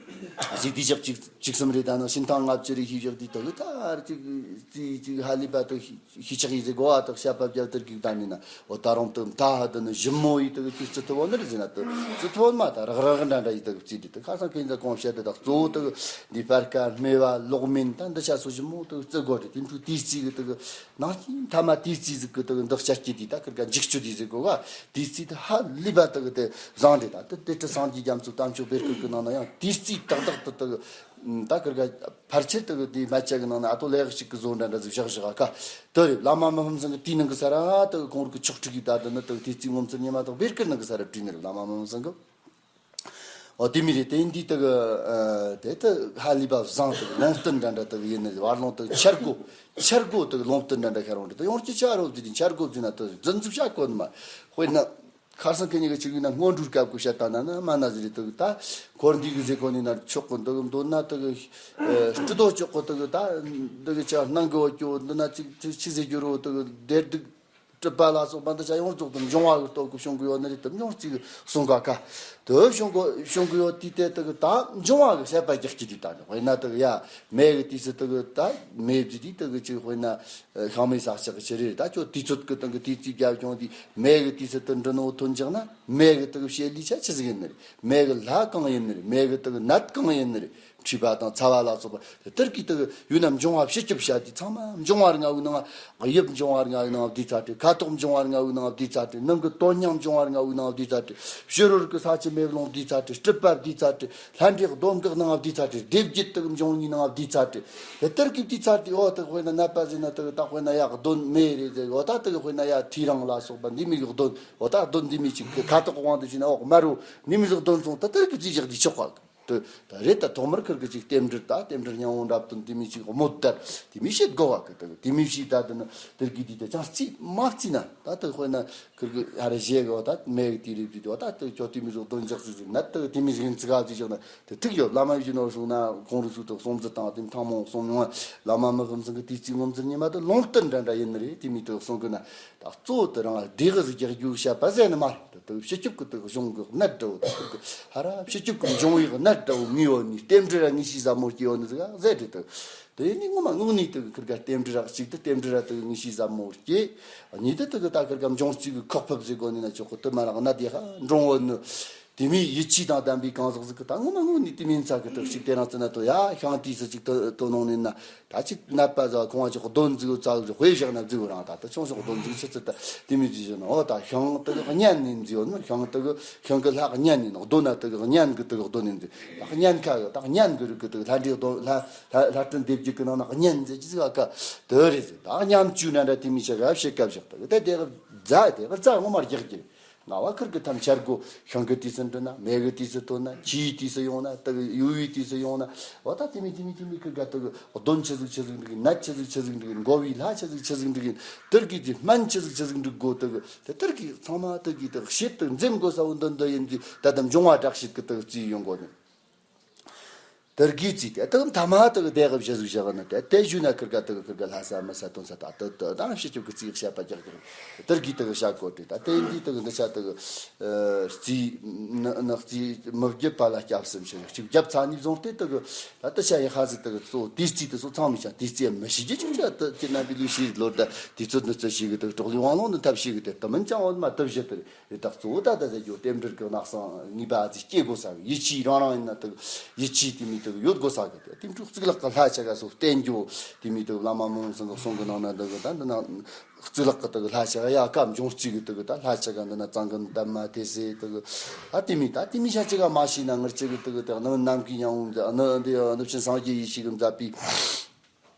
གཅིག་དུས་ཞག་གཅིག་གཅིག་གསུམ་རེ་ད་ནང་ཤིན་ཐང་ལྔ་བཅུ་རེ་ཤེས་བཞག་དུས་དེ་གི་ད་གཅིག་རྩིས་གཅིག་ཧ་ལས་པ་དེ་ཤེས་ཆག་ཡིན་ཟེར་གོ་བ་དག་བཤད་པ་བརྒྱབ་དེར་གི་ད་ནི་ན། འོ་ད་རུང་དེ་མཐའ་ཧ་དེ་ནི་ཞིབ་མོ་ཡིས་དེ་གི་ཅིག་རྩི་ཐུབ་བོ་ནི་རེད་ཟེར་ན། དེ་རྩི་ཐུབ་བོ་མ་ད་རག་རག་འདྲ་འདྲ་ཡིས་དེ་གི་རྩིས་དེ་དེ་ཁ་སང་ཁེ་ཉིན་ད་གོང་བཤད་དེ་དག་གཙོ་བོ་དེ་གི་འདི་སྤར་ཁ་སྨེ་བ་ལོག་མིན་ད་འདི་ཆ་སོ་ཞིབ་མོ་དེ་གི་རྩི་དགོ་རེད། དེ་འཕྲུལ་དུས་རྩིས་གི་དེ་གི་ནང་སྐྱིན་ཐ་མ་དུས་རྩིས་ཟིག་གི་དེ་གི་འདི་བཤད་ཀྱི་དེ་ད་ཁིར་ག་འཇིག་སྐྱོ་དེ་ཟེར་གོ་ག་དུས་རྩིས་དེ་ཧ་ལས་པ་དེ་གི་དེ་བཟང་རེད། ད་དེ་དེ་ཁྲི་སངས་རྒྱས་རྒྱ་མཚོ་བསྟན་བཅོས་སྦེ་ཁུར་གི་ནང་ན་ཡང་དུས་རྩིས་ཏག་ཏག་ཏུ་དེ་གི་ད་ཁིར་ག་ཕལ་ཆེར་དེ་གི་དེ་སྨད་ཆ་གི་ནང་ན་ཨ་ཏོ་ལེགས་ཤིག་གི་བཟོ་འདྲ་འདྲ་ཟིག་བཞག་བཞག་ག་དེ་རེད། བླ་མ་མི་ཕམ་ཚང་གི་དེའི་ནང་གི་ས་ར་དེ་གི་ཁོང་རུ་གི་ཆོག་ཁྲིག་གི་ད་དེ་ནི་དེ་གི་དུས་རྩིས་ངོ་མཚར་ཉི་མ་དང་སྦེ་ཁུར་ནང་གི་ས་ར་བྲིས་ནི་རེད། བླ་མ་མི་ཕམ་ཚང་གི། འོ་དེ་མི་རེད། དེ་འདི་དེ་གི་ཨ་དེ་དེ་ཧ་ལས་པ་བཟང་དེ་གི་ལུང་བསྟན་འདྲ་འདྲ་དེ་གི་ཡིན་ནི་བར་ལུང་དེ་གི་འཆར་སྒོ་འཆར་སྒོ་དེ་གི་ལུང་བསྟན་འདྲ་འདྲ་ཤར་འོང་དེ་དེ་ཡོང་ཅི་ཆ་རོ་དེ་དེ་འཆར་སྒོ་བཟོས་ན་དེ་རྫུན་རྫུན་བྱ་གོ་ནི་མ། དཔེར་ན་ཁ་སང་ཁེ་ཉིན་གི་ཅིག་ཡིན་ན་སྔོན་འགྲོའི་སྐབས་ཀྱི་བཤད་སྟངས་ན་ན་མ་ན་ཟེར་རེད། དེ་གི་ད་འཁོར་འདས་གི་ཟེར་གོ་ནི་ན་ཆོག་གི། འདི་གི་མདོར་ན་དེ་གི་ཨ་སྤྲི་རྡོ་ཅོག་གི་དེ་གི་ད་འདི་གི་ཆ་སྣང་གི་འོ་ཀྱོ་འདི་ན་ཅིག་ཅིག་ཅི་ཟེར་རྒྱུ་རོ། དེ་གི་བདེ་སྡུག་སྒྲིབ་པ་ལ་སོགས་པ་འདི་ཆ་ཡོངས་རྫོགས་དེ་འབྱུང་བ་གི་སྟོབས་ཀྱིས་བྱུང་གི་ཡོད་ནི་རེད། དེ་འབྱུང་རྩིས་གི་གསུང་ག་ཁ་དེ་བྱུང་གི་བྱུང་གི་ཡོད་དུས་དེ་དེ་གི་ད་འབྱུང་བ་གི་བཤད་པ་རྒྱག་གི་དུས་ད་ནི་དཔེར་ན་དེ་གི་ཡ་མེ་གི་དུས་སུ་དེ་གི་ད་མེ་བརྫིས་དུས་དེ་གི་ཅིག་དཔེར་ན་ཤང་མེ་ས་ཆག་གི་ཕྱི་རེད། ད་ཁྱོད་དུས་ཚོད་ཀྱི་སྟེང་གི་དུས་ཚིགས་བརྒྱབ་བྱུང་དུས་མེ་གི་དུས་སུ་དེ་འདྲི་ནོ་ཐོན་ཅག་ན་མེ་གི་དེ་གི་བྱེད་ལས་ཆ་ཆི་ཟིག་ཡིན་ནི་རེད། མེ་གི་ལྷ་གང་ཡིན་ནི་རེད། མེ་གི་དེ་གི་ནད་གང་ཡིན་ནི་རེད། མཁྲིས་པ་དང་ཚ་བ་ལ་སོགས་པ་དེ་ལྟར་གྱི་དེ་གི་ཡུལ་ན་འབྱུང་བ་བྱེད་སྐྱོབ་བྱ་དུས་ཚང་མ་འབྱུང་བ་ལྔ་བོའི་ནང་དབྱིབས་འབྱུང་བ་ལྔ་བོའི་ནང་བསྡུས་ཚར་ཏེ། ཁ་དོག་འབྱུང་བ་ལྔ་བོའི་ནང་བསྡུས་ཚར་ཏེ། ནང་གི་དོན་སྙིང་འབྱུང་བ་ལྔ་བོའི་ནང་བསྡུས་ཚར་ཏེ། ཕྱི་རོལ་གྱི་ས་ཆུ་མེ་རླུང་བསྡུས་ཚར་ཏེ། སྒྲིབ་པ་བསྡུས་ཚར་ཏེ། ལྷ་འདྲེ་གདོན་བགེགས་ནང་བསྡུས་ཚར་ཏེ། སྡེ་བརྒྱད་དེ་གི་འབྱུང་བའི་ནང་བསྡུས་ཚར་ཏེ། དེ་ལྟར་གྱི་བསྡུས་ཚར་ཏེ། འོ་དེ་དཔེར་ན་ནད་པ་ཟེར་ན་དེ་གི་ད་དཔེར་ན་ཡ་གདོན་མེ་རེད་ཟེར། འོ་ད་དེ་གི་དཔེར་ན་ཡ་ཐེའུ་རང་ལ་སོགས་པ་འདི་མི་གི་གདོན། འོ་ད་གདོན་འདི་མི་ཅིག་གི་ཁ་དོག་དབང་དུ་བྱས་ན་འོག་དམར་རོ་འདི་མི་གི་གདོན་སོང་། དེ་ལྟར་གྱི་རྩིས་བཞག་དེ་ཆོག་ག་དུ་ད་རེད། ད་ཐོག་མར་ཁུར་གི་ཅིག་རྟེན་འབྲེལ་ད་རྟེན་འབྲེལ་སྙིང་པོ་འདྲ་བཏོན་དེ་མོ་ཅིག་དམོད་དར་དེ་མོ་བྱེད་དགོས་པ་གི། ད་དེ་མོ་བྱས་ད་དེ་ནི་དེར་གི་དེ་ད་ཅང་རྩིས་མ་རྩིས་ན་ད་དེ་དཔེར་ན་ཁུར་གི་ཧ་ར་བཞེས་གི་བ་ད་མེད་གི། དེ་རེད་དེ་བ་ད་དེ་ཁྱོད་དེ་མོ་ཟིག་དོན་འཇགས་ཟིག་ཟིག་ན་ད་དེ་མོ་ཟིག་ཡིན་ཙི་ག་ཟིག་བཞག་ན་དེ་ཐུག་ཡོད། བླ་མ་ཡིན་ནོ་སོང་ན་ཁོང་རུ་སུ་དེ་གསུང་ཚུལ་དང་དེ་ཐང་མོང་གསུང་མྱོང་བ། བླ་མ་མི་ཕམ་ཚང་གི་དེ་རྩིས་ངོ་མཚར་ཉི་མ་དེ་ལུང་བསྟན་འདྲ་འདྲ་ཡིན་ནི་རེད། དེ་མོ་དེ་གསུང་གི་ན། ད་གཙོ་བོ་དེ་རང་སྡེ་གི་ཟིག་རྒྱག་རྒྱུ་བཤད་པ་ཟེར་ནི་མ་རེད། དེ་སྤྱི་ཁྱབ་ཀྱི་དེ་གཞུང་གི་གནད་འདྲ་བོ་དེ་ཁུར་གི་ཧ་ར་སྤྱི་ཁྱབ་ཀྱི་འབྱུང་བའི་གནད་འདྲ་བོ་ངེས་ཡོད་ནི་རྟེན་འབྲེལ་ར་ངེས་ཤེས་ཟབ་མོ་སྐྱེ་ཡོད་ནི་ཟིག་ཟེར་རེད། དེ་དེ་ནི་ངོ་མ་དངོས་གནས་དེ་ཁུར་ག་རྟེན་འབྲེལ་ར་གཅིག་དེ་རྟེན་འབྲེལ་ར་དེ་ངེས་ཤེས་ཟབ་མོ་སྐྱེ། གཉིས་དེ་དེ་གི་ད་ཁུར་ག་འབྱུང་རྩིས་གི་ཁག་ཕབ་ཟེར་དགོས་ནི་ན་ཆོག་གི། དེ་མ་ར་གནད་དེ་ཧ་འགྲོ་འོ་ནི། དེ་མོའི་ཡིད་ཆེས་དང་ལྡན་པའི་གང་ཟག་ཟིག་གི་ད་ངོ་མ་དངོས་གནས་དེ་མིན་ཚ་གི་དེ་གཅིག་དེ་རང་བརྩི་ན་དོ་ཡ་ཤིང་དེའི་ཟིག་ཅིག་དོ་དོ་ནང་ནས་ན། ད་ཅིག་ནད་པ་ཟ་ཁོང་ཅིག་གདོན་འཛུགས་ཚ་གི་དཔེ་བཞག་ན་འཛུགས་རང་ད་ད་ཆུང་ཆུང་གདོན་འཛུགས་ཆི་ཚུལ་ད་དེ་མོ་འཛུགས་བཞག་ན། འོ་ད་ཤིང་དེ་གི་གཉན་ནས་འཛུགས་ཡོད་ན། ཤིང་དེ་གི་ཤིང་གི་ལྷ་གཉན་ནས་གདོན་ན་དེ་གི་གཉན་གི་དེ་གི་གདོན་ནས་འཛུགས། ད་གཉན་ཁ་གི་ད་གཉན་གི་རིགས་གི་དེ་གི་ལྷ་འདྲེ་གདོན་ལྷ་ལྷ་ལྷ་སྤྲིན་སྡེ་བརྒྱད་གི་ནང་ན་གཉན་ཟེར་གྱི་ཟིག་ཨ་ཁ་དེ་རེད་ཟེར། ད་ཉམ་ཆུང་ན་འདྲ་དེ་མོ་ཆ་ག་བཤད་ཀ་བཞག་ད་གི་དེ་དེ་གི་རྫ་དེ་གི་རྫ་ངོ་མ་རྒྱག་གི་རེད། ང་བ་ཁུར་གི་ཐམས་ཅད་གོ། ཤིང་གི་དུས་སུ་འདྲི་ན། མེ་གི་དུས་སུ་ཐོན་ན། ཆུའི་དུས་སུ་ཡོང་ན། དེ་གི་ཡུ་བའི་དུས་སུ་ཡོང་ན། འོ་ད་དེ་མོ་དེ་མོ་དེ་མོ་ཁུར་ག་དེ་གི་གདོན་ཆི་ཟིག་ཆི་ཟིག་འདྲི་གི། ནད་ཆི་ཟིག་ཆི་ཟིག་འདྲི་གི། འགོ་བའི་ལྷ་ཆི་ཟིག་ཆི་ཟིག་འདྲི་གི། དེར་གི་དེ་སྨན་ཆི་ཟིག་ཆི་ཟིག་འདྲི་དགོ། དེ་གི་དེ་དེར་གི་ཚང་མ་དེ་གི་དེ་གི་བཤད་དེ་འཛེམ་དགོས་ས་བོ་འདི་འདི་ཡིན་དེ། ད་དམ་འབྱུང་བ་དྲག་བཤད་གི་དེ་གི་རྩིས་ཡོང་གོ་ནི། དེར་གི་རྩིས་དེ་དག་མཐའ་མ་དག་བདེ་གི་བཞི་ཟིག་བཞག་ནི་དེ་དེ་ཞུ་ན་ཁུར་ག་དག་ཁུར་ག་ལྷ་ས་མི་ས་དོན་ས་ད་དེ་དེ་དང་སྤྱི་ཁྱབ་ཀྱི་རྩིས་བཤད་པ་རྒྱག་རྒྱག་དེར་གི་དག་བྱ་དགོས་ཏེ། ད་དེ་འདི་དག་འདི་ཆ་དག་རྩིས་ནི་ནི་རྩིས་མི་བརྒྱབ་པ་ལ་སྐྱབས་སུ་མཆི་ཞིག་བརྒྱབ་ཚར་ནས་བཟུང་སྟེ་དག་ད་དེ་ཆ་ཡི་ཧ་ཟི་དག་གཙོ་བོ་དེ་རྩིས་དེ་ཚོ་ཚང་མི་ཆ་དེ་རྩིས་མི་ཤེས་རྒྱུ་ཅིག་ཆ་དེ་ཁྱེད་རྣམ་པའི་ལུས་ཤེས་ལོར་ད་དེ་ཚོ་འདི་ཚོ་ཤེས་གི་དག་གྲོགས་ལས་དབང་ལོང་འདི་ཐབས་ཤེས་གི་དེ་དེ་མིན་ཀྱང་འོ་མ་དེ་བཞི་དེ་རེད། རེད། ད་གཙོ་བོ་ད་ལྟ་ཟེར་རྒྱུ་རྟེན་འབྲེལ་གྱི་གནག་སང་ངེས་པ་ཨ་ཙི་སྐྱེ་དགོས་ས་གི། ཡིད་ཆེས་རང་རང་ཡིན་ན་དག་ཡིད་ཆེས་དེ་མོ་དག་ཡོད་དགོས་ས་གི། དེ་དེ་འཕྲོ་གཙུག་ལག་གི་ལྷ་ཆ་ག་སོགས་བསྟེན་རྒྱུ་དེ་མོ་དག་བླ་མ་མང་སང་གི་གསུང་གི་ནང་ན་དག་ད་འདི་ན་གཙུག་ལག་གི་དག་ལྷ་ཆ་ག་ཡ་ཀ་འབྱུང་རྩིས་གི་དག་ད་ལྷ་ཆ་ག་འདི་ན་གཙང་གི་འདབ་མ་དེ་སེ་དག་ད་དེ་མོ་ད་དེ་མོ་ཆ་ཆ་ག་མ་ཤེས་ན་ངར་ཆ་གི་དག་དེ་ནི་ནམ་མཁའི་ཡང་འདི་ནི་འདི་ནུབ་ཆེན་སངས་རྒྱས་ཡེ་ཤེས་གི་མཛད་པའི།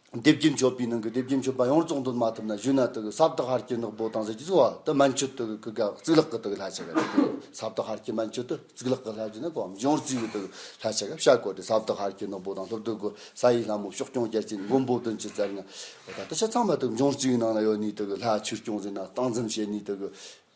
སྡེ་བརྒྱད་མཆོད་པའི་ནང་གི་སྡེ་བརྒྱད་མཆོད་པ་ཡོངས་རྫོགས་འདོན་མ་ཐུབ་ན་ཞུས་ན་དག་ས་བདག་ཧར་གྱི་ནག་པོ་དང་ཟེར་གྱི་ཟོ་བ་དེ་མན་ཆད་དག་གི་ག་གཙུག་ལག་གི་དག་ལྷ་ཆ་ག་རེད། ས་བདག་ཧར་གྱི་མན་ཆད་དེ་གཙུག་ལག་གི་ལྷ་ཆ་ན་གོ་འབྱུང་རྩིས་གི་དག་ལྷ་ཆ་ག་བྱ་དགོས་ཏེ། ས་བདག་ཧར་གྱི་ནག་པོ་དང་ལྷོ་བདུད་གི་ས་ཡི་ལྷ་མོ་ཕྱོགས་སྐྱོང་རྒྱལ་ཆེན་མགོན་པོ་བདུན་ཅུ་རྩ་ལྔ། ད་དེ་ཆ་ཚང་མ་དག་འབྱུང་རྩིས་གི་ནང་ན་ཡོད་ནི་དག་ལྷ་ཆོས་སྐྱོང་ཟེར་ན་སྟངས་འཛིན་བྱེད་ནི་དག་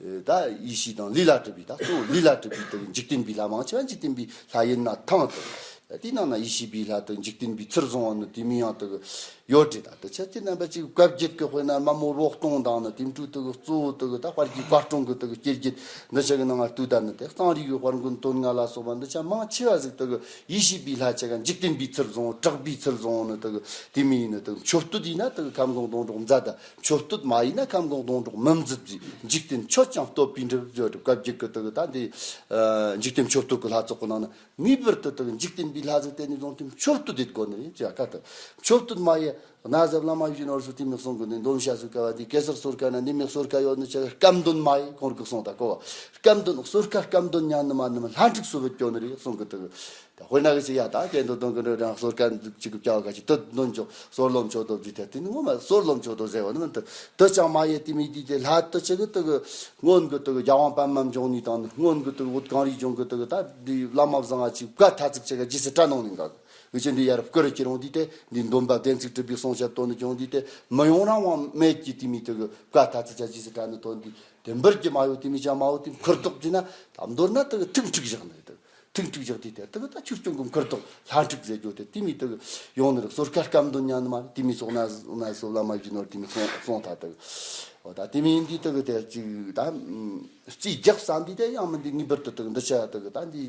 ད་ཡེ་ཤེས་དང་ལས་ལ་གྲུབ་པའི་ད་གཙོ་བོ་ལས་ལ་གྲུབ་པའི་དག་འཇིག་རྟེན་པའི་ལྷ་མང་ཆེ་བ་འཇིག་རྟེན་པའི་ལྷ་ཡིན་ན་ཐང་དུ། དེའི་ནང་ན་ཡེ་ཤེས་པའི་ལྷ་དང་འཇིག་རྟེན་པའི་ཚུལ་བཟུང་བ་ནི་དེ་མིན་ཡང་དག་ཡོད་རེད། ད་དེ་ཆ་དེ་རྣམ་པ་གཅིག་བཀའ་བརྒྱད་ཀྱི་དཔེར་ན་མ་མོ་རོ་སྟོང་དང་ནི་དེ་འཕྲོ་དག་གཙོ་བོ་དག་ད་དཔལ་གྱི་བཀའ་སྲུང་གི་དག་སྐྱེ་བརྒྱད་འདི་ཆ་གི་ནང་ང་བཏུས་ད་ནི་དེ་གཙང་རིས་ཀྱི་དཔལ་མགོན་དོན་ལྔ་ལ་སོགས་པ་འདི་ཆ་མང་ཆེ་བ་ཟིག་དག་ཡེ་ཤེས་པའི་ལྷ་ཆ་ག་འཇིག་རྟེན་པའི་ཚུལ་བཟུང་དྲག་པའི་ཚུལ་བཟུང་ནི་དག་དེ་མིན་ཡིན་ནི་དག་མཆོད་བསྟོད་ཡིན་ན་དག་ཁམས་གོང་སྡོང་གྲོགས་མཛད་ད། མཆོད་བསྟོད་མ་ཡིན་ན་ཁམས་གོང་སྡོང་གྲོགས་མི་མཛད་ཟེར། འཇིག་རྟེན་མཆོད་ཅིང་བསྟོད་པའི་འགྲེལ་བརྗོད་བཀའ་བརྒྱད་ཀྱི་དག་ད་འདི་འཇིག་རྟེན་མཆོད་བསྟོད་ཀྱི་ལྷ་ཚོགས་ཀྱི་ནང་ན་ངེས་པར་དུ་དག་འཇིག་རྟེན་པའི་ལྷ་ཟིག་དེ་ནས་བཟུང་སྟེ་མཆོད་བསྟོད་དེ་དགོས་ནི་རེད་ཅེས་བཀའ་དག་མཆོད་བསྟོད་མ་ཡིན་ན་ཟབ་བླ་མ་ཡིན་ནོར་སུ་དེ་མི་གསུང་གི་ནི་འདོན་བྱ་སུ་ཀ་བ་དེ་གེ་སར་གསོལ་ཁ་ན་འདི་མི་གསོལ་ཁ་ཡོད་ནི་ཆ་སྐམ་འདོན་མ་ཡིན་ཁོང་གི་གསུང་ད་གོ་བ་སྐམ་འདོན་གསོལ་ཁ་སྐམ་འདོན་ཉན་ནི་མ་ནི་མ་ལྷ་འཁྲིག་སུ་བུད་སྐྱོ་ནི་རེད་གསུང་གི་དག་ད་དཔེར་ན་གི་ཅི་ཡ་ད་སྐད་འདོན་གཏོང་གི་འདྲ་རང་གསོལ་ཁ་འདུག་ཅིག་གི་བྱ་བ་ག་ཅིག་ཏུ་འདོན་ཆོག་གསོལ་ལོ་མཆོད་དོ་ཟེར་ཏེ་དེ་ནི་ངོ་མ་གསོལ་ལོ་མཆོད་དོ་ཟེར་བ་ནི་མིན་ཏེ་དུ་ཅང་མ་ཡེ་དེ་མི་དེ་དེ་ལྷ་དུ་ཅི་གི་དུ་གི་སྔོན་གི་དུ་གི་རྒྱལ་དབང་པད་མ་འབྱུང་གནས་དང་ནི་སྔོན་གི་དུ་གི་བོད་གངས་རིའི་ལྗོངས་གི་དུ་གི་ད་འདི་བླ་མ་བཟང་ང་ཅིག་བཀའ་ཐ་ཚིག་ཅི་ག་རྗེས་སུ་དྲན་གནང་ནི་འགའ་གི་ཅི་འདི་ཡར་བསྐུར་ཁྱེར་འོང་དུས་དེ་འདི་འདོན་པ་བདེན་ཚིག་གྲུབ་པའི་གསུང་བཤད་དོན་ནི་ཁྱོང་དུས་དེ་མི་ཡོང་རང་དབང་མེད་ཀྱི་དེ་མི་དུ་གི་བཀའ་ཐ་ཚིག་ཅི་རྗེས་སུ་དྲན་ནི་དོན་དུས་དེ་འབུར་གྱི་མ་ཡོད་དེ་མི་ཅང་མ་ཡོད་དེ་ཁུར་དོག་བྱས་ན་ད་མདོར་ན་དུ་གི་ཐུག་འཁྲིག་བཞག་ནི་དུ། ཐུག་འཁྲིག་བཞག་དུས་དེར་དག་ད་ཆོས་སྐྱོང་གི་མཁུར་དང་ལྷ་འཁྲིག་ཟེར་རྒྱུ་དེ་དེ་མི་དག་ཡོང་ནི་རེད། གསོལ་ཁ་སྐམ་འདོན་ཉན་ནི་མ་རེད། དེ་མི་སོགས་ན་ན་སོ་བླ་མ་བཞི་ནོར་དེ་མི་གསུང་གསུང་ཐ་དག་འོ་ད་དེ་མི་ཡིན་དུས་དག་དེ་ཅིག་ད་རྩིས་རྒྱག་བསམ་དུས་དེ་ཡང་མི་འདི་ངེས་པར་དུ་དག་འདི་ཆ་དག་ད་འདི་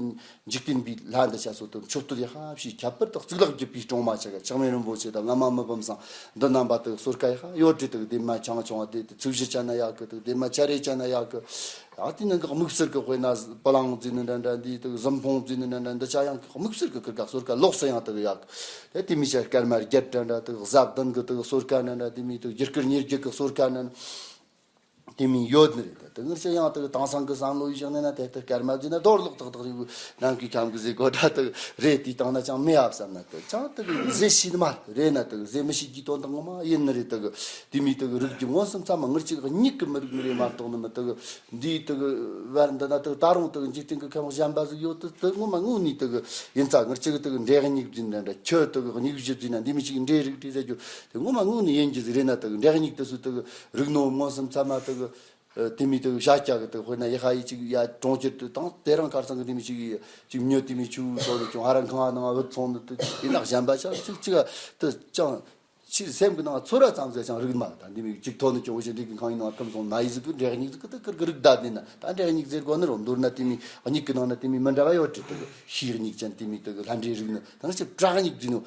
འཇིག་རྟེན་པའི་ལྷ་འདི་ཆ་སོགས་དག་མཆོད་བསྟོད་ཡག་ཤ་བྱས། ཁྱད་པར་དུ་གཙུག་ལག་བརྒྱུད་པའི་སྲུང་མ་ཆ་ག་ཆགས་མེད་རིན་པོ་ཆེ་དང་བླ་མ་མི་ཕམ་བཟང་འདི་རྣམ་པ་དག་གསོལ་ཁ་ཡག་ཤ་ཡོད་རེད། དག་དེ་མ་ཆང་ཆུང་བ་དེ་དེ་ཚུགས་གཞི་ཆ་ན་ཡག་གི། དག་དེ་མ་ཆ་རེ་ཆ་ན་ཡག་གི། ཡང་དེ་ནང་གི་དམིགས་བསལ་གྱི་དཔེར་ན་པ་ལང་བརྩིས་ནི་འདྲ་འདྲ་འདི་དག་གཟིམ་ཕུང་བརྩིས་ནི་འདྲ་འདྲ་འདི་ཆ་ཡང་དམིགས་བསལ་གྱི་ཁུར་ག་གསོལ་ཁ་ལོགས་སུ་ཡང་དག་ཡག་དེ་དེ་མི་ཆ་སྐར་མ་བརྒྱད་འདྲ་འདྲ་དག་གཟའ་བདུན་གི་དག་གསོལ་ཁ་འདྲ་འདྲ་དེ་མི་དག་རྒྱུ་སྐར་ཉེར་བརྒྱད་གི་གསོལ་ཁ་འདྲ་འདྲ་ དེ་མིན་ཡོད་ནི་རེད། ད་དེ་ངར་ཅི་ཡང་དེ་དེང་སང་གི་བསམ་བློ་ཡིས་བཞག་ནས་ན་དེ་ལྟར་སྐར་མ་བརྒྱུད་ན་རྡོར་ལོག་ཏག་ཏག་ཡོད། ནང་གི་ཁམས་གི་ཟེར་གོ་ད་དེ་རེད། དེ་བཏང་ན་ཅང་མེད་ཨ་བསམ་ན་དེ་ཅང་དེ་ཟེར་ཤེས་ནི་མ་རེད། ན་དེ་ཟེར་མི་ཤེས་ཀྱི་དོན་དག་ངོ་མ་ཡིན་ནི་རེད། དེ་དེ་མིན་དེ་རིགས་ཀྱི་མངོན་སུམ་ཚང་མ་ངར་ཅིག་མྱིག་གི་མི་རིག་ནི་རེད་མ་གཏོགས་ནི་མི་དེ་འདིའི་དེ་བར་འདི་ན་དེ་ད་རུང་དེ་འཇིག་རྟེན་གི་ཁམས་གཞན་པ་ཟིག་ཡོད་དེ་དེ་ངོ་མ་དངོས་ནས་དེ་ཡིན་ཙང་ངར་ཅིག་དེ་འདྲེ་སྙིགས་བརྫིས་ན་འདྲ། ཁྱོད་དེ་སྙིགས་བཞི་བརྫིས་ན་འདི་མི་ཅིག་འདྲེ་རིགས་བྲིས་ཟེར་རྒྱུ་དེ་ངོ་མ་དངོས་ནས་ཡིན་རྒྱུ་ཟིག་རེད། ན་དེ་འདྲེ་སྙིགས་དེ་ཚོ་དེ་རིག་ནོ་མངོན་སུམ་ཚང་མ་དེ་ཨ། དེ་མི་དེ་བྱ་རྒྱལ་གི་དེ་དཔེར་ན་ཡི་ཤ་ཡི་ཅིག་ཡ་གྲོང་ཁྱེར་དུ་དང་དེ་རང་ཁར་སང་གི་དེ་མི་ཅིག་ཅིག་མྱི་དེ་མི་ཆུ་བོ་དེ་ཀྱང་ཧ་ར་ཁང་ནང་བུད་སོང་ནི་དེ་དེ་ནག་གཞན་པ་ཆ་ཅིག་ཅིག་དེ་ཅང་ཕྱི་སེམས་ཀྱི་ནང་ཚོར་བ་ཙམ་ཟད་ཅང་རིག་མ། ད་འདི་མི་ཅིག་ཐོན་ནི་ཀྱང་འོ་ཞིག་འདི་གི་ཁང་ཡིན་ནང་ཁམས་སོང་ན་ཡི་ཟིག་གི་འདྲེ་སྙིགས་ཟིག་གི་དེ་ཀིར་གི་རིག་བསྡད་ནི་ན་ད་འདྲེ་སྙིགས་ཟེར་གོ་ནི་རོ། མདོར་ན་དེ་མི་སྙིགས་ཀྱི་ནང་ན་དེ་མི་མི་འདྲ་བ་ཡོད་དྲི་དེ་གི་ཤིའི་སྙིགས་ཅན་དེ་མི་དེ་གི་ལྷ་འདྲེ་རིག་ནི་ད་ཅིག་བྲག་སྙིགས་ཟིག་ནོ།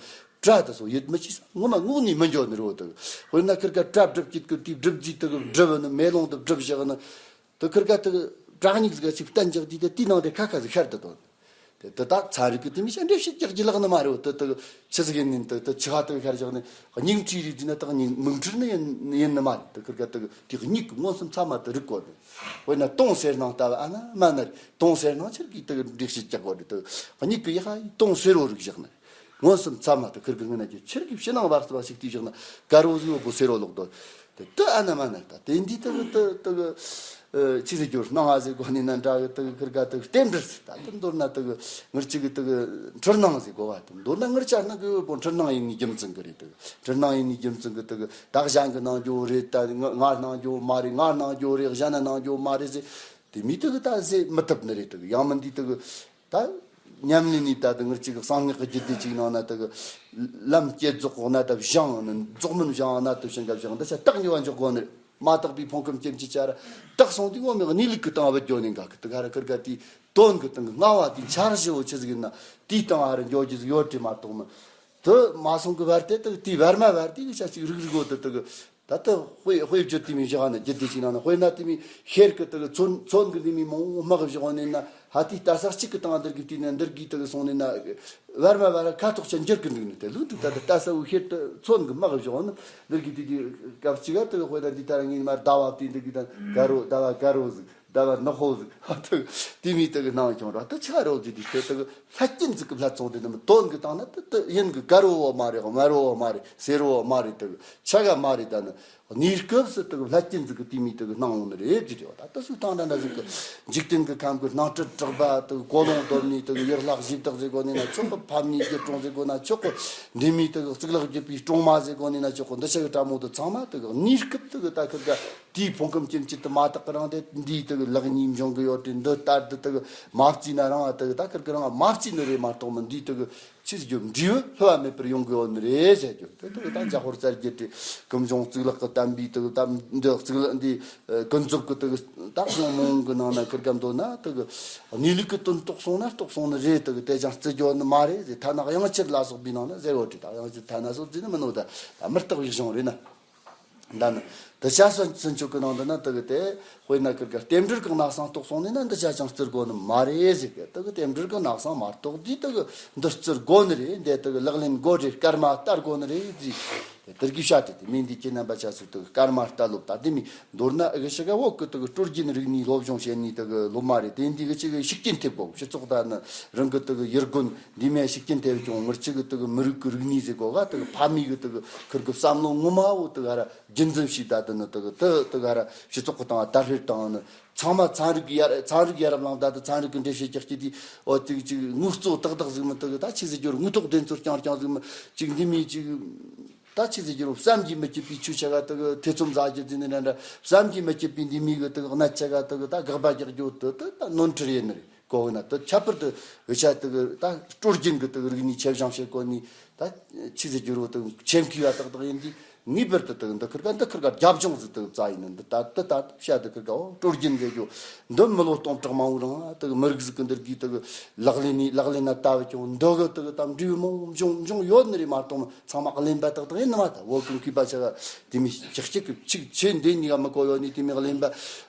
བྲག་དེ་སོགས་ཡོད་མི་ཅི་ས་ངོ་མ་དངོས་ནས་མི་འགྱོ་ནི་རེད་དོ། དཔེར་ན་ཁིར་ཀ་བྲག་སྒྲུབ་ཀྱི་ཀིར་དེའི་སྒྲུབ་རྫས་དེ་སྒྲུབ་ནི་མེ་ལོང་དེ་སྒྲུབ་བཞག་ནི་དེ་ཁིར་ཀ་དེ་བྲག་སྙིགས་ཟིག་ཅིག་བསྟན་བཞག་དུས་དེ་དེའི་ནང་དེ་ཁ་ཁ་ཟིག་ཤར་དུ་དོ། དེ་དེ་ད་ཚན་རིག་གི་དེ་མི་ཤ་འདྲེ་ཕྱི་རྒྱག་རྒྱུ་ལག་ནི་མ་རེད་དོ། དེ་དེ་ཆི་ཟིག་ཡིན་ནི་དེ་དེ་ཆི་ཧ་དེ་ཤར་བཞག་ནི་སྙིགས་འཕྲུལ་རིག་རྫས་ན་དེ་སྙིགས་མིག་འཕྲུལ་ནི་ཡིན་ཡིན་ནི་མ་རེད། དེ་ཁིར་ཀ་དེ་དེ་སྙིགས་ཀྱི་མངོན་སུམ་ཚང་མ་དེ་རིག་གོ་དེ། དཔེར་ན་དུང་ཟེར་སྣང་ལྟ་བུ་ཨ་ན་མ་ན་རེད། དུང་ཟེར་སྣང་ཆི་གི་དེ་འདྲེ་ཕྱི་རྒྱག་གོ་དེ་དེ་སྙིགས་ཀྱི་ཡི་ཤ་ཡི་དུང་ཟེར་རོ་རིག་བཞག་ནི། མངོན་སུམ་ཚང་མ་དེ་ཁིར་གི་ངོས་ན་ཀྱི་ཆི་གི་ཕྱི་ནང་བར་སུ་བ་ཞིག་དེའི་བཞག་ན་དཀར་བོ་ཟིག་ཡོད་པོ་ཟེར་རོ་ལོག་དོ། དེ་དེ་ཨ་ན་མ་ན་ད་དེ་འདི་དེ་གི་དེ་དེ་གི་ཨ་ཆི་ཟེར་རྒྱུ་སྣང་བ་ཟེར་གོ་ནི་ན་འདྲ་གི་དེ་གི་ཁིར་ག་དེ་གི་རྟེན་འབྲེལ་ཟེར། ད་དེ་མདོར་ན་དེ་གི་ངར་ཅིག་གི་དེ་གི་འཁྲུལ་སྣང་ཟེར་གོ་བ། དེ་མདོར་ན་ངར་ཅག་ན་གི་ཡོད་པོ་འཁྲུལ་སྣང་ཡིན་ནི་རྒྱུ་མཚན་གི་རེད། དེ་གི་འཁྲུལ་སྣང་ཡིན་ནི་རྒྱུ་མཚན་གི་དེ་གི་ད་གཞན་གི་སྣང་རྒྱུ་རེད། ད་ང་ང་སྣང་རྒྱུ་མ་རེད། ང་སྣང་རྒྱུ་རེད། གཞན་ན་སྣང་རྒྱུ་མ་རེད་ཟེར། དེ་མི་དེ་གི་ད་ཟེར་མི་ཐུབ་ནི་རེད། དེ་གི་ཡང་མིན་འདི་དེ་གི་ད་ཉམས་ལེན་ནི་ད་དེ་ངར་ཅིག་གསང་སྔགས་ཀྱི་རྒྱུད་སྡེ་ཅིག་ནང་ན་དེ་གི་ལམ་བསྐྱེད་རྫོགས་གོ་ན་ད་བཞེངས་ནི་རྫོགས་མིན་བཞེངས་ན་དེ་ཕྱིན་ག་བཞེངས་འདི་ཆ་བརྟག་ནུས་པ་འཇོག་དགོས་ནི་རེད། མ་དག་པའི་ཕུང་ཁམས་སྐྱེ་མཆེད་ཆ་ར་བརྟག་སོང་དུས་ངོ་མའི་གནས་ལུགས་ཀྱི་སྟེང་བུད་འགྱོ་ནི་འགའ་གི་དེ་ག་ར་ཁིར་ག་དེའི་དོན་གི་སྟེང་གི་སྔ་བ་དེའི་འཆར་གཞི་བོ་ཆི་ཟིག་ཡིན་ན་དེའི་སྟེང་ཨ་ར་འགྱོ་རྒྱུ་ཟིག་ཡོད་དྲི་མ་གཏོགས་ནི། དེ་མ་སོང་གི་བར་དེ་དེ་དེའི་བར་མ་བར་དེ་གི་ཆ་ཅིག་རིག་རིག་གོ་དེ་དེ་གི་ད་ལྟ་དཔེ་དཔེ་བརྗོད་དེ་མི་བཞག་ན་རྒྱུད་སྡེ་ཅིག་ནང་ན་དཔེར་ན་དེ་མི་ཤེར་གི་དེ་གི་ཚོན་ཚོན་གི་འདི་མི་མང་བོ་དམག་བཞག་ནས་ན་ཧ་དེའི་ལྟ་ས་གཅིག་གི་སྟེང་འདིར་གི་དེ་ནས་འདིར་གི་དེ་གི་སོང་ནས་ན་བར་མ་བར་ཁ་ཐོག་ཆ་འགྱུར་གི་འདུག་ནི་དེ་ལུགས་འདུག་ད་ལྟ་ལྟ་ས་བོ་ཤེར་དེ་ཚོན་གི་དམག་བཞག་ནི་འདིར་གི་དེ་དེ་སྐབས་གཅིག་ག་དེ་གི་དཔེར་ན་འདི་ལྟར་ངས་མར་ཟླ་བ་དེ་འདི་གི་དང་དཀར་རོ་ཟླ་བ་དཀར་རོ་ཟིག་ཟླ་བ་ནག་པོ་ཟིག་ཧ་དེ་དེ་མི་དེ་གི་སྣང་བྱུང་ར་དེ་ཆ་རོ་ཟིག་དེ་དེ་དེ་གི་ལྷ་སྐྱིན་ཟིག་གི་ལྷ་ཚོང་དེ་ནི་མི་དོན་གི་སྟེང་ན་དེ་དེ་ཡིན་གི་དཀར་བོ་བོ་མ་རེད། དམར་བོ་བོ་མ་རེད། སེར་བོ་བོ་མ་རེད། དེ་གི་ཆ་ག་མ་རེད། ད་ནི་གནས་སྐབས་སུ་དེ་གི་ལྷ་སྐྱིན་ཟིག་གི་དེ་མི་དེ་གི་སྣང་འོང་ནི་རེད་ཟེར་རེད་བ། ད་དེ་སུ་དང་འདྲ་འདྲ་ཟིག་གི་འཇིག་རྟེན་གི་ཁམས་གི་སྣང་སྲིད་གྲགས་པ་དེ་གི་ཀོ་ལོང་གདོད་ནས་དེ་གི་ཡུལ་ལྷ་གཞི་བདག་ཟེར་གོ་ནི་ན་ཆོག་གི་ཕམ་ཉེས་རྒྱུ་གྲོང་ཟེར་གོ་ན་ཆོག་གི་འདི་མི་དེ་གི་གཙུག་ལག་བརྒྱུད་པའི་སྲུང་མ་ཟེར་གོ་ནི་ན་ཆོག་གི་འདི་ཆ་གི་གྲ་མོ་དེ་ཚང་མ་དེ་གི་གནས་སྐབས་དེ་གི་ད་ཁིར་ག་དེའི་ཕུང་ཁམས་སྐྱེ་མཆེད་དུ་མ་དག་གི་རང་དེ་འདིའི་དེ་གི་ལག་གཉིས་འབྱུང་གི་ཡོད་དེ་འདི་ལྟར་དུ་དེ་གི་མ་བརྩིས་ན་རང་ཨ་དེ་གི་ད་ཁིར་གི་རང་ཨ་མ་བརྩིས་ནི་རེད་མ་གཏོགས་མི་འདིའི་དེ་གི་ཆི་ཟེར་རྒྱུ་འབྲས་བུ་བསླུ་བ་མེད་པར་ཡོང་གི་ཡོད་ནི་རེད་ཟེར་རྒྱུ་དེ་དེ་གི་ད་འཇམ་དཔལ་རྩ་རྒྱུད་དེ་ཀུན་འབྱུང་གཙུག་ལག་གི་བསྟན་པའི་དེ་གི་ད་འདི་གཙུག་ལག་འདི་ཀུན་རྫོབ་ཀྱི་དེ་གི་ད་གཞུང་མང་གི་ནང་ན་ཁིར་ག་མདོར་ན་དེ་གི་གནས་ལུགས་ཀྱི་དོན་རྟོགས་སོང་ན་རྟོགས་སོང་ནི་རེད། དེ་གི་དེ་ཅང་བརྩི་རྒྱུ་ནི་མ་རེད་ཟེར། ཐ་ན་དབྱངས་འཆར་ལ་སོགས་པའི་ནང་ན་ཟེར་བ་དེ་ད་དབྱངས་འཆར་ཐ་ན་སོགས་བརྩིས་ནི་མིན་ནོ། ད་ད་མི་རྟག་པའི་གཞུང་རེད་ན། ད་ནི་དེ་ཆ་སོན་སུན་ཆོག་གི་ནང་དུ་ན་དེ་གི་དེ་དཔེར་ན་ཁིར་ག་རྟེན་འབྲེལ་གི་གནག་སང་རྟོགས་སོང་ནས་ན་འདི་ཆ་ཅང་བརྩི་དགོས་ནི་མ་རེད་ཟེར་གི། དེ་གི་རྟེན་འབྲེལ་གི་གནག་སང་མ་རྟོགས་དུས་དེ་གི་འདི་བརྩི་དགོས་ནི་རེད། འདི་དེ་གི་ལག་ལེན་དགོས་རེད། སྐར་མ་བསྟར་དགོས་ནི་རེད་ཟེར། དེ་དེར་གི་བཤད་དེ་དེ་མིན་འདི་ཁྱེད་རྣམ་པ་ཆ་སུ་དེ་གི་སྐར་མ་བསྟར་ལོ་ད་དེ་མི་མདོར་ན་ཨ་གི་ཤི་ག་བོད་གི་དེ་གི་སྲོལ་རྒྱུན་རིག་གནས་སློབ་སྦྱོང་བྱེད་ནི་དེ་གི་སློབ་མ་རེད། དེ་འདི་གི་ཅིག་གི་ཤུགས་རྐྱེན་ཐེབས་དགོས། སྤྱི་ཚོགས་ད་ནི་རང་གི་དེ་གི་ཡུལ་དགོན་འདི་མེད་ཤུགས་རྐྱེན་ཐེབས་ཀྱང་ངར་ཅིག་གི་དེ་གི་མི་རིགས་གི་རིག་གནས་ཟེར་གོ་ག་དེ་གི་ཕ་མེས་གི་དེ་གི་ཁིར་གི་བསམ་བློ་ངོ་མ་བོ་དེ་ག་ར་རྒྱུན་འཛིན་བྱས། ད་དེ་ནི་དེ་གི་དེ་དེ་ག་ར་སྤྱི་ཚོགས་གི་སྟེང་དར་སྤེལ་བཏང་ནི་ཚང་མ་ཚན་རིག་གི་ཡར་ཚན་རིག་ཡར་ལངས། ད་དེ་ཚན་རིག་གི་འགྲེལ་བཤད་རྒྱག་སྐྱིད་དེ་འོ་དེ་གི་ཅིག་དངོས་གཙོ་ཏག་ཏག་ཟིག་མི་དེ་གི་ད་ཆི་ཟེར་རྒྱུ་རེད། དངོས་ཐོག་བདེན་འཚོལ་རྐྱང་རྐྱང་ཟིག་མི་ཅིག་འདི་མེད་ཅིག་ད་ཆི་ཟེར་རྒྱུ་རེད། བསམ་གྱིས་མི་ཁྱབ་པའི་ཆོས་ཆ་ག་དེ་གི་ཐེ་ཚོམ་ཟ་རྒྱུ་དེ་ནི་འདྲ་འདྲ། བསམ་གྱིས་མི་ཁྱབ་པའི་འདི་མེད་གི་དེ་གི་གནད་ཆ་ག་དེ་གི་ད་དགག་པ་རྒྱག་རྒྱུ་དེ་དེ་ད་ནོར་འཁྲུལ་ཡིན་ནི་རེད། གོ་གི་ན་དེ་ཁྱད་པར་དུ་འུ་ཅག་དེ་གི་ད་སྲོལ་རྒྱུན་གི་དེ་གི་རིག་གནས་ཆེད་སྦྱོང་བྱེད་གོ་ནི་ད་ཆི་ཟེར་རྒྱུ་རེད། དེ་ཆེད་མཁས་པ་ཏག་ཏག་ཡིན་དུས་ངེས་པར་དུ་དེ་གི་འདི་ཁིར་ག་འདི་ཁིར་ག་རྒྱབ་ལྗོངས་ཟིག་དེ་གི་རྩ་ཡིན་ནི་འདི་ད་དེ་ད་བཤད་དེ་ཁིར་ག་འོ་སྲོལ་རྒྱུན་ཟེར་རྒྱུ་འདི་མི་ལོ་སྟོང་ཕྲག་མང་བོའི་རིང་ལ་དེ་གི་མི་རིགས་ཟིག་གི་འདིར་གི་དེ་གི་ལག་ལེན་ནས་ལག་ལེན་ན་ལྟ་བུ་ཀྱང་འདི་གི་དེ་གི་ད་འབྲས་བུ་མང་བོ་འབྱུང་འབྱུང་ཡོད་ནི་རེད་མ་གཏོགས་ཚང་མ་གླེན་པ་ཏག་ཏག་ཡིན་ནི་མ་ད། བོད་ཀྱི་མཁས་པ་ཆ་ག་དེ་མི་ཅིག་ཅིག་གི་ཅིག་ཆོས་འདི་གཉིས་ཀ་མི་གོ་ཡོད་ནི་དེ་མི་གླེན་པ་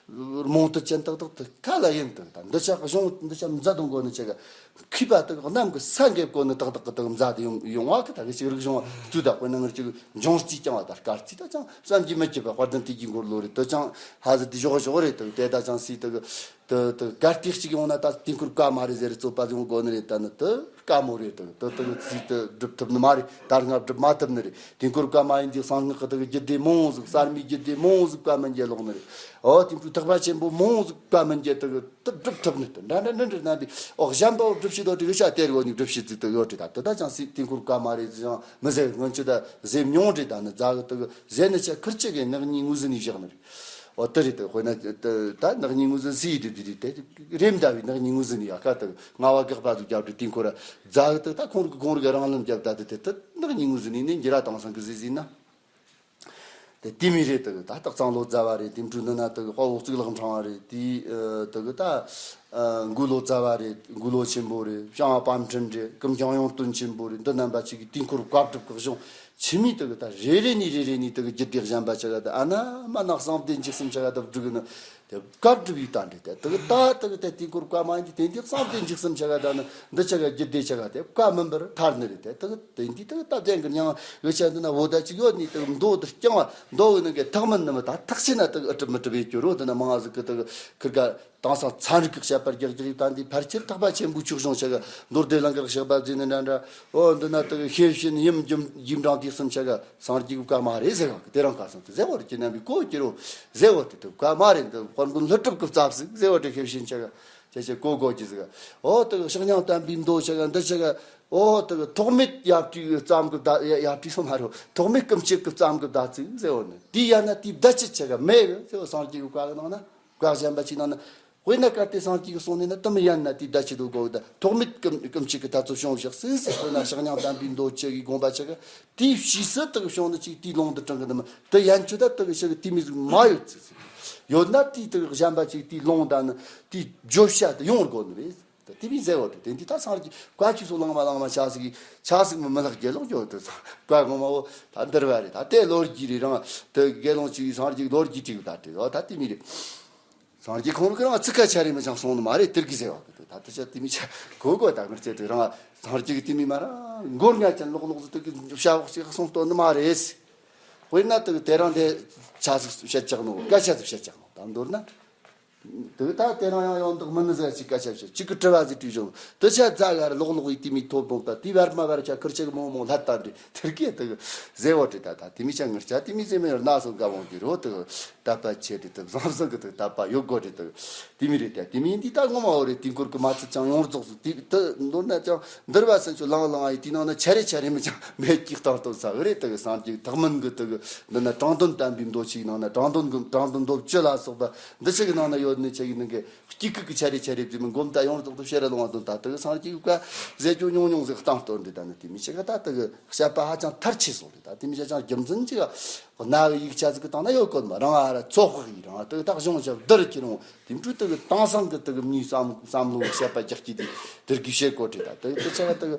རྨོངས་དད་ཅན་ཏག་ཏག་དེ་ག་ལ་ཡིན། དེ་ད་འདི་ཆ་གཞུང་འདི་ཆ་མཛད་དང་དགོས་ནི་ཆ་ག་མཁས་པ་དེ་ག་གནམ་གི་ས་འགེབས་དགོས་ནི་ཏག་ཏག་གི་དེ་ག་མཛད་དེ་ཡོང་ཡོང་བ་གི་ད་གི་ཅིག་རིག་གཞུང་བ་དུས་ད་དཔེར་ན་ངར་ཅིག་འབྱུང་རྩིས་རྐྱང་བ་ ད་སྐར་རྩིས་ད་ཅང་བསམ་གྱིས་མི་ཁྱབ་པ། དཔལ་ལྡན་དུས་ཀྱི་འཁོར་ལོ་རེད། དེ་ཅང་ཧ་ཟི་དེ་ཞོག་ཞོག་རེད། དེ་དེ་ད་ཅང་སྲིད་དེ་དེ་དེ་གར་སྟེགས་གཅིག་ཡོང་ན་ད་དུས་འཁོར་བཀའ་མ་རེད་ཟེར། རྩོད་པ་ཡོང་དགོས་ནི་རེད། ད་ནི་དེ་བཀའ་མོ་རེད། དེ་དེ་དེ་སྲིད་དེ་སྒྲུབ་ཐུབ་ནི་མ་རེད། ད་སྔ་སྒྲུབ་མ་ཐུབ་ནི་རེད། དུས་འཁོར་བཀའ་མ་ཡིན་དུས་གསང་སྔགས་ཀྱི་དེ་རྒྱུད་སྡེ་མང་ཟིག་གསར་མའི་རྒྱུད་སྡེ་མང་ཟིག་བཀའ་མི་འགྱེལ་ལོག་ནི་རེད། ཨོ་དུས་འཁོར་ཐེག་པ་ཆེན་པོ་མང་ཟིག་བཀའ་མི་འགྱེལ། དེ་དེ་སྒྲུབ་ཐུབ་ནི་དེ་འདྲ་འདྲ་འདྲ་འདྲ་རྣམ་པའི་ཨོ་གཞན་པ་སྒྲུབ་བྱེད་དོ་དེ་གི་ཤ་དེར་གོ་ནི་སྒྲུབ་བྱེད་ཟིག་དེ་ཡོད་རེད། ད་དེ་ད་ཅང་སྲིད་དུས་འཁོར་བཀའ་མ་རེད་ཟེར་ཡང་མི་ཟེར། སྔོན་ཆད་ད་ཟེར་མྱོང་རེད། ད་ནི་རྫ་གི་དེ་གི་ཟེར་ནི་ཆ་ཁུར་ཆེ་གི་ནག་ཉིད་ངོས་ཟིན་ནས་བཞག་ནི་རེད། འོ་དེ་རེད། དེ་དཔེར་ན་དེ་ད་ནག་ཉིད་ངོས་ཟིན་སྲིད་དེ་དེ་རེད། དེ་རེད་འདྲ་བའི་ནག་ཉིད་ངོས་ཟིན་ནས་ཡ་ཁ་དེ་ལྔ་བ་དགག་པ་དུ་རྒྱབ་དུས་དུས་འཁོར་ར་རྫ་གི་དེ་ད་ཁོང་རིག་ཁོང་རིག་རང་ལམ་རྒྱབ། ད་དེ་དེ་དེ་ནག་ཉིད་ངོས་ཟིན་ནས་ནི་འགྱུར་བ་དྭངས་སང་གི་ཟིག་ཟིན་ན། དེ་དེ་མི་རེད། དེ་ད་སྟག་ཚང་ལོ་ཙཱ་བ་རེད། དེ་འཕྲུལ་འདི་ན་དེ་དཔའ་བོ་གཙུག་ལག་ཕྲེང་བ་རེད། དེ་དེ་གི་ད་མགོ་ལོ་ཙཱ་བ་རེད། མགོ་ལོ་ཆེན་པོ་རེད། བྱང་བ་པཎ་ཆེན་རེད། ཀུན་ཀྱང་ཡོན་ཏན་ཆེན་པོ་རེད། འདི་རྣམ་པ་ཅིག་གིས་དུས་འཁོར་བཀའ་སྒྲུབ་ཀྱི་གཞུང་ཆི་མོ་དེ་གི་ད་རེ་རེ་ནས་རེ་རེ་ནས་དེ་གི་རྒྱུད་སྡེ་གཞན་པ་ཆ་ག་ད་ཨ་ན་མ་ན་གསང་བདེ་འཇིགས་གསུམ་ཆ་ག་ད་བསྒྲིགས་ནི་དེ་བཀའ་སྒྲུབ་ཡིག་ད་འདྲེ་དེ་དེ་གི་ད་དེ་གི་ད་དུས་འཁོར་བཀའ་མ་ཡིན་གྱི་དེ་འདི་གསང་བདེ་འཇིགས་གསུམ་ཆ་ག་ད་ནི་འདི་ཆ་ག་རྒྱུད་སྡེ་ཆ་ག་དེ་བཀའ་མིན་པར་ཐལ་ནི་རེད། དེ་དེ་གི་དེ་འདི་དེ་གི་ད་བདེན་གི་མྱང་འོས་ཆ་འདི་ན་འོ་ད་ཅིག་ཡོད་ནི་དེ་གི་མདོ་དེ་རྐྱང་བ་མདོ་གི་ནང་གི་ཐག་མིན་ནི་མི་ད་ཐག་ཆེ་ན་དེ་གི་ཨ་གྲུབ་མི་གྲུབ་ཡེ་གྱུར་རོ། དེ་ན་མང་ཟིག་གི་དེ་གི་ཁིར་ག་དེང་སང་ཚན་རིག་གི་བཤད་པ་རྒྱག་རྒྱག་ཡིག་ད་འདི་ཕལ་ཆེར་ཐེག་པ་ཆེན་པོའི་ཆོས་གཞུང་ཆ་ག་མདོ་སྡེ་ལང་ཀར་བཤད་པ་ཟེར་ནི་འདྲ་འདྲ། འོ་འདི་ན་དེ་གི་ཤེར་ཕྱིན་ཡུམ་རྒྱུད་རྒྱུད་འབྲིང་དེ་གསུམ་ཆ་ག་སངས་རྒྱས་ཀྱི་བཀའ་མ་རེད་ཟེར་བ་གི་དེ་རང་ཁ་སང་དེ་ཟེར་བ་རེད། ཁྱེད་རྣམ་པས་གོ་གྱི་རོ་ཟེར་བ་དེ་དེ་བཀའ་མ་རེད། འདི་དཔལ་མགོན་ཀླུ་སྒྲུབ་ཀྱི་རྩ་ཟིག་ཟེར་བ་དེ་ཤེར་ཕྱིན་ཆ་ག་ཁྱེད་ཆ་གོ་གོ་གྱི་ཟིག་འོ་དེ་གི་ཕྱག་སྙིང་བསྟན་པའི་མདོ་ཆ་ག་འདི་ཆ་ག་འོ་དེ་གི་ཐོགས་མེད་ཡབ་ཀྱི་རྩ་མགུར་ད་ཡབ་ཀྱི་སོ་མ་རོ་ཐོགས་མེད་ཀུན་སྤྱོད་ཀྱི་རྩ་མགུར་ད་ཟིག་ཟེར་བ་ནི་དེ་ཡང་ན་དེའི་བརྡ་ཆད་ཆ་ག་མེད་གི་ཟེར་བ། སངས་རྒྱས་ཀྱི་བཀའ་གི་ནང་ན་བཀའ་གཞན་པ་ཅིག་ནང་ན། དཔེར་ན་གལ་ཏེ་སངས་རྒྱས་ཀྱིས་གསུངས་ནས་ན་དེ་མི་ཡན་ན་དེའི་བརྡ་ཆད་དུ་གོ་ད་ཐོགས་མེད་ཀུན་ཀུན་སྤྱོད་ཀྱི་ཐབས་ཚུལ་བྱུང་བཞག་སྲིད་ཟེར། དཔེར་ན་ཕྱག་སྙིང་བསྟན་པའི་མདོ་ཆེ་གི་དགོངས་པ་ཆེ་གི་དེའི་ཕྱིས་སུ་དག་བྱུང་ནི་ཅིག་དེའི་ལུང་དུ་དྲངས་གི་ནི་མི་དེ་ཡན་ཆོད་ད་དག་ཞིག་གི་དེ་མི་ཟིག་མ་ཡོད་ཚུལ་ཟིག་ཡོད་ན་དེའི་དག་གཞན་པ་ཅིག་དེའི་ལུང་ད་ནི་དེའི་བརྗོད་བྱ་དེ་ཡོང་དགོས་ནི་རེད། དེ་མི་ཟེར་བ་དེ་དེ་འདི་ད་སངས་རྒྱས་བཀའ་ཆོས་སོགས་བླང་མ་བླང་མ་ཆ་ཟིག་གི་ཆ་ཟིག་མི་མི་ལྷག་དགེ་སློང་ཀྱང་དེ་བཀའ་ངོ་མ་བོ་ད་འདིར་བ་རེད། ད་དེ་ལོ་རྒྱུས་རེད། རང་དེ་དགེ་སློང་ཅིག་སངས་རྒྱས་ལོ་རྒྱུས་དྲིས་ད་དེ་ད་དེ་མི་རེད། སངས་རྒྱས་ཁོང་རང་ཚིག་ཁ་ཆ་རེ་མི་ཅང་གསུང་ནི་མ་རེད། དེར་གི་ཟེར་བ་གི་ད་དེ་ཆ་དེ་མི་ཆ་གོ་གོ་ད་ངར་ཆེ་དེ་རང་སངས་རྒྱས་ཀྱི་དེ་མི་མ་ར་མགོར་ང་ཅན་ལོག་ལོག་ཟེར་དེ་གི་བྱ་བ་ཞིག་གསུང་དོན་ནི་མ་རེད། དཔེར་ན་དེ་དེ་རང་དེ་ཆ་ཟིག་བཤད་ཅག་ནོ་སྐད་ཆ་ཟིག་བཤད་ཅག་ནོ་ད་མདོར་ན་དེ་ད་དེ་རང་ཡང་ཡང་འདུག་མི་ནི་ཟེར་ཅིག་སྐད་ཆ་བཤད་ཅིག་གི་དྲི་བ་ཟིག་དྲིས་བྱུང་དེ་ཆ་རྫ་གར་ལོག་ལོག་ཡིག་དེ་མི་ཐོབ་དོང་ད་དེ་བར་མ་བར་ཆ་ཁུར་ཆེ་གི་མོ་མོ་ལྷ་ལྟ་འདྲི་དེར་གི་དེ་གི་ཟེར་བ་དྲི་ད་ད་དེ་མི་ཆ་ངར་ཆ་དེ་མི་ཟེར་མི་ཡོད་ན་སོ་དགའ་བོང་གི་རོ་དེ་གི། དད་པ་ཆེ་རེད་དེ་བཟང་བཟང་གི་དེ་དད་པ་ཡོད་དགོས་རེད་དེ། དེ་མི་རེད་དེ་དེ་མི་འདི་ད་ངོ་མ་འོ་རེད། དུས་འཁོར་གི་མ་ཚད་ཅང་ཡོངས་རྫོགས་སུ་དེ་དེ་མདོར་ན་ཅང་འདིར་བ་སེམས་ཚོ་ལང་ལང་ཡི་དེ་ནང་ན་ཆ་རེ་ཆ་རེ་མི་ཅང་མེད་ཀྱི་གཏོང་གཏོང་ས་འོ་རེད། དེ་གི་སངས་རྒྱས་ཐེག་དམན་གི་དེ་གི་འདི་ན་དྲང་དོན་བསྟན་པའི་མདོ་ཆེ་གི་ནང་ན་དྲང་དོན་གི་དྲང་དོན་མདོ་བཅུ་ལ་སོགས་པ་འདི་ཆེ་གི་ནང་ན་ཡོད་ནི་ཆེ་གི་ནང་གི་དཀྱིལ་ཁུག་གི་ཆ་རེ་ཆ་རེ་དེ་མི་སྒོམ་ད་ཡོངས་རྫོགས་སུ་ཤེས་ར་ལོང་བ་དོན་ད་དེ་གི་སངས་རྒྱས་གི་བཀའ་ཟེར་རྒྱུ་ཉུང་ཉུང་ཟིག་བཏང་སྟོན་འདི་ད་ནི་དེ་མི་ཆེ་གི་ད་དེ་གི་བཤད་པ་ཧ་ཅང་མཐར་ཕྱིན་སོང་རེད། ད་དེ་མི་ཆ་ཅང་རྒྱུ་མཚན་ཅིག་ག་གནའ་བོའི་ཡིག་ཆ་ཟིག་གི་སྟེང་ན་ཡོད་གོ་མ་རང་ཨ་ར་ཚོགས་དཔག་ཡིན་རང་དེ་ད་གཞུང་ཞབས་བསྡུར་གྱི་རུང་དེ་འཕྲུལ་དེ་གི་དེང་སང་གི་དེ་གི་མིའི་བསམ་བསམ་བློ་བཤད་པ་རྒྱག་གི་དེ་དེར་གི་བཤད་གོ་དྲི་ད་དེ་དེ་ཆ་དེ་གི་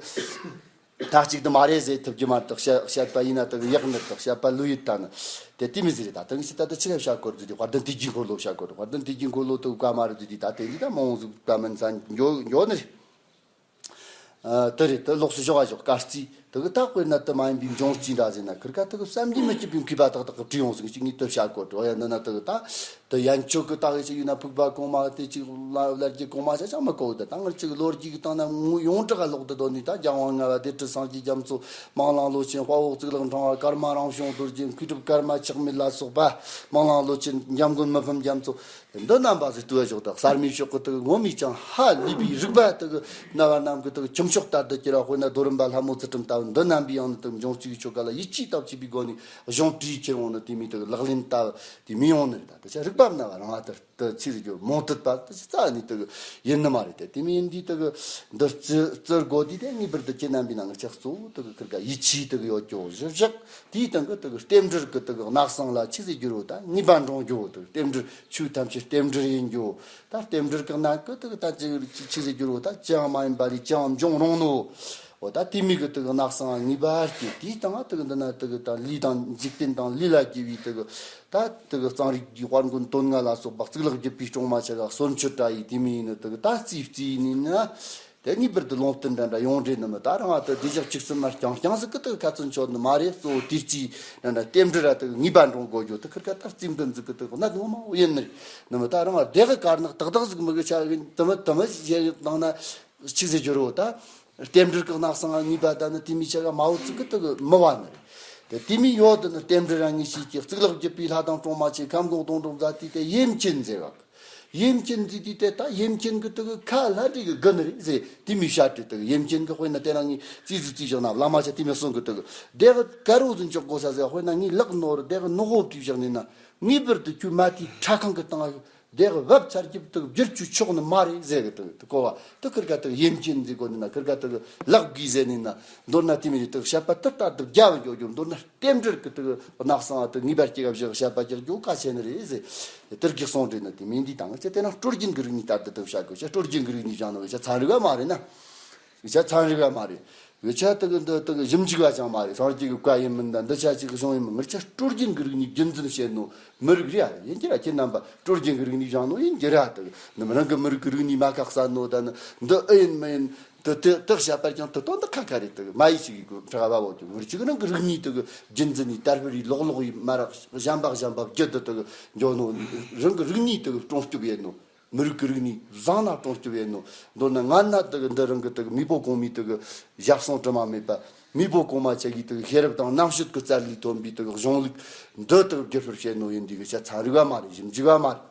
ད་གཅིག་ཏུ་མ་རེད་ཟེར་ཐུབ་ཀྱི་མ་གཏོགས་བཤད་བཤད་པ་ཡིན་ན་དེ་གི་ཡག་ནི་དེ་བཤད་པ་ལོས་ཡིན་ད་ནི་དེ་དེ་མི་ཟེར་རེད། ད་དེ་གི་ད་དེ་ཆི་ག་བཤད་གོ་རྫུ་དེ་དཔལ་ལྡན་དུས་ཀྱི་འཁོར་ལོ་བཤད་གོ་དྲི་དཔལ་ལྡན་དུས་ཀྱི་འཁོར་ལོ་དེ་གི་བཀའ་མ་རེད་རྫུ་དེ་ད་དེ་འདི་ད་མང་བོ་ཟིག་བཀའ་མིན་ས་འགྱོ་འགྱོ་ནི་རེད། ཨ། དེ་རེད། དེ་ལོགས་སུ་ཞོག་ག་ཞོག་སྐར་རྩིས་དེ་གི་ད་དཔེར་ན་དེ་མ་ཡིན་པའི་འབྱུང་རྩིས་འདྲ་ཟེར་ན་ཁིར་ཀ་དེ་གི་བསམ་གྱིས་མི་ཁྱབ་པའི་མཁས་པ་དག་དག་གི་བྲིས་ཡོང་ཟིག་ཅིག་ངས་དེ་བཤད་གོ་དྲི་ཡ་འདི་ན་དེ་གི་ད་དེ་ཡན་ཆོད་གི་ད་གི་ཅིག་ཡིན་ན་ཕུག་པ་གོང་མ་དེ་ཅིག་ལ་ལར་གྱི་གོང་མ་ཆ་ཆ་མི་གོ་གི་ད་ད་ངར་ཅིག་ལོ་རྒྱུས་གི་སྟེང་ན་ངོ་ཡོངས་གྲགས་ལོག་དེ་དོ་ནི་ད་རྒྱལ་དབང་ལྔ་པ་སྡེ་སྲིད་སངས་རྒྱས་རྒྱ་མཚོ་སྨོན་ལམ་ལོ་ཆེན་དཔའ་བོ་གཙུག་ལག་འཕྲང་བ་ཀརྨ་རང་བྱུང་རྡོ་རྗེ་མཁས་གྲུབ་ཀརྨ་ཆགས་མེད་ལ་སོགས་པ་སྨོན་ལམ་ལོ་ཆེན་འཇམ་མགོན་མི་ཕམ་རྒྱ་མཚོ། འདི་རྣམ་པ་ཟིག་ལྟོས་ཞོག་དང་གསར་མའི་ཕྱོགས་ཀྱི་དག་ངོ་མས་ཀྱང་ཧ་ལས་པའི་རིག་པ་དག་རྣ་བ་རྣམས་ཀྱི་དག་ཁྱུ་མཆོག་ལྟར་དུ་གྱུར་བ། དཔེར་ན་རྡོ་རིང་པ་ལྷ་མོ་ཚུལ་ཁྲིམས་ལྟ་བུ་འདི་རྣམ་པའི་ཡང་ནི་དག་འབྱུང་རྩིས་ཀྱི་ཆོ་ག་ལ་ཡིད་ཆེས་སྟབས་ཆེ་བའི་སྒོ་ནས་གཞུང་བྲིས་ཁྱེར་འོང་ནི་དེ་མིན་དག་ལག་ལེན་བསྟར་དེ་མི་ཡོང་ནི་རེད། ད་དེ་ཆ་རིག་པ་རྣ་བ་རང་ལ་ལྟར་དུ་ཆི་ཟིག་རྒྱུ་མོ་དུད་པ་དེ་ཆ་རྩ་ནས་དག་ཡིན་ནི་མ་རེད། དེ་དེ་མིན་འདི་དག་འདི་རྩི་རྩི་དགོས་དུས་དེ་ངེས་པར་དུ་ཁྱེད་རྣམ་པའི་ནང་ཆགས་གཙོ་བོ་དག་ཁིར་ཀ་ཡིད་ཆེས་དག་ཡོད་ཀྱོ་བཞི་བཞག་དེའི་སྟེང་གི་དག་རྟེན་འབྲེལ་གི་དག་གནག་སང་ལ་ཆི་ཟིག་རྒྱུ་རོ་ད་ངེས་པ་འདྲོང་རྒྱུ་བོ་དག་རྟེན་འབྲེལ་ཆོས་ཐམས་ཅད་རྟེན་འབྲེལ་ཡིན་རྒྱུ། ད་རྟེན་འབྲེལ་གི་ནང་གི་དག་ད་ཅི་ཆི་ཟིག་རྒྱུ་རོ་ད་ཅང་མ་ཡིན་པ་ལས་ཅང་འབྱུང་རུང་ནོ། འོ་ད་དེ་མིན་གི་དག་གནག་སང་ངེས་པ་སྐྱེ་དེའི་སྟེང་དག་འདི་ན་དག་ད་ལུས་དང་འཇིག་རྟེན་དང་ལུས་ལ་སྐྱེ་བའི་དག་ད་དག་གཙང་རིགས་ཀྱི་དཔལ་མགོན་དོན་ལྔ་ལ་སོགས་པ་གཙུག་ལག་བརྒྱུད་པའི་སྲུང་མ་ཆ་ག་གསོལ་མཆོད་འདྲ་ཡི་དེ་མིན་ནི་དག་ད་རྩིས་རྩིས་ནི་ན། དེ་ངེས་པར་དུ་ལུང་བསྟན་འདྲ་འདྲ་ཡོང་འདྲེ་ནི་མི་ད་རང་ང་དུ་བདེ་འཇགས་ཆིག་གསུམ་མ་རྐྱང་རྐྱང་ཟིག་གི་དུ་ཁ་ཚོན་ཆོད་ནི་མ་རེད། གཙོ་བོ་དེ་རྩིས་འདྲ་འདྲ་རྟེན་འབྲེལ་ར་དུ་ངེས་པ་འགྲོ་དགོས་རྒྱུ་དུ་ཁིར་ཀ་ད་རྩིས་འདི་འཛུགས་གི་དུ་གནད་ངོ་མ་བོ་ཡིན་ནི་རེད། ནི་མི་ད་རང་ང་བདེ་གི་དཀར་ནག་ཏག་ཏག་ཟིག་མི་གི་ཆ་གི་དུ་མི་དུ་མི་བྱེད་བཏང་ན་ཆིག་ཟེར་རྒྱུ་རོ་ད། རྟེན་འབྲེལ་གི་གནག་སང་ངེས་པ་ད་ནི་དེ་མི་ཆ་ག་མ་བོ་ཙིག་གི་དུ་གི་མི་བ་ནི་རེད། དེ་དེ་མི་ཡོད་དུ་ནི་རྟེན་འབྲེལ་རང་ངེས་ཤེས་ཀྱི་གཙུག་ལག་བརྒྱུད་པའི་ལྷ་དང་སྲུང་མ་ཆེ་ཁམས་གོང་སྟོང་གྲོང་ཟ་དུས་དེ་ཡེམ་ཆེན་ཟེར་བ། ཡེམ་ཆེན་ཟེར་དུས་དེ་ད་ཡེམ་ཆེན་གི་དུ་གི་ཁ་ལྷ་འདྲེ་གི་དགུ་ནི་རེད་ཟེར་དེ་མི་བཤད་དུས་དུ་གི་ཡེམ་ཆེན་གི་དཔེར་ན་དེ་རང་ངི་རྩིས་སུ་རྩིས་བཞག་ན་བླ་མ་ཆ་དེ་མི་གསུང་གི་དུ་གི་དེ་གི་དཀར་རོ་ཟིན་ཆོག་གོ་ས་ཟེར་དཔེར་ན་ངི་ལག་ནོར་དེ་གི་ནོ་ཧོ་བྲིས་བཞག་ནི་ན་ངེས་པར་དུ་ཁྱོད་མ་དེའི་ཁྲ་ཁང་གི་སྟེང་དེ་གི་བབ་ཚར་གྱི་དུ་གི་བསྒྱུར་བཅུག་ཆོག་ནི་མ་རེད་ཟེར་གི་དུ་གི་དུ་གོ་བ་དུ་ཁིར་ཀ་དུ་གི་ཡེམ་ཆེན་ཟེར་གོ་ནི་ན་ཁིར་ཀ་དུ་གི་ལག་གིས་ཟེར་ནི་ན་མདོར་ན་དེ་མི་རེད་དུ་གི་བཤད་པ་དུ་ལྟར་དུ་རྒྱ་བ་འཇོག་རྒྱུ་མདོར་ན། རྟེན་འབྲེལ་གི་དུ་གནག་སང་དུ་ངེས་པར་སྐྱེ་བ་བཞི་བཤད་པ་རྒྱག་རྒྱུ་ཁ་ཆེ་ནི་རེད་ཟེར། དེར་གི་གསུང་འདྲེ་ནི་དེ་མིན་འདི་དང་ཅི་དེ་ན་སྲོལ་རྒྱུན་གི་རིག་གནས་ལྟར་དུ་དུ་བཤད་དགོས་ཤ་སྲོལ་རྒྱུན་གི་རིག་གནས་བཞག་ནོ་བའི་ཆ་ཚན་རིག་པ་མ་རེད་ན། བའི་ཆ་ཚན་རིག་པ་མ་རེད། བའི་ཆ་དུ་གི་འདི་དུ་གི་ཞིབ་འཇུག་པ་ཅང་མ་རེད། སངས་རྒྱས་ཀྱི་བཀའ་ཡིན་མིན་དང་འདི་ཆ་ཅིག་གི་གཞུང་ཡིན་མིན་ངར་ཆ་སྲོལ་རྒྱུན་གི་རིག་གནས་རྒྱུན་འཛིན་བྱེད་ནོ་མི་རིགས་རེད་ཨ་རེད་ཡིན་གྱི་ར་ཁྱེད་རྣམ་པ་སྲོལ་རྒྱུན་གི་རིག་གནས་བཞག་ནོ་ཡིན་གྱི་ར་དུ་གི་ནི་མི་རང་གི་མི་རིགས་གི་རིག་གནས་མ་ཁག་ས་ནོ་ད་ནི་འདི་ཨེ་ཡིན་མི་ཡིན། དུ་དུ་དུ་བཤད་པར་ཀྱང་དུ་དོན་དུ་ཁ་ཁ་རེད་དུ་མ་ཡི་ཞིག་གི་གྲགས་པ་བོ་ཀྱང་ངུར་ཅིག་རང་གི་རིག་གནས་དུ་རྒྱུན་འཛིན་ནས་དར་སྤེལ་རེས་ལོག་ལོག་ཡིན་མ་རག་གཞན་པ་གཞན་པ་བརྒྱུད་དུ་དུ་འཇོག་ནོ་རང་གི་རིག་གནས་དུ་སྲུང་སྐྱོབ་ཡེད་ནོ་མི་རིགས་ཀྱི་རིག་གནས་བཟང་ན་སྲུང་སྐྱོབ་ཡེད་ནོ་མདོར་ན་ང་ན་དུ་འདི་རང་གི་དུ་མེས་པོ་གོང་མའི་དུ་ཞབས་ཟུང་དྲི་མ་མེད་པ་མེས་པོ་གོང་མ་ཆ་གི་དུ་ཤེས་རབ་དང་རྣམ་དཔྱོད་ཀྱི་རྩལ་ལས་ཐོན་པའི་དུ་གཞུང་ལུགས་འདི་དུ་བསྒྱུར་བཅོས་བྱེད་ནོ་ཡིན་དུས་ཀྱི་ཆ་ཚན་རིག་པ་མ་རེད་ཞིབ་འཇུག་པ་མ་རེད།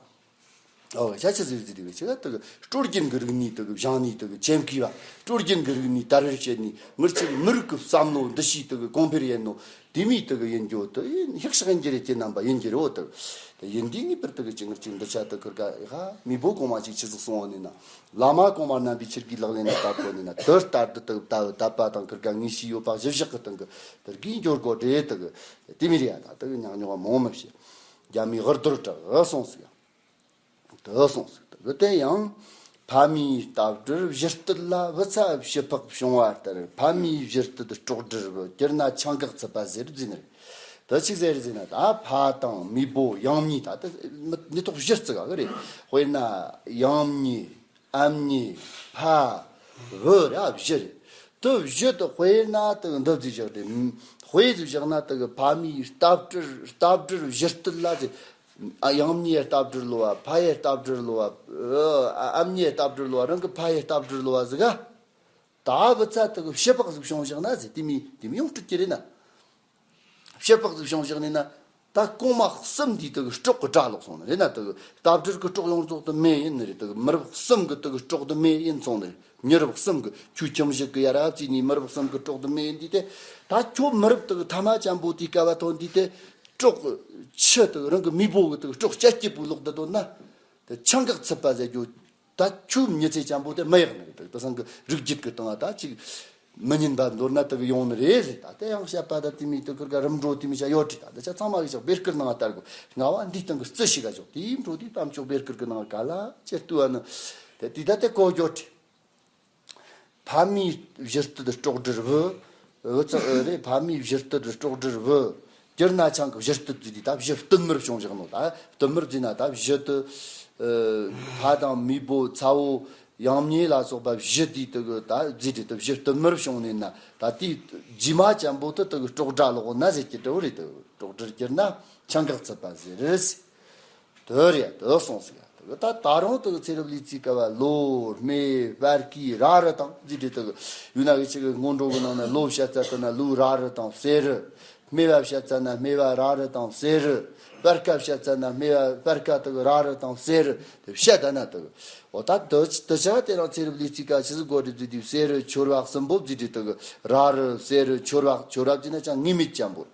ཨོ་ཤ་ཤ་ཟིག་ཟིག་རེད་ཤ་དུ་སྲོལ་རྒྱུན་གྱི་རིག་གནས་དུ་བཞེངས་ནས་དུ་ཆེན་ཁུལ་བ་སྲོལ་རྒྱུན་གྱི་རིག་གནས་དར་སྤེལ་བྱེད་ནས་ངར་ཆེ་མི་རིགས་ཀྱི་བསམ་བློ་འདུ་ཤེས་དུ་གོང་འཕེལ་ཡེད་ནོ་དེ་མིའི་དུ་ཡིན་རྒྱུ་དུ་ཡིན་ཧིག་ཤག་ཡིན་གྱི་རེད་ཁྱེད་རྣམ་པ་ཡིན་གྱི་རེད་འོ་དུ་དུ་ཡིན་དུས་ངེས་པར་དུ་ཅི་ངར་ཅིག་འདི་ཆ་དུ་ཁུར་ག་ཧ་མི་བོ་གོང་མ་ཅིག་ཆི་ཟིག་གསུང་བ་ནི་ན་བླ་མ་གོང་མ་རྣམ་པའི་ཆིར་གི་ལག་ལེན་ལ་བསྟར་གོ་ནི་ན་དུ་ལྟར་དུ་དུ་ད་དད་པ་དང་ཁུར་ག་ངེས་ཤེས་ཡོད་པ་གཞི་བཞག་གི་སྟེང་གི་དུ་གིས་འབྱོར་དགོ་འདྲེ་དུ་དེ་མི་རེད་ཡ་ད་དུ་ཉག་ཉོག་མོང་མི་བྱེད། རྒྱ་མི་ཧུར་དུར་དྲག་གསུངས་སུ་ཡང་། དུ་གསུངས་སུ་དུ་དེ་ཡང་། ཕ་མའི་ལྟ་བསྒྲུར་བཞུར་བཏུལ་ལ་བུ་ཚ་བྱི་ཕག་བྱུང་བ་ལྟར་ཕ་མའི་བཞུར་བཏུལ་སྲོག་སྒྲུར་བུ་གྱུར་ན་ཆང་གག་ཚུད་པ་ཟེར་ཟིན་རེད། དུ་ཆིག་ཟེར་ཟིན་ན་ད་ཕ་དང་མེས་པོ་ཡང་མྱི་ད་དུ་མི་ཐོག་བཞུར་བརྩི་ག་གི་རེད། དཔེར་ན་ཡང་མྱི། ཨ་མྱེས། ཕ། བུ་ར་བཞི་རེད། དུ་བཞི་དུ་དཔེར་ན་དུ་འདི་ཟིག་བཞག་སྟེ། དཔེ་ཟིག་བཞག་ན་དུ་གི་ཕ་མའི་ལྟ་བསྒྲུར་ལྟ་བསྒྲུར་བཞུར་བཏུལ་ལ་ཟེར། ཨ་ཡང་མྱེས་ལྟ་བསྒྲུར་ལོ་བ་ཕ་ཡི་ལྟ་བསྒྲུར་ལོ་བ། ཨ་མྱེས་ལྟ་བསྒྲུར་ལོ་བ་རང་གི་ཕ་ཡི་ལྟ་བསྒྲུར་ལོ་བ་ཟིག་ག་ད་བུ་ཚ་དུ་གི་བྱི་ཕག་ཟིག་བྱུང་བཞག་ན་ཟེར་དེ་མི་དེ་མི་ཡོང་སྲིད་ཀྱི་རེད་ན། བྱི་ཕག་ཟིག་བྱུང་བཞག་ནས་ན། ད་གོང་མ་གསུམ་འདིའི་དུ་གི་སྲོག་གི་དགྲ་ལོག་སོང་ནི་རེད་ན་དུ་གི་ལྟ་བསྒྲུར་གི་སྲོག་ཡོངས་རྫོགས་དུ་མེ་ཡིན་ནི་རེད། དུ་གི་མི་རབས་གསུམ་གི་དུ་གི་སྲོག་དུ་མེ་ཡིན་སོང་ནི་རེད། མྱི་རབས་གསུམ་གི་ཁྱོད་ཁྱིམ་བཞི་གི་ཡ་རབས་ཅིག་ནས་མི་རབས་གསུམ་གི་སྲོག་དུ་མེ་ཡིན་འདི་དེ། ད་ཁྱོད་མི་རབས་དུ་གི་ཐ་མ་ཅན་པོ་དེའི་སྐལ་བ་ཐོན་འདི་དེ། སྲོག་གི་ཆུ་དུ་རང་གི་མེས་པོ་གི་དུ་གི་སྲོག་སྐྱ་སྐྱིད་པོ་ལོག་འདི་དོན་ན། དེ་ཆང་གག་ཚུད་པ་ཟེར་རྒྱུ། ད་ཁྱོད་མྱི་ཚེ་ཅན་པོ་དེ་མི་ཡག་ནི་རེད། དེང་སང་གི་རིགས་རྒྱུད་ཀྱི་སྟེང་ད་ཅིག་མི་ཉན་པ་མདོར་ན་དེ་གི་ཡོང་ནི་རེད་ཟེར། ད་དེ་ཡང་བཤད་པ་ད་དེ་མི་དེ་ཁུར་ག་རིམ་འགྲོ་དེ་མི་བྱ་ཡོད་རེད། ད་འདི་ཆ་ཚང་མ་གི་ཅག་བེར་སྐུར་ནང་ལྟར་གོ་ལྔ་བ་འདིའི་སྟེང་གི་རྩི་ཞིག་ག་ཅོག་དེའི་འགྲོ་དེའི་གཏམ་ཅོག་བེར་སྐུར་གི་ནང་ག་ལ་ཅེར་ལྟོས་བ་ནི། དེ་དེ་ད་དེ་གོ་རྒྱོ་རེད། ཕ་མའི་བཞུར་བཏུལ་སྲོག་སྒྲུར་བུ། བུ་ཚ་ཨེ་རེད། ཕ་མའི་བཞུར་བཏུལ་སྲོག་སྒྲུར་བུ། གྱུར་ན་ཆང་གི་བཞུར་བཏུལ་ཟེར་དུས་ད་བཞུ་བཏུལ་མར་བྱུང་བཞག་ནོ་ད་བཏུལ་མར་ཟེར་ན་ད་བཞུ་དུ། ཨེ། ཕ་དང་མེས་པོ་ཚ་བོ་ཡང་མྱེས་ལ་སོགས་པ་བཞུ་དུས་དུ་གི་ད་ཟེར་དུས་དུ་བཞུ་བཏུལ་མར་བྱུང་ནས་ན་ད་དེའི་རྗེས་མ་ཅན་པོ་དུ་དུ་གི་སྲོག་དགྲ་ལོག་ན་ཟེར་གྱི་འདྲ་བོ་རེད། དུ་སྲོག་སྒྲུར་གྱུར་ན་ཆང་གག་ཚུད་པ་ཟེར་རེད། དུ་རེད་དུ་སོང་ཟིག་ཡ། དུ་ད་ད་རུང་དུ་ཚེ་རབས་ལུས་རྩིས་ཀ་བ་ལོ་སྨེ་བར་ཀའི་ར་རུ་དང་ཟེར་དུས་དུ་ཡུལ་ན་གི་ཅིག་གི་སྔོན་འགྲོ་གི་ནང་ན་ལོ་བཤད་ཚ་དུ་ན་ལོའི་ར་རུ་དང་སེ་རུ། སྨེ་བ་བཤད་ཚ་ན་སྨེ་བ་ར་རུ་དང་སེ་རུ། བར་ཀ་བཤད་ཚ་ན་སྨེ་བ་བར་ཀ་དུ་གི་ར་རུ་དང་སེ་རུ་དུ་བཤད་ད་ན་དུ། འོ་ད་དུ་དུ་ཆ་དེ་རང་ཚེ་རབས་ལུས་རྩིས་ཀ་ཆི་ཟིག་གོ་རེ་ཟེར་དུས་སེ་རུ་འཆོར་བ་གསུམ་པོ་ཟེར་དུས་དུ་གི་ར་རུ་སེ་རུ་འཆོར་བ་འཆོར་བ་ཟེར་ན་ཅང་ངེས་མེད་ཅན་པོ།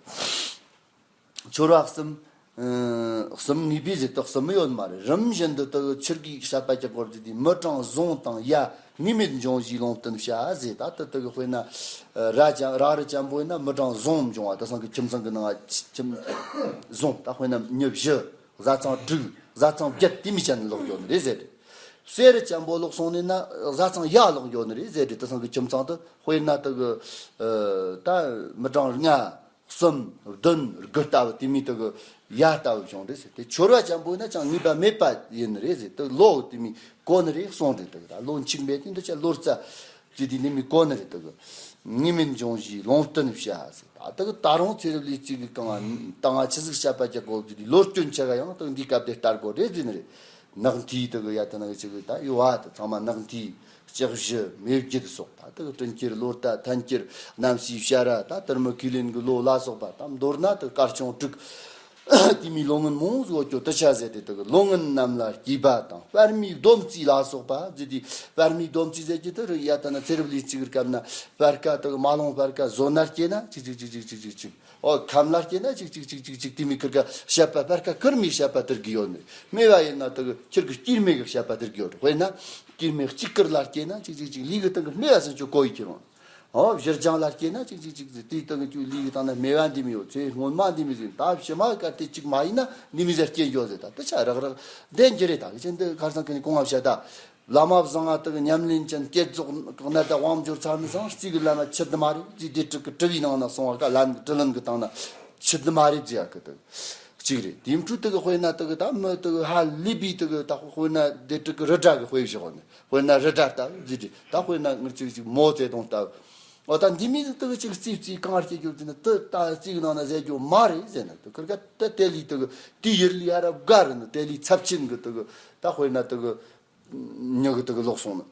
འཆོར་བ་གསུམ། ཨ། གསུམ་ངེས་པའི་ཟེར་དུ་གསུམ་ཡོད་མ་རེད། རིམ་བཞིན་དུ་དུ་ཆུར་གི་བཤད་པ་རྒྱག་གོ་ཟེར་དུས་མི་གྲངས་བཟང་དང་ཡ་ངེས་མེད་འབྱུང་བཞིའི་ལུང་བསྟན་བྱ་ཟེར། ད་དུ་དུ་གི་དཔེར་ན་ར་ཅན་ར་རུ་ཅན་པོ་ཡིན་ན་མི་གྲངས་བཟང་འབྱུང་བ་དེང་སང་གི་ཁྱིམ་ཚང་གི་ནང་ཁྱིམ་བཟང་ད་དཔེར་ན་མྱི་བཞི་བཟའ་ཚང་དྲུག་བཟའ་ཚང་བརྒྱད་དེ་མི་ཅན་ལོག་ཡོད་ནི་རེད་ཟེར། སེ་རུ་ཅན་པོ་ལོག་སོང་ནས་ན་བཟའ་ཚང་ཡ་ལོག་ཡོད་ནི་རེད་ཟེར། དེ་དེང་སང་གི་ཁྱིམ་ཚང་དུ་དཔེར་ན་དུ་གི་ཨ། ད་མི་གྲངས་ལྔ། གསུམ་བདུན་དགུ་ལྟ་བུ་དེ་མོ་དེ་གི་ཡ་ལྟ་བུ་བྱུང་རེད་ཟེར། དེ་འཆོར་བ་ཅན་པོ་ཡིན་ན་ཅང་ངེས་པ་མེད་པ་ཡིན་རེད་ཟེར། དེ་ལོ་དེ་མོ་གོ་ནི་རེད་གསུངས་རེད། དེ་གི་ད་ལོ་འཆུག་མེད་དེ་འདི་ཆ་ལོ་རྩ་ཅི་དེ་ནི་མི་གོ་ནི་རེད། དེ་གི་ངེས་མེད་འབྱུང་བཞིའི་ལུང་བསྟན་བྱ་ཟེར། ད་དེ་གི་ད་རུང་ཚེ་རབས་ལས་གཅིག་གི་གང་ང་ད་ང་ཆི་ཟིག་བཤད་པ་རྒྱག་གོ་ཟེར། དེ་ལོ་སྐྱོན་ཆ་ག་ཡང་དེ་གི་འདི་སྐབས་དེ་ལྟར་གོ་རེད་ཟེར་ནི་རེད། ནག་འཐིའི་དེ་གི་ཡ་ད་ནག་ཅིག་གི་ད་ཡོད་བ། དེ་ཚང་མ་ནག་འཐིའི་ལྕགས་བཞི་མེ་བརྒྱད་སོགས། ད་དེ་གི་དྲིན་འཁྱེར་ལོ་རྟ་ཐན་འཁྱེར་གནམ་སའི་བྱ་ར། ད་དར་མ་ཁས་ལེན་གི་ལོ་ལ་སོགས་པ། ད་མདོར་ན་དེ་གི་དཀར་ཆུང་དྲུག་དེ་མོ་ལོ་ངན་མང་ཟིག་ཡོད་རྒྱུ་དེ་ཆ་ཟེར་ཏེ། དེ་གི་ལོ་ངན་རྣམས་ལ་སྐྱེས་པ་དང་པར་མའི་སྡོམ་རྩིས་ལ་སོགས་པ་ཟེར་དེ། པར་མའི་སྡོམ་རྩིས་ཟེར་རྒྱུ་དེ་རེད། ཡ་ད་ན་ཚེ་རབས་ལས་གཅིག་གི་སྐབས་ན་སྤར་ཁ་དེ་གི་མ་ལོང་སྤར་ཁ་བཟོ་ན་སྐྱེས་ན་གཅིག་གཅིག་གཅིག་གཅིག་གཅིག་གཅིག་ཨོ་ཁམས་ལ་སྐྱེས་ན་ཅིག་ཅིག་ཅིག་ཅིག་ཅིག་དེ་མོ་ཁིར་ཀ་བཤད་པ་སྤར་ཁ་ཁུར་མོའི་བཤད་པ་དེར་གི་ཡོད་ནི། སྨེ་བ་ཡིན་ན་དེ་གི་ཁྱེད་ཀྱི་སྐྱེས་སྨེ་གི་བཤད་པ་དེར་གི་ཡོད། དཔེར་ན་སྐྱེས་སྨེ་གཅིག་དཀར་ལ་སྐྱེས་ན་ཅིག་ཅིག་ཅིག་ལུས་གི་སྟེང་གི་སྨེ་བ་ཟེར་ཆོག་གོ་ཡི་ཁྱེད་རང་། ཨོ་བཞི་ལྗང་ལ་སྐྱེས་ན་ཅིག་ཅིག་ཅིག་ཟེར། དེའི་སྟེང་གི་ཁྱོད་ལུས་གི་སྟེང་ན་སྨེ་བ་འདི་མོ་ཡོད། ཚེ་སྔོན་མ་འདི་མོ་ཟིན། ད་ཕྱི་མ་ག་དེ་གཅིག་མ་ཡིན་ན་འདི་མོ་ཟེར་སྐྱེས་འགྱོ་ཟེར། ད་དེ་ཆ་རག་རག་བདེན་གྱི་རེད། ད་གི་ཅན་དེ་ཁར་སང་ཁི་ནི་གོང་བ་བཤད་ད། བླ་མ་བཟང་ང་དག་ཉམས་ལེན་ཅན་བསྐྱེད་རྫོགས་གང་ན་ད་དབང་འབྱོར་ཚར་ནི་སང་རྩིས་གི་ལམ་ན་ཆུད་དུ་མ་རེད་ཟེར། དེ་དྲུག་གི་དྲི་བའི་ནང་ན་སོང་བ་ཀ་ལན་དྲི་ལན་གི་སྟེང་ན་ཆུད་དུ་མ་རེད་ཟེར་ཡ་གི་དག་གཅིག་རེད། དེ་འཕྲུལ་དག་དཔེར་ན་དག་ད་མི་དག་ཧ་ལས་པའི་དག་ད་དཔེར་ན་དེ་དྲུག་གི་རི་སྒྲ་གི་དཔེ་བཞག་ནི། དཔེར་ན་རི་སྒྲ་ལྟ་བུ་ཟེར་དེ། ད་དཔེར་ན་ངར་ཅིག་ཅིག་མོ་ཙེ་དང་ལྟ་བུ། འོ་ད་འདི་མི་ཟིག་དག་ཅིག་རྩིས་རྩིས་གང་བར་སྐྱེ་རྒྱུ་ཟེར་ན། དེ་ད་རྩིས་གི་ནང་ན་ཟེར་རྒྱུ་མ་རེད་ཟེར་ན། དེ་ཁིར་ཀ་ད་དེ་ལས་དག་དེ་ཡུལ་ལས་ཨ་ར་བག་རེད་ནི། དེ་ལས་ཚབས་ཆེན་གི་དག་ད་དཔེར་ན་དག་མྱི་གི་དག་ལོག་སོང་ནི།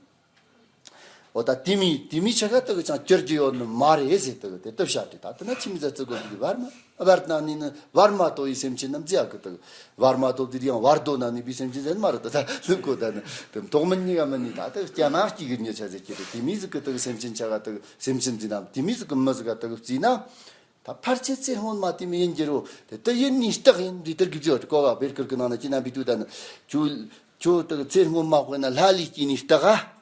འོ་ད་དེ་མོ་དེ་མོ་ཆ་ག་དག་ཅང་གྱུར་རྒྱུ་ཡོད་ནི་མ་རེད་ཟེར། དག་དེ་ལྟ་བཤད་དེ། ད་དེ་ན་ཆི་མོ་ཟེར་ཙི་གོ་དེ་བར་མ་བར་ན་ནི་ནི་བར་མ་དོ་ཡི་སེམས་ཅན་རྣམས་ཟེར་ཡ་གི་དག་བར་མ་དོ་དེ་ཡང་བར་དོ་ན་ནི་བའི་སེམས་ཅན་ཟེར་མ་རེད། ད་ད་ལུག་གོ་ད་ནི་དེ་ཐོག་མིན་གཉིས་ཀ་མིན་ནི། ད་དག་སྐྱ་མ་སྐྱིད་གི་ཉེ་ཆ་ཟེར་གྱི་རེད། དེ་མོ་ཟིག་གི་དག་སེམས་ཅན་ཆ་ག་དག་སེམས་ཅན་ཟེར་ན་དེ་མོ་ཟིག་གི་མི་ཟིག་ག་དག་བརྩིས་ན། ད་ཕལ་ཆེར་ཚེ་སྔོན་མ་དེ་མོ་ཡིན་གྱི་རོ། དེ་དེ་ཡིན་ནི་རྟགས་ཡིན། འདི་དེར་གི་བརྗོད་གོ་བ་བེར་ཁུར་གི་ནང་ན་ཅི་ན་བི་དུ་ད་ནི། ཁྱོད་ཁྱོད་དེ་ཚེ་སྔོན་མ་དཔེར་ན་ལྷ་ལས་སྐྱེས་ནི་རྟགས་ཨ།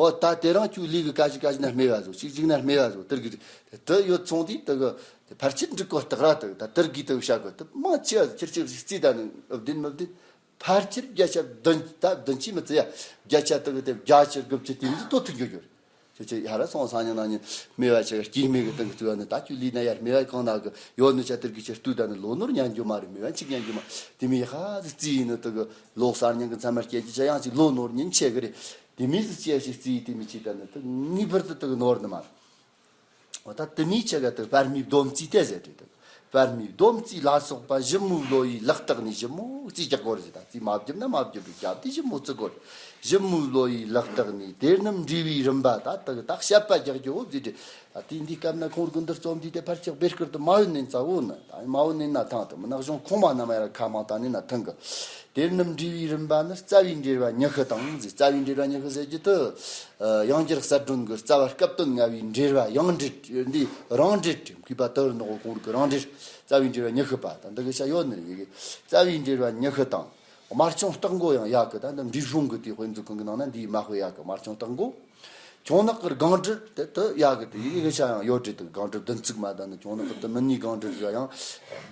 འོ་ད་དེ་རང་ཁྱོད་ལུས་གི་ཀ་ཅིག་ཀ་ཅིག་ན་སྨེ་བ་བཟོ། ཅིག་ཅིག་ན་སྨེ་བ་བཟོ། དེར་གི་དེ་ཡོད་སོང་དུས་དེ་གི་དེ་ཕལ་ཆེར་འགྲིག་གོ་རྟགས་ར། དེ་ད་དེར་གི་དེ་བྱ་གོ་དེ་མང་ཆེ་བ་ཁྱེར་ཁྱེར་ཞིག་རྩིས་ད་ནི་ཨབ་བདེན་མི་བདེན། ཕལ་ཆེར་བརྒྱ་ཆ་བདུན་ད་བདུན་ཅུ་མི་བརྩི་ཡ། བརྒྱ་ཆ་དེ་གི་དེ་བརྒྱད་ཅུ་དགུ་བཅུ་དེ་མི་ཏོ་ཐུག་འགྱོ་རྒྱུ་རེད། ཁྱོད་ཁྱོད་ཡ་ར་སོང་སང་ཉིན་ན་ཉིན་སྨེ་བ་ཆེ་ག་སྐྱེས་སྨེ་གི་སྟེང་གི་བཙུགས་ནི། ད་ཁྱོད་ལུས་ན་ཡར་སྨེ་བ་གང་ན་གི་ཡོད་ནི་ཆ་དེར་གི་ཆེར་བཏུས་ད་ནི་ལོ་ནོར་ཉན་རྒྱུ་མ་རེད། སྨེ་བ་གཅིག་ཉན་རྒྱུ་མ་དེ་མི་ཧ་ཟི་རྩིས་ཡིན་ནི། དེ་གི་ལོ་གསར་ཉིན་གི་མཚན་མར་སྐྱེ་རྒྱུ་ཆ་ཡང་ཅིག་ལོ་ནོར་ཉིན་ཆེ་གི་རེད། དེ་མི་ཟི་ཅེ་ཞིག་རྩིས་དེ་མི་ཅི་ད་ནི་དེ་ངེས་པར་དུ་དེ་གི་ནོར་ནི་མ་རེད། འོ་ད་དེ་མིའི་ཆ་ག་དེ་པར་མའི་སྡོམ་རྩིས་དེ་ཟེར་དེ་དེ། པར་མའི་སྡོམ་རྩིས་ལ་སོགས་པ་ཞིབ་མོའི་བློ་ཡིས་ལག་བརྟགས་ནས། ཞིབ་མོ་རྩིས་རྒྱག་དགོས་རེད་ཟེར། ད་རྩིས་མ་བརྒྱབ་ན་མ་བརྒྱབ་པའི་རྒྱབ་དེ་ཞིབ་མོ་བརྩི་དགོས་རེད། ཞིབ་མོའི་བློ་ཡིས་ལག་བརྟགས་ནས། དེ་རྣམས་འབྲས་བུའི་རིམ་པ་ད་དེ་ད་བཤད་པ་རྒྱག་རྒྱུ་འོ་ཟེར་དེ། ད་དེ་འདི་སྐབས་ན་ཁོང་གི་འདིར་རྩོམ་འདི་དེ་ཕལ་ཆེར་བེར་ཁུར་དུ་མ་ཡོད་ནས་ཙ་བོ་ནི། ད་མ་བོ་ནས་ན་ཐང་དུ་མི་ནག་གཞུང་ཁོང་མ་ན་མ་ཡ་ར་ཁ་མང་ད་ནས་ན་ཐང་གི། དེ་རྣམས་འབྲས་བུའི་རིམ་པ་ནི། རྩ་བའི་འགྲེལ་པ་ཉི་ཤུ་དང་ཟེར། རྩ་བའི་འགྲེལ་པ་ཉི་ཤུ་ཟེར་རྒྱུ་དེ། ཨ། ཡང་བསྐྱར་གསལ་སྒྲོན་གྱི་རྩ་བ་སྐབས་དོན་ལྔ་པའི་འགྲེལ་པ་ཡང་འགྲེལ་འདི་རང་འགྲེལ་མཁས་པ་དར་ནག་གོང་གི་རང་འགྲེལ། རྩ་བའི་འགྲེལ་པ་ཉི་ཤུ་པ་དང་འདི་གི་ཆ་ཡོད་ནི་རེད། རྩ་བའི་འགྲེལ་པ་ཉི་ཤུ་དང་། དམར་ཆུང་སྟག་མགོ་ཡང་ཡག་གི། ད་འདི་འབྲས་སྤུངས་གི་དེ་དཔེ་མཛོད་ཁང་གི་ནང་ན་འདིའི་མ་དཔེ་ཡག་གི། དམར་ཆུང་སྟག་མགོ། ཁྱུང་ནག་གི་སྒང་དྲུག་དེ་དུ་ཡག་གི། དེ་ཡི་གི་ཆ་ཡང་ཡོད་རེད། དེ་སྒང་དྲུག་བདུན་ཚིགས་མ་ད་ནི་ཁྱུང་ནག་གི་དུ་མི་ནི་སྒང་དྲུག་ཟིག་ཡང་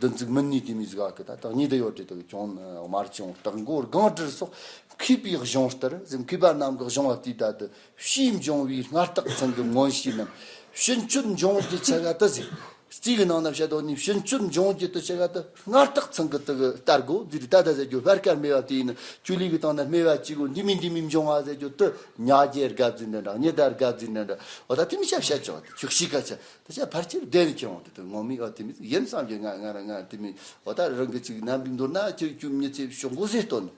བདུན་ཚིགས་མི་ནི་དེ་མི་ཟིག་གི། ད་དག་ཉིད་དུ་ཡོད་རེད། དེ་ཁྱུང་དམར་ཆུང་སྟག་མགོ་སྒང་དྲུག་སོགས་མཁས་པའི་གཞུང་ལྟར་ཟེར། མཁས་པ་རྣམས་ཀྱི་གཞུང་བ་དེ་ད་དུ་ཕྱིས་འབྱུང་བའི་སྔར་རྟགས་ཚང་གི་མངོན་ཤེས་རྣམས་ཕྱིན་ཆད་འབྱུང་རྒྱུ་ཆ་ག་དུ་ཟེར། རྩིས་ཀྱི་ནང་ན་བཤད་དོ་ནི་ཕྱིན་ཆད་འབྱུང་རྒྱུ་དུ་ཆ་ག་དུ་སྔར་རྟགས་ཚང་གི་དུ་གི་ལྟར་གོ་ཟེར། ད་ད་ཟེར་རྒྱུ་བར་དཀར་སྨེ་བ་དེ་ཡིན་ན་ཆུ་ལི་གི་སྟེང་ན་སྨེ་བ་གཅིག་གོ་འདི་མི་འདི་མི་འབྱུང་བ་ཟེར་རྒྱུ་དུ་ཉ་རྒྱལ་དགའ་རྫུན་འདྲ་འདྲ་ཉི་ཟླ་དགའ་རྫུན་འདྲ་འདྲ། འོ་ད་དེ་མི་བཤད་བཤད་ཆོག་དེ་ཆུ་ཤི་ཀ་ཆ་དེ་ཆ་ཕལ་ཆེར་བདེན་ནི་ཁྱེད་འོང་དེ་དུ་ངོ་མི་འོ་དེ་མི་ཡིན་བསམ་གྱི་ང་ང་ར་ང་དེ་མི་འོ་ད་རང་གི་ཅིག་རྣམ་པའི་མདོར་ན་ཁྱེད་ཁྱུ་མྱི་ཚེ་ཤོག་མགོ་ཟེར་སྟོན།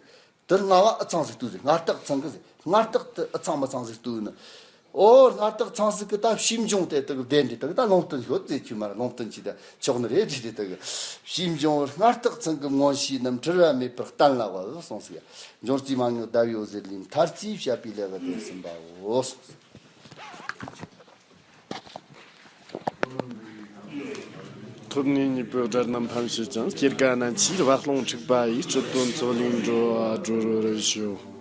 དེར་ལྔ་བ་ཨི་ཚང་ཟིག་ལྟོས་ཟེར། སྔར་རྟགས་ཚང་གི་ཟེར། སྔར་རྟགས་དེ་ཨི་ཚང་མི་ཚང་ཟིག་ལྟོས་ནི། ཨོ་སྔར་རྟགས་ཚང་ཟིག་གི་ད་ཕྱིས་འབྱུང་དེ་དག་བདེན་འདྲི་དག་ད་ལུང་བསྟན་ཤོད་ཟེར། ཁྱོད་མར་ལུང་བསྟན་ཅི་ད་ཆོག་ནི་རེད་ཟེར། དེ་དག་ཕྱིས་འབྱུང་སྔར་རྟགས་ཚང་གི་མངོན་ཤེས་རྣམས་འཁྲུལ་བ་མེད་པར་གཏན་ལ་དབབ་གསུངས་ཟེར། འབྱུང་རྩིས་མན་ངག་ཟླ་བའི་འོད་ཟེར་ལས་མཐར་རྩིས་བཤད་པའི་ལེའུ་བདུན་གསུམ་པའོ། ཐོབ་ནས་ཉེ་བའི་དགྲ་རྣམས་ཕམ་བྱེད་ཅིང་། སྐྱེ་རྒ་ན་འཆིའི་རྦ་ཀློང་འཁྲིགས་པ་ཡི། སྤྱི་དོན་འཚོ་ལས་འགྲོ་བ་སྒྲོལ་བར་ཤོག།